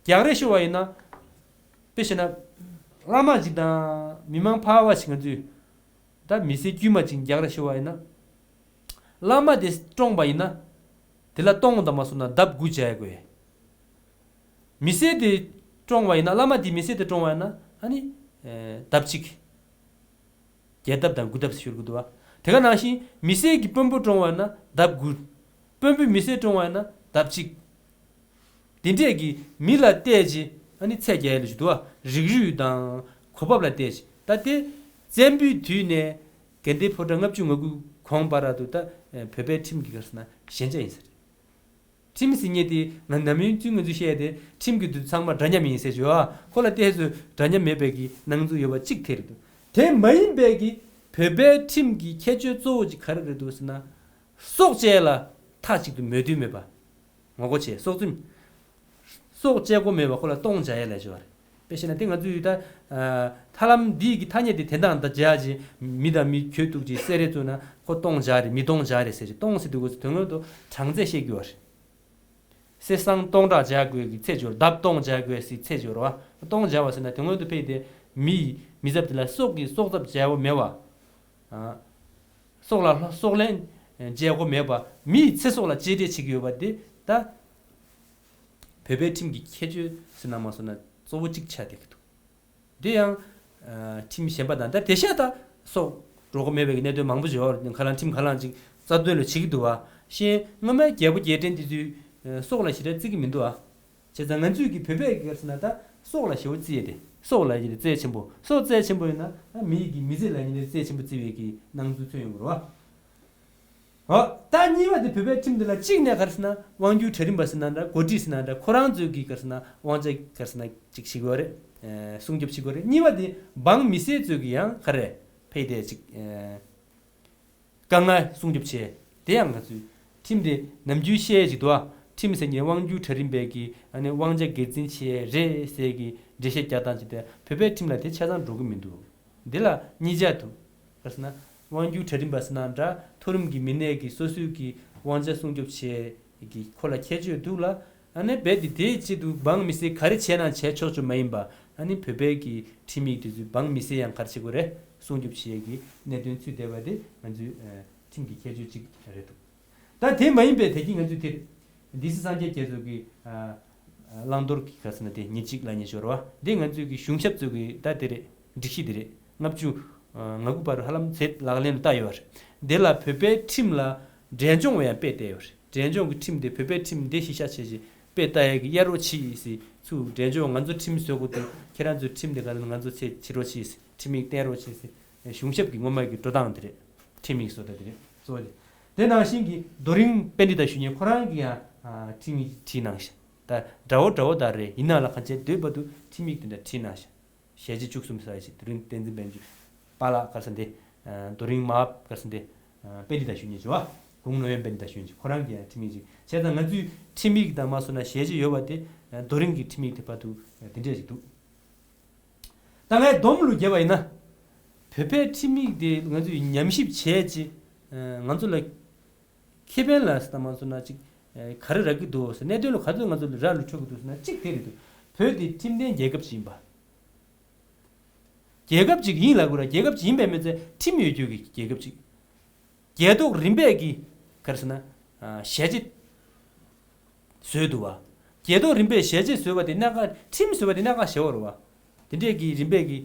རྒྱག་རེས་ཤོར་བ་ཡིན་ན། དཔེ་བཤད་ན། བླ་མ་ཅིག་དང་མི་མང་ཕལ་བ་ཞིག་ང་ཚོས། ད་མི་སེར་དཀྱུས་མ་ཅིག་རྒྱག་རེས་ཤོར་བ་ཡིན་ན། བླ་མ་དེ་བཀྲོངས་པ་ཡིན་ན། དེ་ལ་སྟོང་དང་མ་སོང་ན་ལྡབ་དགུ་བྱ་ཡ་དགོས། མི་སེར་དེ་བཀྲོངས་པ་ཡིན་ན་བླ་མ་དེ་མི་སེར་དེ་བཀྲོངས་པ་ཡིན་ན་ཨ་ནི། ལྡབ་གཅིག། བརྒྱད་ལྡབ་དང་དགུ་ལྡབ་ཟེར་ཤོར་གི་འདུག་བ། དེ་ག་ནང་བཞིན་མི་སེར་གྱི་དཔོན་པོ་བཀྲོངས་པ་ཡིན་ན་ལྡབ་དགུ། དཔོན་པོས་མི་སེར་བཀྲོངས་པ་ཡིན་ན་ལྡབ་གཅིག། དེ་འདྲས་ཀྱི་མི་ལ་བལྟས་རྗེས་ཨ་ནི་ཚད་རྒྱག་ཡ་ལ་ཞུ་འདུག་བ། རིགས་རུས་དང་གོ་བབ་ལ་བལྟས་རྗེས་ད་ལྟའི་བཙན་པོའི་དུས་ནས་དགའ་ལྡན་ཕོ་བྲང་ལྔ་བཅུ་ང་དགུ་གོང་བར་དུ་ད་བོད་པའི་ཁྲིམས་ཀྱི་ག་རེ་ཟེར་ན་ཞན་ཆ་ཡིན་ས་རེད། ཁྲིམས་ཟེར་མཁན་དེ་ང་ནམ་ཡིན་ཚུལ་ང་ཚོས་བཤད་དེ་ཁྲིམས་ཀྱི་དུས་ཚང་མ་འདྲ་མཉམ་ཡིན་ཟེར་བྱས་བ། ཁོ་ལ་བལྟས་ཚོད་འདྲ་མཉམ་མེད་པའི་གི་སྣང་ཚུལ་ཡོད་པ་གཅིག་དེ་རེད་འདུག། དེ་མ་ཡིན་པའི་གི་བོད་པའི་ཁྲིམས་ཀྱི་ཁྱད་ཆོས་གཙོ་བོ་གཅིག་ག་རེ་རེད་འདུག་ཟེར་ན། སྲོག་བཅད་ལ་མཐའ་གཅིག་ཏུ་མོས་མཐུན་མེད་པ། ངོ་རྒོལ་བྱས་སྲོག་ཚིམ། སྲོག་བཅད་སྒོ་མེད་པ་ཁོ་ལ་སྟོང་བྱ་ཡས་ལས་བྱེད་པ་རེད། དཔེ་བཤད་ན་དེ་ང་ཚོས་ད་ཨ་ཐབས་ལམ་འདི་གི་ཐ་སྙད་དེ་དེ་དང་ད་སྦྱར་ཅིག་མི་དང་མི་གྱོད་གཏུག་ཅིག་བསད་རེས་བཙུགས་ན་ཁོ་སྟོང་བཞག་རེད། མི་སྟོང་བཞག་རེད་ཟེར་ཅིག་སྟོང་ཟེར་དུས་ཁོ་ཚོ་དོན་དངོས་ཐོག་གྲངས་ཚད་བཤད་རྒྱུ་བ་རེད། གསེར་སྲང་སྟོང་ཕྲག་སྦྱར་དགོས་ཀྱི་ཚད་སྦྱོར། ལྡབ་སྟོང་སྦྱར་དགོས་སའི་ཚད་སྦྱོར་བ། སྟོང་སྦྱར་བ་ཟེར་ན་དོན་དངོས་ཐོག་ཕེ་དེ་མི་མི་ཚབ་དེ་ལ་སྲོག་གི་སྲོག་ཚབ་སྦྱར་བ་མེད་པ། ཨ། སྲོག་ལ་སྲོག་ལན་འཇལ་དགོས་མེད་པ། མིའི་ཚེ་སྲོག་ལ་གཅེས་སྤྲས་བྱེད་ཀྱི་ཡོད་པ་དེ་ད་བོད་པའི་ཁྲིམས་ཀྱི་ཁྱད་ཆོས་ཟེར་ན་མ་སོང་ན་གཙོ་བོ་གཅིག་ཆགས་བསྡད་ཀྱི་འདུག་དེ་ཡང་ཨ་ཁྲིམས་གཞན་པ་དང་ད་དེ་ཤ་ད་སྲོག་འགྲོ་དགོས་མེད་པའི་གནད་དོན་མང་པོ་ཡོད། ཁ་ལང་ཁྲིམས་ཁ་ལང་ཅིག་རྩ་དོན་ལ་བྱེད་ཀྱི་འདུག་བ། ཤེས་སྔོན་མའི་རྒྱལ་པོ་རྒྱལ་ཕྲན་དེ་ཚོས་སྲོག་ལ་ཞེ་དྲག་བརྩི་གི་མི་འདུག་བ། བྱས་ཙང་ང་ཚོས་ཀྱི་བོད་པས་ཀྱི་ག་རེ་ཟེར་ན་ད་སྲོག་ལ་ཞེ་པོ་བརྩི་ཡས་དེ། སྲོག་ལ་ཡིན་ནའི་རྩ་ཆེན་པོ། སྲོག་རྩ་ཆེན་པོ་ཡིན་ན་ཨ་མི་ཡི་གི་མི་ཚེ་ལ་ཡིན་ནའི་རྩ་ཆེན་པོ་བརྩི་བའི་གི་སྣང་ཚུལ་མཚོན་ཡོང་གི་རེད་བ། འོ་ད་གཉིས་པ་དེ་བོད་པའི་ཁྲིམས་འདི་ལ་གཅིག་ནས་ག་རེ་ཟེར་ན་དབང་སྒྱུར་གྲལ་རིམ་པ་ཟེར་ན་འདྲ། འགོ་ཁྲིད་ཟེར་ན་འདྲ། ཁོ་རང་ཚོས་ཀྱི་ག་རེ་ཟེར་ན་དབང་ཆ་ག་རེ་ཟེར་ན་ཅིག་བྱེད་ཀྱི་ཡོད་རེད། ཨེ་སྲུང་སྐྱོབ་བྱེད་ཀྱི་ཡོད་རེད། གཉིས་པ་དེ་འབངས་མི་སེར་ཚོས་ཀྱི་ཡང་ག་རེ་ཕེ་དེ་ཅིག་ཨེ། དཀའ་ངལ་སྲུང་སྐྱོབ་བྱས། དེ་ཡང་ང་ཚོས་ཁྲིམས་དེ་ནམ་རྒྱུན་བཤད་ཡས་ཅིག་འདུག་ཨ། ཁྲིམས་ཟེར་མཁན་དབང་སྒྱུར་གྲལ་རིམ་པས་ཀྱི་ཨ་ནི་དབང་ཆ་སྒེར་འཛིན་བྱས་རེད་ཟེར་གྱི་འགྲེལ་བཤད་རྒྱག་སྟངས་ཅིག་དེ་བོད་པའི་ཁྲིམས་ལ་དེ་ཆ་ཚང་འགྲོ་གི་མི་འདུག་འདི་ལ་གཉིས་ཆ་འདུག་ག་རེ་ཟེར་ན་དབང་སྒྱུར་གྲལ་རིམ་པ་ཟེར་ན་འདྲ། མཐོ་རིམ་གྱི་མི་སྣས་ཀྱི་སོ་སོའི་གི་དབང་ཆ་སྲུང་སྐྱོབ་བྱས་ཀྱི་ཁོ་ལ་ཁྱད་ཆོས་འདུག་ལ། ཨ་ནི་རྦད་དེ་དེའི་ཆེད་དུ་འབངས་མི་སེར་ག་རེ་བྱས་ན་བྱས་ཆོག་ཆོག་མ་ཡིན་པ། ཨ་ནི་བོད་པའི་གི་ཁྲིམས་ཡིག་དེ་ཚོས་འབངས་མི་སེར་ཡང་ག་རེ་བྱེད་དགོས་རེད། སྲུང་སྐྱོབ་བྱེད་ཡས་ཀྱི་གནད་དོན་ཚུད་བསྡད་པ་དེ་ང་ཚོའི་ཨ་ཁྲིམས་ཀྱི་ཁྱད་ཆོས་གཅིག་རེད་འདུག་ད་དེ་མ་ཡིན་པའི་དེ་གི་ང་ཚོའི་དེ་རེད། སྡེ་སྲིད་སངས་རྒྱས་རྒྱ་མཚོ་གི་ཨ་བླང་དོར་གྱི་ག་རེ་ཟེར་ན་དེ་ཉེར་གཅིག་ལ་ཉེར་སྦྱོར་བ་དེ་ང་ཚོའི་གི་གཞུང་ཞབས་ཚོ་གི་ད་དེ་རེད། སྒྲིག་གཞི་དེ་རེད། ལྔ་བཅུ་ང་དགུ་བར་ཧ་ལམ་ཚད་ལག་ལེན་ལ་བསྟར་ཡོད་རེད། དེ་ལ་བོད་པའི་ཁྲིམས་ལ་འབྲས་ལྗོངས་པ་ཡང་དཔེ་བལྟས་ཡོད་རེད། འབྲས་ལྗོངས་ཀྱི་ཁྲིམས་དེ་བོད་པའི་ཁྲིམས་དེ་གཞི་བཞག་བྱས་ཅིག་དཔེ་ལྟ་ཡས་ཀྱི་གཡར་རོགས་བྱེད་ཡིན་ཟེར། ཚུར་འབྲས་ལྗོངས་ང་ཚོ་ཁྲིམས་བཟོ་དགོས་འདུག་ཁྱེད་རང་ཚོའི་ཁྲིམས་དེ་ག་ལ་ང་ཚོ་ཚད་བྱེད་རོགས་བྱེད་ཟེར། ཁྲིམས་ཡིག་བསྟན་རོགས་བྱེད་ཟེར། གཞུང་ཞབས་ཀྱི་སྔོན་མ་གི་འགྲོ་སྟངས་དེ་རེད། ཁྲིམས་ཡིག་བཟོ་ལྟ་དེ་རེད། གཙོ་བོ་དེ། དེ་ནང་བཞིན་གྱི་རྡོ་རིང་པཎྜི་ཏ་ཞུ་མཁན་ཁོ་རང་གི་ཡང་ཁྲིམས་ཡིག་བྲིས་གནང་ཤག་ད་འདྲ་བོ་འདྲ་བོ་དག་རེད། ཡིན་ནའང་ལ་གང་བྱས་སྡོད་པ་དུ་ཁྲིམས་ཡིག་དེ་འདྲ་བྲིས་གནང་ཤག་ཞལ་བྱེད་བཅུ་གསུམ་ཟེར་ཞིག་རྡོ་རིང་བསྟན་འཛིན་དཔལ་འབྱོར་པཱ་ལགས་ག་རེ་ཟེར་འདི། རྡོ་རིང་མ་ག་རེ་ཟེར་འདི། པཎྜི་ཏ་ཞུ་མཁན་ཅིག་བ། གུང་ནོར་ཡོན་པཎྜི་ཏ་ཞུ་མཁན་ཅིག་ཁོ་རང་གི་ཡང་ཁྲིམས་ཡིག་ཅིག་བྱས་ཙང་ང་ཚོའི་ཁྲིམས་ཡིག་དང་མ་སོང་ན་ཞལ་བྱེད་ཡོད་པ་དེ་རྡོ་རིང་གི་ཁྲིམས་ཡིག་དེ་བར་དུ་དེ་འདྲས་ཞིག་འདུག་ད་ངས་སྡོམ་ལུ་བརྒྱབ་པ་ཡིན་ན། བོད་པའི་ཁྲིམས་ཡིག་དེ་ང་ཚོས་ཉམས་ཞིབ་བྱས་ཅི། ང་ཚོ་ལ་ཁེ་ཕན་ལ་ཟེར་མ་སོང་ན་ཅིག་ག་རེ་རག་གི་འདུག་ཟེར། གནད་དོན་ལ་ག་ཚོད་ང་ཚོ་ལ་རག་ལུས་འཕྲོད་ཀྱི་འདུག་ཟེར་ན་གཅིག་དེ་རེད་འདུག་བོད་དེ་ཁྲིམས་ལྡན་རྒྱལ་ཁབ་ཅིག་ཡིན་པ། རྒྱལ་ཁབ་ཅིག་ཡིན་ལབ་དགོས་ར། རྒྱལ་ཁབ་ཅིག་ཡིན་པའི་མི་ཚད་ཁྲིམས་ཡོད་རྒྱུ་གི་རྒྱལ་ཁབ་ཅིག་རྒྱལ་ཐོག་རིམ་པས་ཀྱི་ག་རེ་ཟེར་ན། ཞལ་བྱེད་བཟོས་འདུག་བ། རྒྱལ་ཐོག་རིམ་པས་ཞལ་བྱེད་བཟོས་པ་དེ་གནད་འགག་ཁྲིམས་བཟོས་པ་དེ་གནད་འགག་ཞེ་པོ་རེད་བ། དེ་འདྲས་ཀྱི་རིམ་པས་ཀྱི་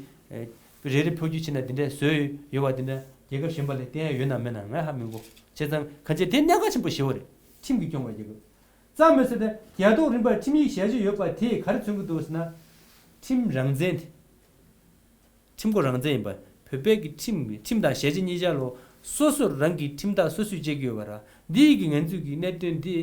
རེ་རེ་འཕོ་འགྱུར་བྱས་ན་དེ་འདྲས་བཟོས་ཡོད་བ། དེ་འདྲ་རྒྱལ་ཁབ་གཞན་པ་ལ་བསྟན་ཡ་ཡོད་ན་མེད་ན་ང་ཧ་མི་གོ། བྱས་ཙང་གང་ཅི་དེ་གནད་འགག་ཆེན་པོ་ཞེ་པོ་རེད། ཁྲིམས་ཀྱིས་སྐྱོང་བའི་རྒྱལ་ཁབ། རྩ་མེད་ཟེར་ཏེ་རྒྱལ་ཐོག་རིམ་པར་ཁྲིམས་ཡིག་ཞལ་བྱེད་ཡོད་པ་དེས་ག་རེ་མཚོན་གྱི་འདུག་ཟེར་ན། ཁྲིམས་རང་བཙན་དེ། ཁྲིམས་ཁོ་རང་བཙན་ཡིན་པ། བོད་པའི་གི་ཁྲིམས་ཀྱི་ཁྲིམས་དང་ཞལ་བྱེད་གཉིས་ཆ་ལོ། སོ་སོར་རང་གི་ཁྲིམས་ཐག་སོ་སོས་བཅད་ཀྱི་ཡོད་པ་ར། འདིའི་གི་ང་ཚོའི་གི་གནད་དོན་འདི།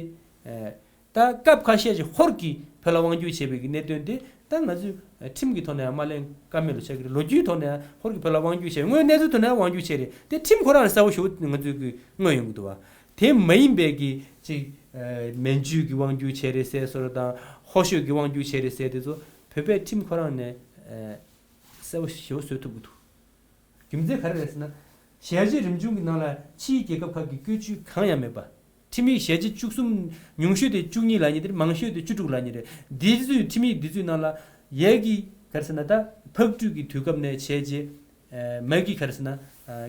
ད་སྐབས་ཁ་ཤས་ཤིག་ཧོར་གྱིས་བོད་ལ་དབང་སྒྱུར་བྱས་པའི་གི་གནད་དོན་འདི་ད་ང་ཚོས་ཁྲིམས་ཀྱི་ཐོག་ནས་ཡང་མ་གླེང་ཀ་མེད་ལོ་ཆགས་ཀྱི་རེད། ལོ་རྒྱུས་ཐོག་ནས་ཡང་ཧོར་གྱིས་བོད་ལ་དབང་སྒྱུར་བྱས། དངོས་གནས་ཚུལ་ཐོག་ནས་ཡང་དབང་སྒྱུར་བྱས་རེད། དེ་ཁྲིམས་ཁོ་རང་ལ་གསལ་པོ་ཞེ་པོ་ང་ཚོས་གི་མངོན་ཡོང་གི་འདུག་བ། དེ་མ་ཡིན་པའི་གི་ཅིག་མན་ཇུ་གིས་དབང་སྒྱུར་བྱས་རེད་ཟེར་སོར་དང་ཧོ་ཤོད་ཀྱིས་དབང་སྒྱུར་བྱས་རེད་ཟེར་དེ་ཚོ་བོད་པའི་ཁྲིམས་ཁོ་རང་ནས། གསལ་པོ་ཞེ་པོ་བཟོ་ཐུབ་ཀྱི་འདུག་རྒྱུ་མཚན་ག་རེ་རེད་ཟེར་ན། ཞལ་བྱེད་རིམ་བྱུང་གི་ནང་ལ་ཕྱིའི་རྒྱལ་ཁབ་ཁག་གི་བཀོད་ཇུས་གང་ཡང་མེད་པ། ཁྲིམས་ཡིག་ཞལ་བྱེད་བཅུ་གསུམ། ཉུང་ཤོས་དེ་བཅུ་གཉིས་ལབ་མཁན་དེ་རེད། མང་ཤོས་དེ་བཅུ་དྲུག་ལབ་མཁན་རེད། འདི་ཚོའི་ཁྲིམས་ཡིག་འདི་ཚོའི་ནང་ལ་ཡས་ཀྱི་ག་རེ་ཟེར་ན་ད་ཕག་གྲུས་ཀྱི་དུས་སྐབས་ནས་བྱས་རྗེས། མ་གི་ག་རེ་ཟེར་ན།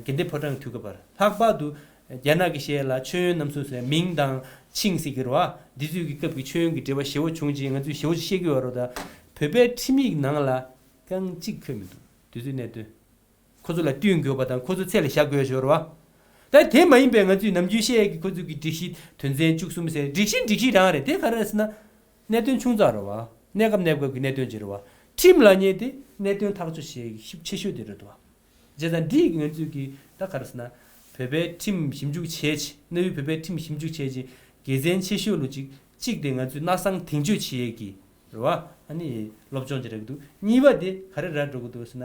དགེ་ལྡན་ཕོ་བྲང་གི་དུས་སྐབས་བར། ལྷག་པར་དུ་རྒྱ་ནག་གི་ཞལ་ལ་མཆོད་ཡོན་རྣམ་གསུམ་ཟེར་མིང་དང་ཆིང་ཟེར་གྱི་རེད་བ། འདི་ཚོའི་གི་སྐབས་ཀྱི་མཆོད་ཡོན་གྱི་འབྲེལ་བ་ཞེ་པོ་བྱུང་རྗེས་ང་ཚོས་ཞེ་པོ་ཅིག་བཤད་ཀྱི་ཡོད་རེད་ད། བོད་པའི་ཁྲིམས་ཡིག་ནང་ལ་རྐང་གཅིག་འཁོད་མི་འདུག་དེ་ཚོའི་གནད་དོན། ཁོ་ཚོ་ལ་བསྟུན་དགོས་པ་དང་ཁོ་ཚོ་ཚད་ལ་བཞག་དགོས་ཞོར་བ། ད་དེ་མ་ཡིན་པའི་ང་ཚོས་ནམ་རྒྱུན་བཤད་ཡས་ཀྱི་ཁོ་ཚོ་གི་སྒྲིག་གཞི་དོན་ཚན་བཅུ་གསུམ་ཟེར་སྒྲིག་གཞི་སྒྲིག་གཞི་རང་རེད། དེ་ག་རེ་རེད་ཟེར་ན། གནད་དོན་ཆུང་ཙག་རེད་བ། གནས་སྐབས་གནས་སྐབས་ཀྱི་གནད་དོན་ཅིག་རེད་བ། ཁྲིམས་ལབ་མཁན་དེ་གནད་དོན་ཐག་གཅོད་བྱེད་ཡས་ཀྱི་ཤུགས་ཆེ་ཤོས་དེ་རེད་བ། བྱས་ཙང་འདི་ཡིས་ང་ཚོས་ཀྱི་ད་ག་རེ་ཟེར་ན། བོད་པའི་ཁྲིམས་ཞིབ་འཇུག་བྱས་ཅི། གནའ་བོའི་བོད་པའི་ཁྲིམས་ཞིབ་འཇུག་བྱས་ཅི། དགེ་མཚན་ཆེ་ཤོས་ལོ་གཅིག་གཅིག་དེ་ང་ཚོས་སྣ་བཟང་དེང་གཅོད་བྱེད་ཡས་ཀྱི་རེད་བ། ཨ་ནི་སློབ་སྦྱོང་ཅིག་རག་གི་འདུག་གཉིས་པ་དེ་ག་རེ་རག་འགྲོ་གི་འདུག་ཟེར་ན།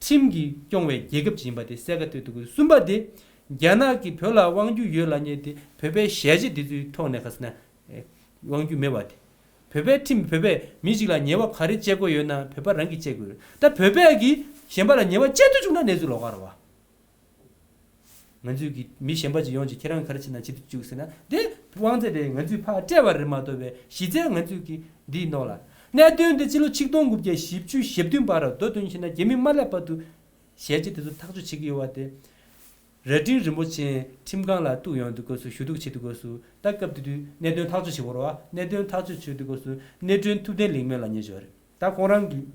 ཁྲིམས་ཀྱིས་སྐྱོང་བའི་རྒྱལ་ཁབ་ཅིག་ཡིན་པ་དེ་གསལ་ཁ་གཏོད་ཐུབ་ཀྱི་འདུག་གསུམ་པ་དེ། རྒྱ་ནག་གིས་བོད་ལ་དབང་སྒྱུར་ཡོད་ལབ་མཁན་དེ་བོད་པའི་ཞལ་བྱེད་དེ་ཚོའི་ཐོག་ནས་ག་རེ་ཟེར་ན། དབང་སྒྱུར་མེད་པ་དེ། བོད་པའི་ཁྲིམས་བོད་པས་མི་ཞིག་ལ་ཉེས་པ་ག་རེ་བཅད་དགོས་ཡོད་ན་བོད་པ་རང་གིས་བཅད་དགོས་རེད། ད་བོད་པས་ཀྱིས་གཞན་པ་ལ་ཉེས་པ་བཅད་ཐུབ་བྱུང་ན་གནས་ཚུལ་ལོགས་ཀ་རེད་བ། ང་ཚོས་ཀྱིས་མི་གཞན་པ་ཅིག་ཡོང་ཅིག་ཁྱེད་རང་ག་རེ་བྱེད་ན་བྱེད་དུ་བཅུག་ཟེར་ན་དེ་དབང་ཚད་དེ་ང་ཚོས་ཕར་སྤྲད་པ་རེད་མ་གཏོགས་པའི་གཞི་རྩའི་ང་ཚོས་ཀྱིས་འདིའི་ནང་ལ་གནད་དོན་དེ་ཕྱི་ལོ་ཆིག་སྟོང་དགུ་བརྒྱ་བཞི་བཅུ་ཞེ་བདུན་བར་རྡོ་བཏོན་ཕྱིན་ན་རྒྱ་མི་མ་སླེབས་བར་དུ་ཞལ་ལྕེ་དེ་ཚོ་ཐག་གཅོད་བྱེད་ཀྱི་ཡོད་པ་དེ། རྭ་སྒྲེང་རིན་པོ་ཆེ་ཁྲིམས་ཁང་ལ་གཏུག་ཡོང་དུས་སྐབས་སུ་ཞུ་གཏུག་བྱེད་དུས་སྐབས་སུ་ད་སྐབས་དེ་དུས་གནད་དོན་ཐག་གཅོད་བྱེད་དགོས་རེད་བ། གནད་དོན་ཐག་གཅོད་བྱེད་དུས་སྐབས་སུ་གནས་དྲུང་ཐུབ་བསྟན་ལེགས་སྨོན་ལབ་མཁན་ཅིག་ཡོད་རེད། ད་ཁོང་རང་གིས་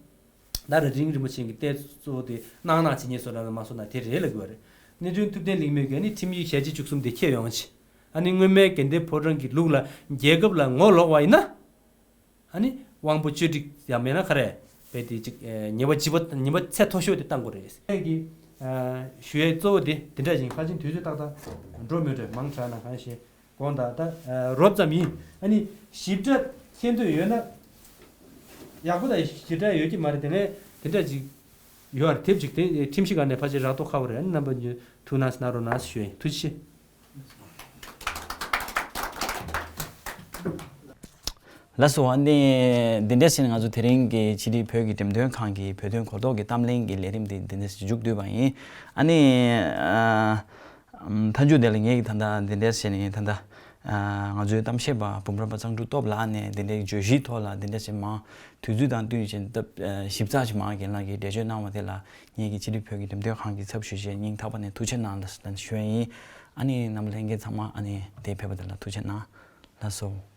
ད་རྭ་སྒྲེང་རིན་པོ་ཆེ་གི་ལྟས་གཙོ་བོ་དེ་གནང་གནང་བྱེད་མཁན་བཟོ་འདྲ་མ་བཟོ་འདྲ་དེ་རེད་ལབ་དགོས་རེད། གནས་དྲུང་ཐུབ་བསྟན་ལེགས་སྨོན་གྱིས་ཨ་ནི་ཁྲིམས་ཡིག་ཞལ་ལྕེ་བཅུ་གསུམ་དེ་འཁྱེར་ཡོང་ཅིག་ཨ་ནི་སྔོན་མའི་དགེ་ལྡན་ཕོ་བྲང་གི་ལུགས་ལ་རྒྱལ་ཁབ་ལ་ངོ་ལོག་པ་ཡིན་ན། ཨ་ནི་དབང་པོ་བཅོས་སྒྲིག་ཡང་མེད་ན་ག་རེ། རྦད་དེ་ཅིག་ཨེ་ཉེས་པ་ལྗིད་པོ་ཉེས་པ་ཚད་མཐོ་ཤོས་དེ་བཏང་དགོས་རེད། ཨེ་གི་ཨ་ཞུ་ཡས་གཙོ་བོ་དེ་དེ་འདྲ་ཞིག་ཕལ་ཆེར་དུས་ཚོད་ཏག་ཏག་འགྲོ་མི་འགྲོ་མང་དྲགས་ན་གང་ཤེས་དགོངས་དག་ད་ཨ་རོབ་ཙམ་ཡིན། ཨ་ནི་ཞིབ་ཕྲ་མཁྱེན་འདོད་ཡོད་ན་ཡག་པོ་དང་ཞིབ་ཕྲ་ཡོད་ཀྱི་མ་རེད། དེ་ནས་དེ་འདྲ་ཅིག་ཡོད་རེད། དེབ་ཅིག་དེ་ཁྲིམས་ཞིབ་ཁང་ནས་ཕལ་ཆེར་རག་མདོག་ཁ་པོ་རེད། ཨ་ནི་རྣམ་པ་ཉོ་ཐུགས་སྣང་གནང་རོགས་གནང་ཞུ་ཡིན། ཐུགས་རྗེ་ཆེ། ལགས་སོ། ཨ་ནི་འདི་འདྲ་ཟེར་ནས་ང་ཚོ་དེ་རིང་གི་ཕྱི་དྲིལ་བོད་ཀྱི་འགྲེམས་སྟོན་ཁང་གི་བོད་དོན་གོ་རྟོགས་ཀྱི་གཏམ་གླེང་གི་ལས་རིམ་འདི་འདི་འདྲ་ཞིག་མཇུག་བསྡུས་པ་ཡིན། ཨ་ནི་ཨ་མཐའ་མཇུག་དེ་ལ་ངེད་ཀྱིས་ད་ལྟ་འདི་འདྲ་ཟེར་ནས་ད་ལྟ་ཨ་ང་ཚོའི་གཏམ་བཤད་པ་འབུམ་རམས་པ་གཙང་ཕྲུག་སྟོབས་ལགས་ནས་འདི་འདྲའི་བརྗོད་གཞིའི་ཐོག་ལ་འདི་འདྲ་ཞིག་མང་དུས་ཚོད་དང་བསྟུན་བྱས་སྟབས་ཨ་ཞིབ་ཚགས་ཤིག་མང་རྒན་ལགས་ཀྱིས་འགྲེལ་བརྗོད་གནང་བ་དེ་ལ་ངེད་ཀྱི་ཕྱི་དྲིལ་བོད་ཀྱི་འགྲེམས་སྟོན་ཁང་གི་ཚབ་ཞུས་བྱས་སྙིང་ཐག་པ་ནས་ཐུགས་རྗེ་གནང་ལ་ཞུ་ཡ་ཡིན། ཨ་ནི་རྣམ་པ་ལྷན་རྒྱས་ཚང་མ་ཨ་ནི་དེ་ཕེབས་པ་དེ་ལ་ཐུགས་རྗེ་གནང་། ལགས་སོ།